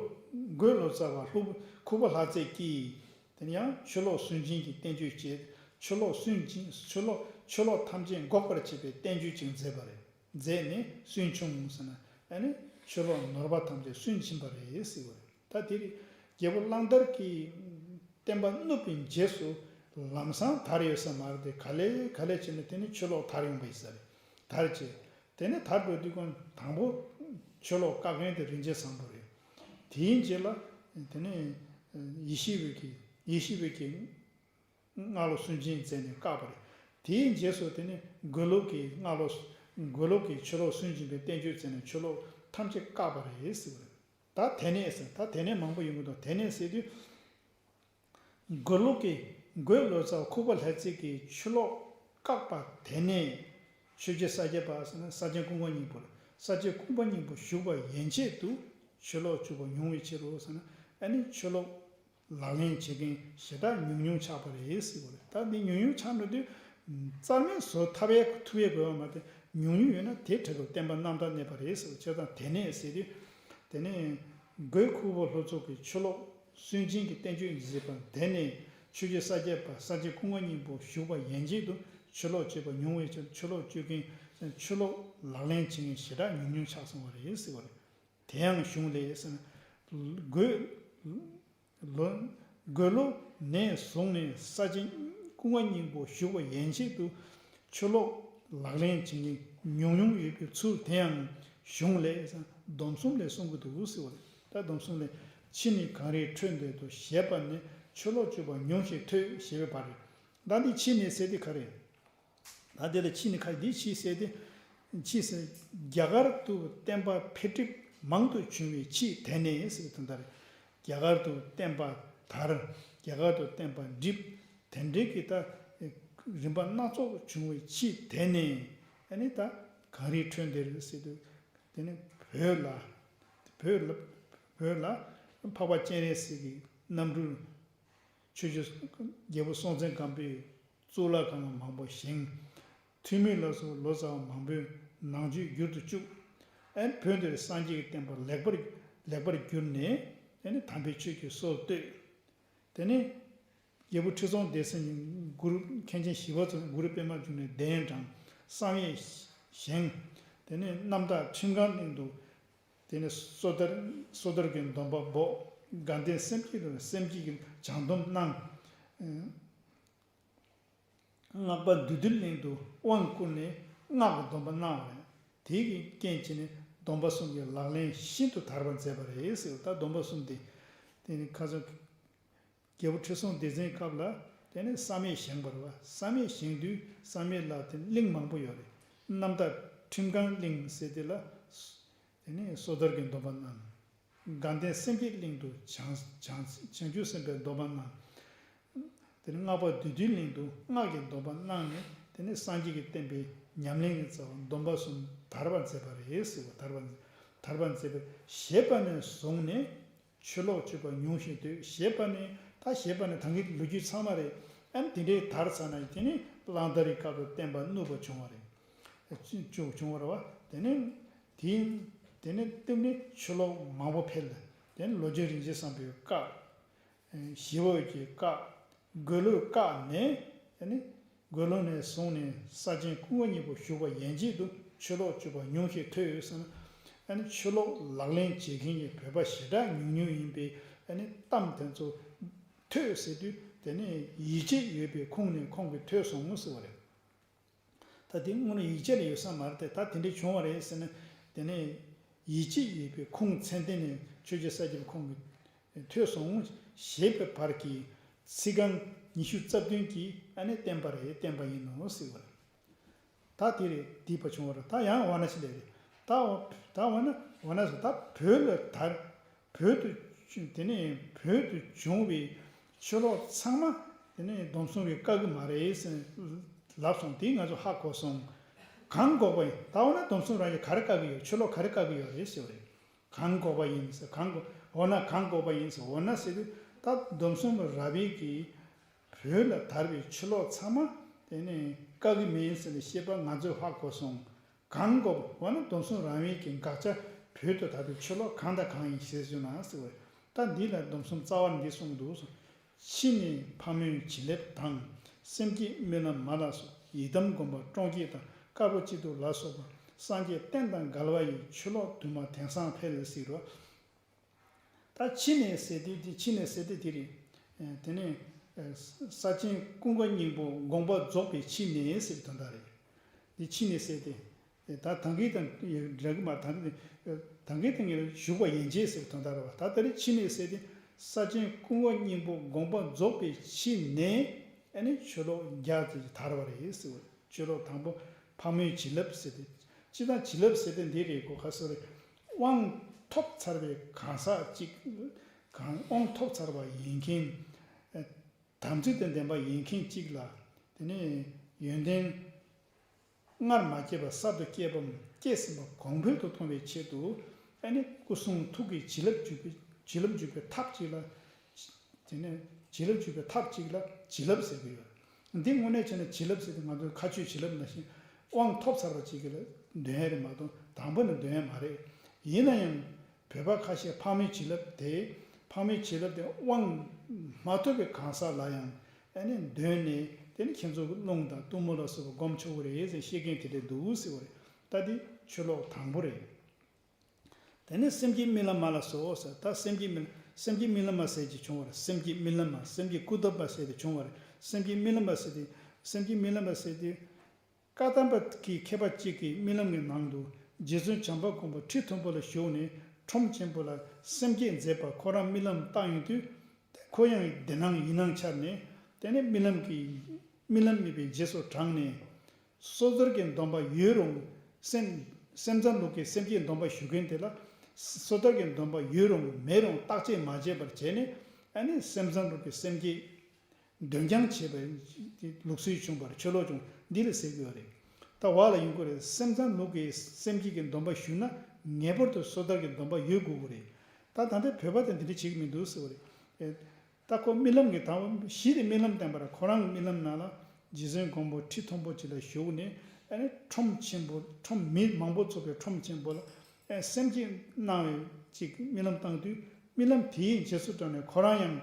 རྒོད་ལོ་ཙཱ་བ་ལྷུ་ཁུག་པ་ལྷ་རྫས་ཀྱིས། དེ་ནས་ཡང་ཆུ་ལོག་སུན་འབྱིན་གྱི་བསྟན་བཅོས་བྱས། ཆུ་ལོག་སུན་འབྱིན་ཆུ་ལོག་ཆུ་ལོག་ཐམས་ཅད་འགོག་པར་བྱེད་པའི་བསྟན་བཅོས་ཅིག་མཛད་པ་རེད། མཛད་ནས་སུན་ཕྱུང་ཟེར་ན། ཨ་ནི་ཆུ་ལོག་ནོར་བ་ཐམས་ཅད་སུན་ཕྱིན་པ་རེད་ཟེར་བ་རེད། ད་དེ་རེད། རྒྱལ་པོ་གླང་དར་གྱི་བསྟན་པ་བསྣུབས་པའི་རྗེས་སུ་ལམ་སང་དར་ཡོད་ས་མ་རེད་དེ། ག་ལེ་ག་ལེ་བྱས་ནས་དེ་ནི་ཆུ་ལོག་དར་ཡོང་པ་ཡིན་ས་རེད། དར་བྱས། དེ་ནས་དར་འགྲོ་དུས་ཀུན་དང་པོ་ཆུ་ལོག་བཀག་མཁན་དེ་རིན་ཆེན་བཟང་པོ་རེད། དེའི་རྗེས་ལ་དེ་ནས་ཡེ་ཤེས་འོད་ཀྱིས་ཡེ་ཤེས་འོད་ཀྱིས་སྔགས་ལོག་སུན་འབྱིན་མཛད་ནས་བཀག་པ་རེད། དེའི་རྗེས་སུ་དེ་ནི་རྒོད་ལོ་གིས་སྔགས་ལོག་རྒོད་ལོ་གིས་ཆུ་ལོག་སུན་འབྱིན་པའི་བསྟན་བཅོས་མཛད་ནས་ཆུ་ལོག་ཐམས་ཅད་བཀག་པ་རེད་ཟེར་བ་རེད། ད་དེ་ནས་ཟེར། ད་དེ་ནས་མང་པོ་ཡོང་གི་འདུག་དེ་ནས་ཟེར་དུས། རྒོད་ལོ་གིས་རྒོད་ལོ་ཙཱ་བ་ཁུག་པ་ལྷ་རྫས་ཀྱིས་ཆུ་ལོག་བཀག་པ་དེ་ནས། ཆོས་རྗེ་ས་སྐྱ་པ་ཟེར་ན་ས་ཆེན་ཀུན་དགའ་སྙིང་པོ་རེད། ས་ཆེན་ཀུན་དགའ་སྙིང་པོ་བཞུགས་པ་ཡན་ཆད་དུ་ཆུ་ལོག་བཅུག་པ་ཉུང་བའི་ཕྱིར་རོ་ཟེར་ན། ཨ་ནི་ཆུ་ལོག་ལག་ལེན་བྱེད་མཁན་ཞེ་དྲག་ཉུང་ཉུང་ཆགས་པ་རེད་ཟེར་བ་རེད། ད་འདི་ཉུང་ཉུང་ཆགས་འགྲོ་དུས། རྩ་མེད་བཟོ་ཐབས་ཡག་ཐུབ་ཡག་དགོས་པ་མ་གཏོགས། ཉུང་ཉུང་ཡོད་ན་དེ་འཕྲལ་དུ་བསྟན་པ་རྣམ་དག་གནས་པ་རེད་ཟེར་བ། བྱས་ཙང་དེ་ནས་ཟེར་དུས། དེ་ནས་རྒོད་ཁུག་པ་ལྷོ་ཚོགས་ཀྱིས་ཆུ་ལོག་སུན་འབྱིན་གྱི་བསྟན་བཅོས་མཛད་པ་དེ་ནས། ཆོས་རྗེ་ས་སྐྱ་པ་ས་སྐྱ་ཀུན་དགའ་སྙིང་པོ་བཞུགས་པ་ཡན་ཆད་དུ་ཆུ་ལོག་སྤྱོད་པ་ཉུང་བའི་ཕྱིར། ཆུ་ལོག་སྤྱོད་མཁན་ཆུ་ལོག་ལག་ལེན་བྱེད་མཁན་ཞེ་དྲག་ཉུང་ཉུང་ཆགས་སོང་བ་རེད་ཟེར་བ་རེད། དེ་ཡང་གཞུང་ལས་ཟེར་ན། རྒོད་ལོ། རྒོད་ལོ་ནས་བཟུང་ནས་ས་ཆེན་ཀུན་དགའ་སྙིང་པོ་བཞུགས་པ་ཡན་ཆད་དུ་ཆུ་ལོག་ལག་ལེན་བྱེད་མཁན་ཉུང་ཉུང་ཡོད་པའི་ཚུལ་དེ་ཡང་གཞུང་ལས་ཟེར་ན། སྡོམ་གསུམ་ལས་གསུང་གི་འདུག་ཟེར་བ་རེད། ད་སྡོམ་གསུམ་ལས། ཕྱི་ནི་གངས་རིའི་ཁྲོད་འདིར་དུ་ཞེས་པ་ནས་ཆུ་ལོག་སྤྱོད་པ་ཉུང་ཞིང་ཐོས་ཞེས་པའི་བར་རེད། ད་འདི་ཕྱི་ནས་ཟེར་དེ་ག་རེད། ད་དེ་ལ་ཕྱིས་ནི་ཁ་འདི་ཕྱིས་ཟེར་ཏེ། ཕྱིས་ཟེར། རྒྱ་གར་དུ་བསྟན་པ་འཕེལ་འགྲིབ་མང་དུ་བྱུང་བའི་ཕྱིས་དེ་ནས་ཟེར་བའི་དོན་དག་རེད། རྒྱ་གར་དུ་བསྟན་པ་དར། རྒྱ་གར་དུ་བསྟན་པ་འགྲིབ། དེ་འདྲའི་གི་ད་རིམ་པ་སྣ་ཚོགས་བྱུང་བའི་ཕྱིས་དེ་ནས། ཨ་ནི་ད་གངས་རིའི་ཁྲོད་འདིར་ཟེར་དུས། དེ་ནི་བོད་ལ། བོད་ལ། བོད་ལ་འཕགས་པ་སྤྱན་རས་གཟིགས་ཀྱི་རྣམ་སྤྲུལ། ཆོས་རྗེ་རྒྱལ་པོ་སྲོང་བཙན་སྒམ་པོས་གཙུག་ལག་ཁང་མང་པོ་བཞེངས། ཐུ་མི་ལ་སོགས་ལོ་ཙཱ་བ་མང་པོས་ནང་ཆོས་བསྒྱུར་དུ་བཅུག་ཨ་ནི་བོད་འདིར་སངས་རྒྱས་ཀྱི་བསྟན་པ་ལེགས་པར་ལེགས་པར་གྱུར་ནས། ཨ་ནི་དམ་པའི་ཆོས་ཀྱི་སྲོལ་བཏོད། དེ་ནས་རྒྱལ་པོ་ཁྲི་སྲོང་ལྡེ་བཙན་གྱི་གུ་རུ་མཁན་ཆེན་ཞི་བ་འཚོ་གུ་རུ་པདྨ་འབྱུང་གནས་གདན་དྲངས། བསམ་ཡས་བཞེངས། དེ་ནས་རྣམ་དག་ཁྲིམས་ཁང་གླིང་དུ། དེ་ནས་སོ་ཐར། སོ་ཐར་གྱི་སྡོམ་པ་འབོགས། དགའ་ལྡན་སེམས་བསྐྱེད་དང་སེམས་བསྐྱེད་ཀྱི་བྱང་སྡོམ་གནང་། སྔགས་པ་བདུད་འདུལ་གླིང་དུ་དབང་བསྐུར་ནས་སྔགས་ཀྱི་སྡོམ་པ་གནང་བ་རེད། དེ་གི་རྐྱེན་བྱས་ནས་སྡོམ་པ་གསུམ་གྱི་ལག་ལེན་ཤིན་ཏུ་དར་བར་མཛད་པ་རེད་ཟེར། ད་སྡོམ་པ་གསུམ་དེ། དེ་ནི་ཁ་སང་རྒྱལ་པོ་ཁྲི་སྲོང་ལྡེ་བཙན་སྐབས་ལ། དེ་ནས་བསམ་ཡས་བཞེངས་པ་རེད་བ། བསམ་ཡས་བཞེངས་དུས་བསམ་ཡས་ལ་དེ་གླིང་མང་པོ་ཡོད་རེད། རྣམ་དག་ཁྲིམས་ཁང་གླིང་ཟེར་དེ་ལ། དེ་ནས་སོ་ཐར་གྱི་སྡོམ་པ་གནང་། དགའ་ལྡན་སེམས་བསྐྱེད་གླིང་དུ་བྱང་བྱང་བྱང་ཆུབ་སེམས་དཔའི་སྡོམ་པ་གནང་། དེ་ནས་སྔགས་པ་བདུད་འདུལ་གླིང་དུ་སྔགས་ཀྱི་སྡོམ་པ་གནང་ནས། དེ་ནས་སངས་རྒྱས་ཀྱི་བསྟན་པའི་ཉམས་ལེན་གྱི་རྩ་བ་སྡོམ་པ་གསུམ་དར་བར་མཛད་པ་རེད་ཟེར་བ། དར་བར་དར་བར་མཛད་པ་ཞེས་པ་ནས་བཟུང་ནས། ཆུ་ལོག་བཅུ་པ་ཉུང་ཞིང་དོད་ཞེས་པ་ནི། ད་ཞེས་པ་ནི་ད་གིན་ལོ་རྒྱུས་ཚང་མ་རེད། ཨ་ནི་དེ་འདྲའི་དར་ཚར་ན་དེ་ནི་གླང་དར་རི་སྐབས་ལ་བསྟན་པ་བསྣུབས་པ་བྱུང་བ་རེད། བྱུང་བྱུང་བ་རེད་བ། དེ་ནི་དེ་དེ་ནི་སྟེང་ནས་ཆུ་ལོག་མང་པོ་འཕེལ། དེ་ནི་ལོ་རྒྱུས་རིན་ཆེན་བཟང་པོས་བཀག་ཞི་བ་འོད་ཀྱིས་བཀག་མགོ་ལོག་བཀག་ནས། ཨ་ནི་མགོ་ལོག་ནས་བཟུང་ནས་ས་ཆེན་ཀུན་དགའ་སྙིང་པོ་བཞུགས་པ་ཡན་ཆད་དུ་ཆུ་ལོག་བཅུ་པ་ཉུང་ཞིང་དོད་ཟེར་ན། ཨ་ནི་ཆུ་ལོག་ལག་ལེན་བྱེད་མཁན་གྱི་བོད་པ་ཞེ་དྲག་ཉུང་ཉུང་ཡིན་པས། ཨ་ནི་གཏམ་དེ་ཚོ་དོད་ཟེར་དུས་དེ་ནི་ཡིད་ཆེས་ཡོད་པའི་ཁུངས་ནས་ཁོང་གིས་དོད་སོང་ངོ་ཟེར་བ་རེད། ད་དེ་དངོས་གནས་ཡིད་ཆེས་ལ་ཡོད་ས་མ་རེད་དེ། ད་དེ་འདྲའི་བྱུང་བ་རེད་ཟེར་ན། དེ་ནས་ཡིད་ཆེས་ཡོད་པའི་ཁུངས་མཚན་ལྡན་ནས་ཆོས་རྗེ་ས་སྐྱ་པ་ཁོང་གིས་ཐོས་སོང་ཞེས་པའི་བར་གྱི་ཚིག་རྐང་ཉི་ཤུ་རྩ་བདུན་གྱིས་ཨ་ནི་བསྟན་པ་རེད། བསྟན་པ་ཡིན་ནོ་ཟེར་བ་རེད། ད་དེ་རེད། བསྡུས་པ་བྱུང་བ་རེད། ད་ཡང་འོ་ན་ཞིག་ལས་རེད། ད་འོ་ད་འོ་ན་འོ་ན་ཟེར། ད་བོད་ལ་དར། བོད་དུ་བྱུང་། དེ་ནས་བོད་དུ་བྱུང་བའི་ཆུ་ལོག་ཚང་མ་དེ་ནས་སྡོམ་གསུམ་གྱིས་བཀག་གི་མ་རེད་ཟེར་ལབ་སོང་། དེ་ང་ཚོ་ཧ་གོ་སོང་། གང་འགོག་པ་ཡིན། ད་འོ་ན་སྡོམ་གསུམ་རང་གིས་ག་རེ་བཀག་གི་ཡོད། ཆུ་ལོག་ག་རེ་བཀག་གི་ཡོད་རེད་ཟེར་བ་རེད། གང་འགོག་པ་ཡིན་ཟེར། གང་འགོག་འོ་ན་གང་འགོག་པ་ཡིན་ཟེར། འོ་ན་ཟེར་དུས་ད་སྡོམ་གསུམ་རབ་དབྱེ་གིས་བོད་ལ་དར་བའི་ཆུ་ལོག་ཚང་མ་དེ་ནས་བཀག་གི་མིན་ཟེར་ནས་བཤད་པ་ང་ཚོས་ཧ་གོ་སོང་། གང་འགོག་འོ་ན་སྡོམ་གསུམ་རབ་དབྱེ་གི་དགག་བྱ་བོད་དུ་དར་བའི་ཆུ་ལོག་གང་དང་གང་ཡིན་ཞེས་ཞུ་ན་ཟེར་བས། ད་འདི་ལ་སྡོམ་གསུམ་རྩ་བར་འདི་གསུངས་འདུག་ཟེར། ཕྱི་ནས་ཕག་མོའི་བྱིན་རླབས་དང་། སེམས་བསྐྱེད་རྨི་ལམ་མ་ལ་སོགས། ཡི་དམ་སྒོམ་པ་ཀྲོང་སྐྱེས་དང་། དཀར་པོ་སྤྱི་གཏོར་ལ་སོགས་པ། སངས་རྒྱས་བསྟན་དང་འགལ་བ་ཡི། ཆུ་ལོག་དུ་མ་དེང་སང་འཕེལ་ཟེར་རོ། ད་ཕྱི་ནས་ཟེར་དུས་དེ། ཕྱི་ནས་ཟེར་དུས་དེ་རེད། ཨ་དེ་ནས་ཨ་ས་ཆེན་ཀུན་དགའ་སྙིང་པོ་དགོངས་པ་རྫོགས་པའི་ཕྱི་ནས་ཟེར་གྱི་དོན་དག་རེད། དེ་ཕྱི་ནས་ཟེར་ཏེ། ད་ད་གིན་དང་འདྲ་གི་མ། ད་གིན་ད་གིན་དང་ངེད་བཞུགས་པ་ཡན་ཆད་ཟེར་གྱི་དོན་དག་རེད་བ། ད་དེ་རིང་ཕྱི་ནས་ཟེར་ཏེ། ས་ཆེན་ཀུན་དགའ་སྙིང་པོ་དགོངས་པ་རྫོགས་པའི་ཕྱི་ནས། ཨ་ནི་ཆུ་ལོག་བརྒྱ་ཙམ་ཞིག་དར་བ་རེད་ཟེར་བ། ཆུ་ལོག་དང་པོ་ཕག་མོའི་བྱིན་རླབས་ཟེར་ཏེ། སྤྱིར་བཏང་བྱིན་རླབས་ཟེར་ཏེ་འདི་རེད་གོ། ག་ཟེར་རེད། དབང་ཐོབ་ཚར་བའི་གང་ཟག་ཅིག། གང་དབང་ཐོབ་ཚར་བ་ཡིན་མཁན། དམ་ཚིག་དང་ལྡན་པ་ཡིན་མཁན་གཅིག་ལ། དེ་ནས་ཡོན་ཏན་སྔར་མ་སྐྱེས་པ་གསར་དུ་སྐྱེས་པའམ་སྐྱེས་ཟིན་པ་གོང་འཕེལ་དུ་གཏོང་བའི་ཆེད་དུ། ཨ་ནི་སྐུ་གསུང་ཐུགས་ཀྱི་བྱིན་རླབས་འཇུག་པའི། བྱིན་རླབས་འཇུག་པའི་ཐབས་གཅིག་ལ། དེ་ནས་བྱིན་རླབས་འཇུག་པའི་ཐབས་གཅིག་ལ་བྱིན་རླབས་ཟེར་གྱི་ཡོད། འདི་དངོས་གནས་བྱས་ན་བྱིན་རླབས་ཟེར་དུས་ང་ཚོའི་མཁའ་སྤྱོད་བྱིན་རླབས་ནང་བཞིན་དབང་ཐོབ་ཚར་བ་གཅིག་གི་ལ་འདོན་ཡ་རེད་མ་གཏོགས་དང་པོ་ནས་འདོན་ཡ་མ་རེད། ཡིན་ན་ཡང་། བོད་པ་ཁ་ཤས་ཕག་མོའི་བྱིན་རླབས་དེ། ཕག་མོའི་བྱིན་རླབས་དེ་དབང་མ་ཐོབ་པའི་གང་ཟག་ལ་ཡང་ཨ་ནི་འདོན་ནས། དེ་ནི་ཁྱེད་ཚོ་གི་རླུང་དང་གཏུམ་མོ་ལ་སོགས་པ་སྒོམ་ཆོག་གི་རེད་ཟེར་བཤད་མཁན་དེ་འདྲ་འདུག་ཟེར་བ་རེད། ད་དེ་ཆུ་ལོག་དང་པོ་རེད། དེ་ནས་སེམས་བསྐྱེད་རྨི་ལམ་མ་ལ་སོགས་ཟེར། ད་སེམས་བསྐྱེད་རྨི། སེམས་བསྐྱེད་རྨི་ལམ་མ་ཟེར་གྱི་བྱུང་བ་རེད། སེམས་བསྐྱེད་རྨི་ལམ་མ། སེམས་བསྐྱེད་སྐུ་ལྡབ་པ་ཟེར་ཏེ་བྱུང་བ་རེད། སེམས་བསྐྱེད་རྨི་ལམ་མ་ཟེར་ཏེ། སེམས་བསྐྱེད་རྨི་ལམ་མ་ཟེར་ཏེ། བཀའ་གདམས་པ་གི་མཁས་པ་གཅིག་གིས་རྨི་ལམ་གྱི་ནང་དུ་རྗེ་བཙུན་བྱམས་པ་མགོན་པོ་ཁྲི་མཐོན་པོ་ལ་བཞུགས་ནས་ཁྲོམ་ཆེན་པོ་ལ་སེམས་བསྐྱེད་མཛད་པ་ཁོ་རང་རྨི་ལམ་བཏང་ཡོང་དུས། ཁོ་ཡང་དེ་སྣང་ཡིད་སྣང་འཆར་ནས། དེ་ནས་རྨི་ལམ་གྱི། རྨི་ལམ་རྨིས་པའི་རྗེས་སུ་འབྲངས་ནས། སོ་ཐར་གྱི་སྡོམ་པ་ཡོད་རུང་། སེམས། སེམས་ཙམ་ལུགས་ཀྱི་སེམས་བསྐྱེད་སྡོམ་པ་ཞུ་མཁན་དེ་ལ། སོ་ཐར་གྱི་སྡོམ་པ་ཡོད་རུང་མེད་རུང་བརྟག་དཔྱད་མ་བྱས་པར་བྱས་ནས། ཨ་ནི་སེམས་ཙམ་ལུགས་ཀྱི་སེམས་བསྐྱེད། འདོན་རྐྱང་བྱེད་པའི་ལུགས་སྲོལ་བྱུང་བར་ཆུ་ལོག་བྱུང་འདི་ལ་ཟེར་གྱི་ཡོད་རེད། ད་བ་ལ་ཡོང་གི་རེད། སེམས་ཙམ་ལུགས་ཀྱི་སེམས་བསྐྱེད་ཀྱི་སྡོམ་པ་ཞུས་ན་ངེས་པར་དུ་སོ་ཐར་གྱི་སྡོམ་པ་ཡོད་དགོས་ཀྱི་རེད། ད་ད་ལྟའི་བོད་པ་དེ་འདི་འདྲ་བྱེད་ཀྱི་མི་འདུག་ཟེར་བ་རེད། ད་ཁོ་རྨི་ལམ་གྱི་དང་པོ་གཞི་དེ་རྨི་ལམ་བསྟན་པ་རེད། ཁོ་རང་གི་རྨི་ལམ་ནང་ལ་རྗེ་བཙུན་མགོན་པོ་ཁྲི་མཐོན་པོ་ཅིག་ལ་བཞུགས་ནས། ཨ་ནི་ཁྲོམ་ཆེན་པོ། ཁྲོམ་མི་མང་པོ་ཚོགས་པའི་ཁྲོམ་ཆེན་པོ་ལ། ཨ་སེམས་བསྐྱེད་གནང་བའི་ཅིག་རྨི་ལམ་བཏང་དུས། རྨི་ལམ་དེའི་རྗེས་སུ་འབྲངས་ནས་ཁོ་རང་ཡང་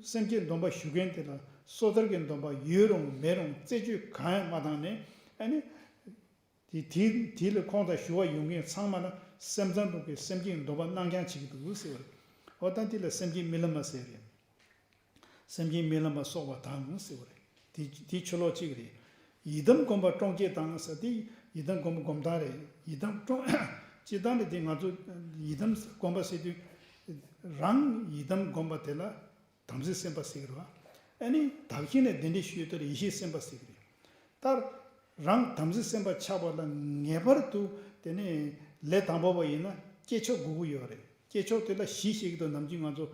སེམས་བསྐྱེད་སྡོམ་པ་ཞུ་མཁན་དེ་ལ་སོ་ཐར་གྱི་སྡོམ་པ་ཡོད་རུང་མེད་རུང་རྩད་གཅོད་གང་ཡང་མ་བཏང་ནས། ཨ་ནི། དེ་དེ་དེ་ལ་ཁོང་དང་ཞུ་བ་ཡོང་མཁན་ཚང་མ་ལ་སེམས་ཙམ་ལུགས་ཀྱི་སེམས་བསྐྱེད་སྡོམ་པ་གནང་རྐྱང་བྱེད་ཀྱི་འདུག་ཟེར་བ་རེད། འོ་ད་འདི་ལ་སེམས་བསྐྱེད་རྨི་ལམ་མ་ཟེར་རེད། སེམས་བསྐྱེད་རྨི་ལམ་མ་སོགས་པ་དང་ཟེར་བ་རེད། དེ་དེ་ཆུ་ལོག་གཅིག་རེད། ཡི་དམ་སྒོམ་པ་ཀྲོང་སྐྱེས་དང་ཟེར་དེ་ཡི་དམ་སྒོམ་པ་སྒོམ་སྟངས་རེད། ཡི་དམ་ཀྲོང་། སྤྱིར་བཏང་ནས་དེ་ང་ཚོ་ཡི་དམ་སྒོམ་པ་ཟེར་དུས། རང་ཡི་དམ་སྒོམ་པ་དེ་ལ། དམ་ཚིག་སེམས་དཔའ་ཟེར་གྱི་རེད་བ། ཨ་ནི་བདག་གཞན་ལ་གདན་འདྲེན་ཞུས་དེར་ཡེ་ཤེས་སེམས་དཔའ་ཟེར་གྱི་རེད། ལྟར། རང་དམ་ཚིག་སེམས་དཔའ་ཆགས་པ་ལ་ངེས་པར་དུ་དེ་ནས་ལས་དང་པོ་བ་ཡིན་ན་བསྐྱེད་ཆོག་དགོས་ཀྱི་ཡོད་རེད། བསྐྱེད་ཆོག་དེ་ལ་བཞི་ཞིག་ཏུ་ནམ་རྒྱུན་ང་ཚོ་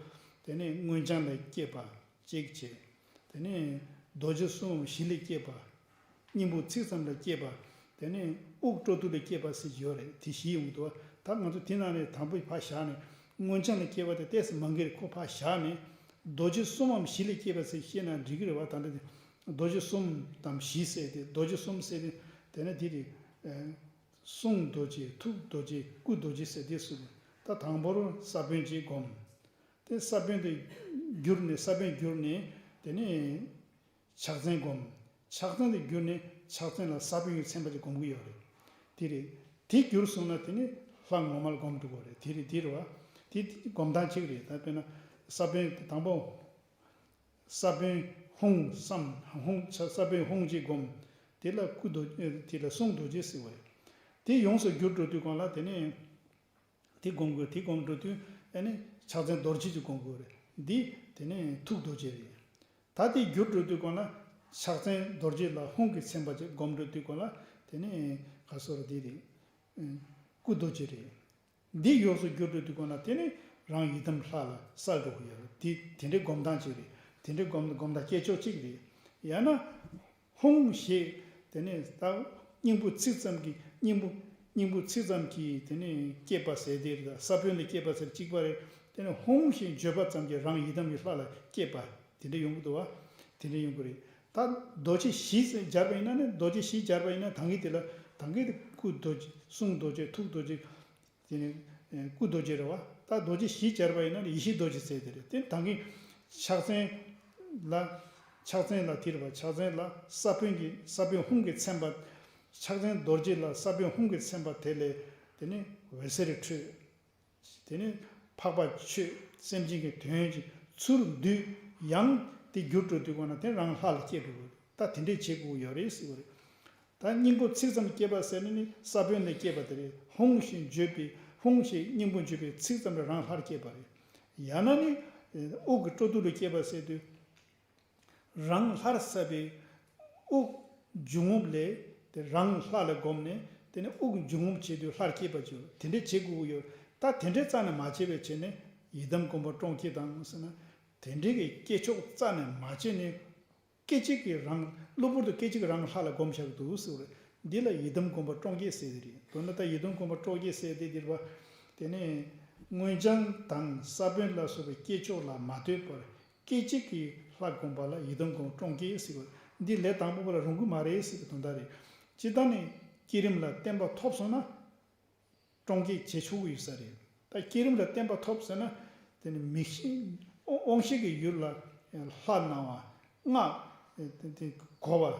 དེ་ནས་མངོན་བྱང་ལ་བསྐྱེད་པ་གཅིག་བྱས། དེ་ནས་རྡོ་རྗེ་གསུམ་གཞི་ལ་བསྐྱེད་པ། སྙིང་པོ་ཚིག་ཙམ་ལ་བསྐྱེད་པ། དེ་ནས་དབུགས་སྤྲོ་བསྡུ་ལ་བསྐྱེད་པ་ཟེར་གྱི་ཡོད་རེད། དེ་བཞི་ཡོང་གི་འདུག་ད་ང་ཚོ་དེ་ནང་ནས་དང་པོ་ཕར་བཞག་ནས་ མངོན་བྱང་ལ་སྐྱེས་པ་དེ་ཏོག་ཙམ་མང་གི་རེད། ཁོ་ཕར་བཞག་ནས་རྡོ་རྗེ་གསུམ་མམ་བཞི་ལ་སྐྱེས་པ་ཟེར་བཤད་ན་འགྲིག་གི་རེད་བ། ད་ལྟ་དེ་རྡོ་རྗེ་གསུམ་དམ་བཞི་ཟེར་ཏེ་རྡོ་རྗེ་གསུམ་ཟེར་ཏེ་དེ་ན་དེ་རེད། གསུང་རྡོ་རྗེ། ཐུགས་རྡོ་རྗེ། སྐུ་རྡོ་རྗེ་ཟེར་དེ་གསུམ། ད་དང་པོར་ས་བོན་གྱིས་བསྒོམ། དེ་ས་བོན་དེ་གྱུར་ནས་ས་བོན་གྱུར་ནས་དེ་ནས་ཕྱག་མཚན་བསྒོམ། ཕྱག་མཚན་དེ་གྱུར་ནས་ཕྱག་མཚན་ལ་ས་བོན་གྱི་མཚན་པ་ཅིག་བསྒོམ་གྱི་ཡོད་རེད། དེ་རེད། དེ་གྱུར་སོང་ན་དེ་ནས་ལྷ་ངོ་མ་ལ་བསྒོམ་འགྲོ་གི་རེད། དེ་རེད། དེ་རེད་བ། དེ་དེ་བསྒོམ་སྟངས་གཅིག་རེད། ད་དཔེར་ན་ས་བོན་དང་པོ། ས་བོན་ཧཱུྃ་བསམ། ཧཱུྃ་ས་བོན་ཧཱུྃ་ཅེས་བསྒོམ། དེ་ལ་སྐུ་རྡོ། དེ་ལ་གསུང་རྡོ་རྗེ་ཟེར་བ་རེད། དེ་ཡོངས་སུ་གྱུར་འགྲོ་དུས་གང་ལ་དེ་ནས་དེ་བསྒོམ་དགོས། དེ་བསྒོམ་འགྲོ་དུས་ཨ་ནི་ཕྱག་མཚན་རྡོ་རྗེ་ཅིག་བསྒོམ་དགོས་རེད། འདི་དེ་ནས་ཐུགས་རྡོ་རྗེ་རེད། ད་དེ་གྱུར་འགྲོ་དུས་གང་ལ་ཕྱག་མཚན་རྡོ་རྗེ་ལ་ཧཱུྃ་གི་མཚན་པ་ཅིག་བསྒོམ་འགྲོ་དུས་གང་ལ་དེ་ནས་ག་སོ་ར་དེ་རེད། སྐུ་རྡོ་རྗེ་རེད། འདི་ཡོངས་སུ་གྱུར་འགྲོ་དུས་གང་ལ་དེ་ནས་རང་ཡི་དམ་ལྷ་ལ་གསལ་འགྲོ་གི་ཡོད་རེད། དེ་དེ་འདྲའི་སྒོམ་སྟངས་ཅིག་རེད། དེ་འདྲའི་སྒོམ་སྒོམ་སྟངས་སྐྱེ་ཕྱོགས་གཅིག་རེད། ཡང་ན་ཧཱུྃ་ཞེས་དེ་ནས་ད་སྙིང་པོ་ཚིག་ཙམ་གྱིས་སྙིང་པོ་སྙིང་པོ་ཚིག་ཙམ་གྱིས་དེ་ནས་སྐྱེས་པ་ཟེར་དེ་རེད། ས་བོན་ལ་སྐྱེས་པ་ཟེར་གཅིག་པ་རེད། དེ་ནས་ཧཱུྃ་ཞེས་བརྗོད་པ་ཙམ་གྱིས་རང་ཡི་དམ་གྱི་ལྷ་ལ་སྐྱེས་པ་དེ་འདྲ་ཡོང་གི་འདུག་བ། དེ་འདྲ་ཡོང་གི་རེད། ད་རྡོ་རྗེ་བཞི་ཟེར་སྦྱར་བ་ཡིན་ན་ནི་རྡོ་རྗེ་བཞི་སྦྱར་བ་ཡིན་ན་ད་གིན་དེ་ལ་ད་གིན་དེ་སྐུ་རྡོ་རྗེ། གསུང་རྡོ་རྗེ། ཐུགས་རྡོ་རྗེ། དེ་ནས་སྐུ་རྡོ་རྗེ་རེད་བ། ད་རྡོ་རྗེ་བཞི་སྦྱར་བ་ཡིན་ན་ཡེ་ཤེས་རྡོ་རྗེ་ཟེར་དེ་རེད། དེ་ད་གིན་ཕྱག་མཚན་ལ་ཕྱག་མཚན་ལ་དེ་རེད་བ། ཕྱག་མཚན་ལ་ས་བོན་གྱི་ས་བོན་ཧཱུྃ་གི་མཚན་པ། ཕྱག་མཚན་རྡོ་རྗེ་ལ་ས་བོན་ཧཱུྃ་གི་མཚན་པ་དེ་ལས་དེ་ནས་འོད་ཟེར་འཕྲོས། དེ་ནས་འཕགས་པ་མཆོད་སེམས་ཅན་གྱི་དོན་གྱི་ཚུར་འདུས། ཡང་དེ་གྱུར་འགྲོ་དུས་གང་ན་དེ་རང་ལྷ་ལ་སྐྱེས་འགྲོ་གི་རེད། ད་དེ་འདྲས་བྱེད་དགོས་ཡོད་རེད་ཟེར་བ་རེད། ད་སྙིང་པོ་ཚིག་ཙམ་སྐྱེས་པ་ཟེར་ན་ནི་ས་བོན་ལས་སྐྱེས་པ་དེ་རེད། ཧཱུྃ་ཞེས་བརྗོད་པའི་ཧཱུྃ་ཞེས་སྙིང་པོ་བརྗོད་པའི་ཚིག་ཙམ་ལས་རང་ལྷར་སྐྱེས་པ་རེད། ཡང་ན་ནི་དབུགས་ཀྱི་སྤྲོ་བསྡུ་ལས་སྐྱེས་པ་ཟེར་དུས། རང་ལྷར་གསལ་བའི་དབུགས་འབྱུང་རྔུབ་ལས་དེ་རང་ལྷ་ལ་བསྒོམས་ནས་དེ་ནས་དབུགས་འབྱུང་རྔུབ་བྱེད་དུས་ལྷར་སྐྱེས་པ་བྱེད། དེ་འདྲས་བྱེད་དགོས་ཀྱི་ཡོད། ད་དེ་འདྲས་རྩ་ནས་མ་བྱས་པའི་ཆེད་ནས་ཡི་དམ་མགོན་པོ་ཀྲོང་ཁྱེར་དང་ཟེར་ན། དེ་འདྲས་ཀྱི་སྐྱེ་ཕྱོགས་རྩ་ནས་མ་བྱས་ནས་སྐད་ཅིག་གིས་རང་གློ་བུར་དུ་སྐད་ཅིག་རང་ལྷ་ལ་བསྒོམས་བཞག་འདུག་ཟེར་བ་རེད། འདི་ལ་ཡི་དམ་མགོན་པོ་ཀྲོང་ཁྱེར་ཟེར་གྱི་རེད། མདོར་ན་ད་ཡི་དམ་མགོན་པོ་ཀྲོང་ཁྱེར་ཟེར་དེ་འདིར་བ། དེ་ནས་མངོན་བྱང་དང་ས་བོན་ལ་སོགས་པའི་སྐྱེ་ཕྱོགས་ལ་མ་ལྟོས་པར། སྐད་ཅིག་གིས་ལྷ་བསྒོམ་པ་ལ་ཡི་དམ་མགོན་ཀྲོང་ཁྱེར་ཟེར་བ། འདི་ལས་དང་པོ་པ་ལ་རུང་གི་མ་རེད་ཟེར་གྱི་དོན་དག་རེད། སྤྱིར་བཏང་ནས་བསྐྱེད་རིམ་ལ་བརྟན་པ་ཐོབ་སོང་ན་ཀྲོང་ཁྱེར་བྱེད་ཆོག་གི་ཡོད་ས་རེད། ད་བསྐྱེད་རིམ་ལ་བརྟན་པ་ཐོབ་ཟེར་ན་དེ་ནི་མིག་ཤེས་དབང་ཤེས་ཀྱི་ཡུལ་ལ་ལྷ་སྣང་བ། སྔགས་དེ་དེ་གོ་བ།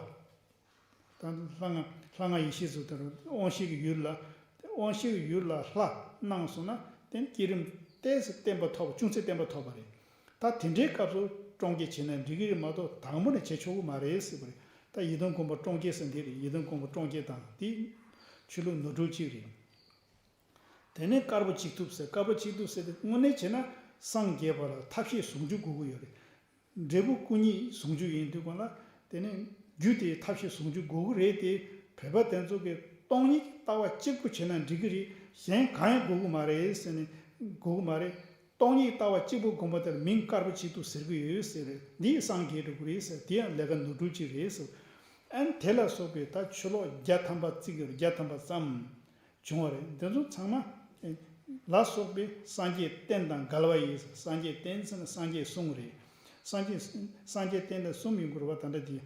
ད་ལྷ་སྔགས་ལྷ་སྔགས་ཡེ་ཤེས་སུ་དེར་དབང་ཤེས་ཀྱི་ཡུལ་ལ། དབང་ཤེས་ཀྱི་ཡུལ་ལ་ལྷ་སྣང་སོང་ན་དེ་བསྐྱེད་རིམ་ཏོག་ཙམ་བརྟན་པ་ཐོབ་པ། ཅུང་ཟད་བརྟན་པ་ཐོབ་པ་རེད། ད་དེ་འདྲའི་སྐབས་སུ་ཀྲོང་ཁྱེར་བྱས་ན་འགྲིག་གི་རེད་མ་གཏོགས་དང་པོ་ནས་བྱེད་ཆོག་གི་མ་རེད་ཟེར་བ་རེད། ད་ཡི་དམ་མགོན་པོ་ཀྲོང་ཁྱེར་ཟེར་འདི་རེད། ཡི་དམ་མགོན་པོ་ཀྲོང་ཁྱེར་དང་དེ་ཆོས་ལུགས་ནོར་འཁྲུལ་གཅིག་རེད། དེ་ནས་དཀར་པོ་གཅིག་ཐུབ་ཟེར། དཀར་པོ་གཅིག་ཐུབ་ཟེར་དེ་དངོས་གནས་བྱས་ན་སངས་རྒྱས་པ་ལ་ཐབས་ཤེས་ཟུང་འཇུག་དགོས་ཀྱི་ཡོད་རེད། འབྲས་བུ་སྐུ་གཉིས་ཟུང་འཇུག་ཡིན་དུས་གང་ལ་དེ་ནས་རྒྱུ་དེའི་ཐབས་ཤེས་ཟུང་འཇུག་དགོས་ཀྱི་རེད་དེ། བོད་པ་དེ་ཚོ་གིས་སྟོང་ཉིད་ཀྱི་ལྟ་བ་གཅིག་པུ་བྱས་ན་འགྲིག་གི་རེད། གཞན་གང་ཡང་དགོས་ཀྱི་མ་རེད་ཟེར་ནས་དགོས་ཀྱི་མ་རེད། སྟོང་ཉིད་ལྟ་བ་གཅིག་པུ་བསྒོམ་པ་དེར་མིང་དཀར་པོ་གཅིག་ཐུབ་ཟེར་གྱི་ཡོད་ཟེར་རེད། འདི་ཡིས་སངས་རྒྱས་འགྲོ་གི་རེད་ཟེར། དེ་ཡང་ལས་ཀ་ནོར་འཁྲུལ་གཅིག་རེད་ཟེར། ཨན་དེ་ལ་སོགས་པའི་ད་ཆུ་ལོག་བརྒྱ་ཐམ་པ་བརྩིགས་ཡོད་རེད། བརྒྱ་ཐམ་པ་ཙམ་བྱུང་བ་རེད། འདི་ཚོ་ཚང་མ་ལ་སོགས་པའི་སངས་རྒྱས་བསྟན་དང་འགལ་བ་ཡིན། སངས་རྒྱས་བསྟན་ཟེར་ན་སངས་རྒྱས་གསུང་རེད། སངས་རྒྱས་སངས་རྒྱས་བསྟན་དང་གསུམ་ཡིན་དགོས་རེད་བ། ད་ལྟ་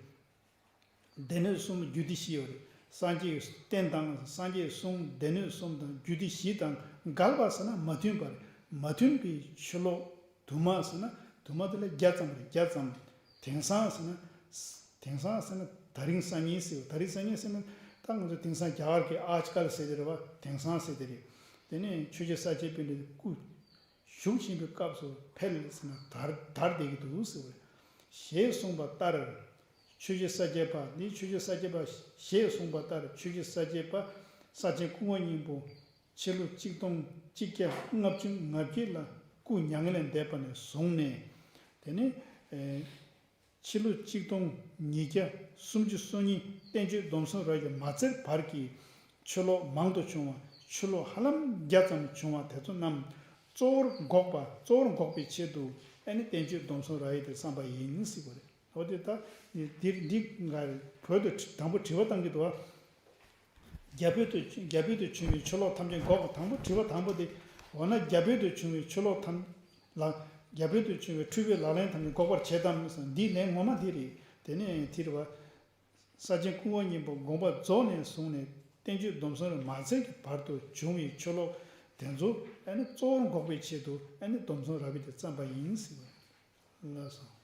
དེ། སྡེ་སྣོད་གསུམ་རྒྱུད་སྡེ་བཞི་ཡོད་རེད། སངས་རྒྱས་བསྟན་དང་སངས་རྒྱས་གསུང་སྡེ་སྣོད་གསུམ་དང་རྒྱུད་སྡེ་བཞི་དང་འགལ་བ་ཟེར་ན་མ་མཐུན་པ་རེད། མ་མཐུན་པའི་ཆུ་ལོག་དུ་མ་ཟེར་ན་དུ་མ་དེ་ལ་བརྒྱ་ཙམ་རེད། བརྒྱ་ཙམ། དེང་སང་ཟེར་ན། དེང་སང་ཟེར་ན་ད་རིང་སང་ཉིན་ཟེར་བ། ད་རིང་སང་ཉིན་ཟེར་ན་ད་ང་ཚོ་དེང་སང་རྒྱ་གར་གྱི་ཨཱཇ་ཀལ་ཟེར་དེ་རེད་བ། དེང་སང་ཟེར་དེ་རེད། དེ་ནས་ཆོས་རྗེ་ས་སྐྱ་པཎྜི་ཏ་སྐུ་བཞུགས་བཞིན་པའི་སྐབས་སུ་འཕེལ་ཟེར་ན་དར་དར་བསྡད་ཀྱི་འདུག་ཟེར་བ་རེད། ཞེས་གསུངས་པ་ལྟར། ཆོས་རྗེ་ས་སྐྱ་པ་འདི་ཆོས་རྗེ་ས་སྐྱ་པ་ཞེས་གསུངས་པ་ལྟར། ཆོས་རྗེ་ས་སྐྱ་པ་ས་ཆེན་སྐུ་ངོ་སྙིང་པོ་ཕྱི་ལོ་གཅིག་སྟོང་གཅིག་བརྒྱ་ལྔ་བཅུ་ང་བརྒྱད་ལ་སྐུ་མྱ་ངན་ལས་འདས་པ་ནས་བཟུང་ནས། དེ་ནས་ཕྱི་ལོ་གཅིག་སྟོང་ཉིས་བརྒྱ་སུམ་ཅུ་སོ་གཉིས་བསྟན་བཅོས་སྡོམ་གསུམ་རབ་ཀྱིས་མ་བཙིར་བར་གྱི་ཆུ་ལོག་མང་དུ་བྱུང་བ། ཆུ་ལོག་ཧ་ལམ་བརྒྱ་ཙམ་བྱུང་བ་དེ་ཚོ་རྣམས་གཙོ་བོར་འགོག་པ། གཙོ་བོར་འགོག་པའི་ཆེད་དུ་ཨ་ནི་བསྟན་བཅོས་སྡོམ་གསུམ་རབ་དབྱེ་དེ་བརྩམས་པ་ཡིན་ཟེར་བ་རེད། འོ་དེ་ད་འདིར་འདི་འགའ་རེ་བོད་དུ་དང་པོ་དྲི་བ་བཏང་གི་འདུག་བ། རྒྱ་བོད་དུ་རྒྱ་བོད་དུ་བྱུང་བའི་ཆུ་ལོག་ཐམས་ཅད་འགོག་པ། དང་པོ་དྲི་བ་དང་པོ་དེ་ འོ་ན་རྒྱ་བོད་དུ་བྱུང་བའི་ཆོས་ལུགས་ཐམས་ལ། རྒྱ་བོད་དུ་བྱུང་བའི་འཁྲུལ་པའི་ལག་ལེན་ཐམས་ཅད་འགོག་པར་བྱེད་དམ་ཟེར། འདིའི་ལན་ངོ་མ་འདི་རེད། དེ་ནས་དེ་རེད་བ། ས་ཆེན་སྐུ་ངོ་སྙིང་པོ་དགོངས་པ་རྫོགས་ནས་བཟུང་ནས་བསྟན་བཅོས་སྡོམ་གསུམ་རབ་མ་ཚད་ཀྱི་བར་དུ་བྱུང་བའི་ཆོས་ལུགས་དེ་ཚོ་ཨ་ནི་གཙོ་བོར་འགོག་པའི་ཆེད་དུ་ཨ་ནི་སྡོམ་གསུམ་རབ་དབྱེ་དེ་བརྩམས་པ་ཡིན་ཟེར་བ། ལགས་སོ།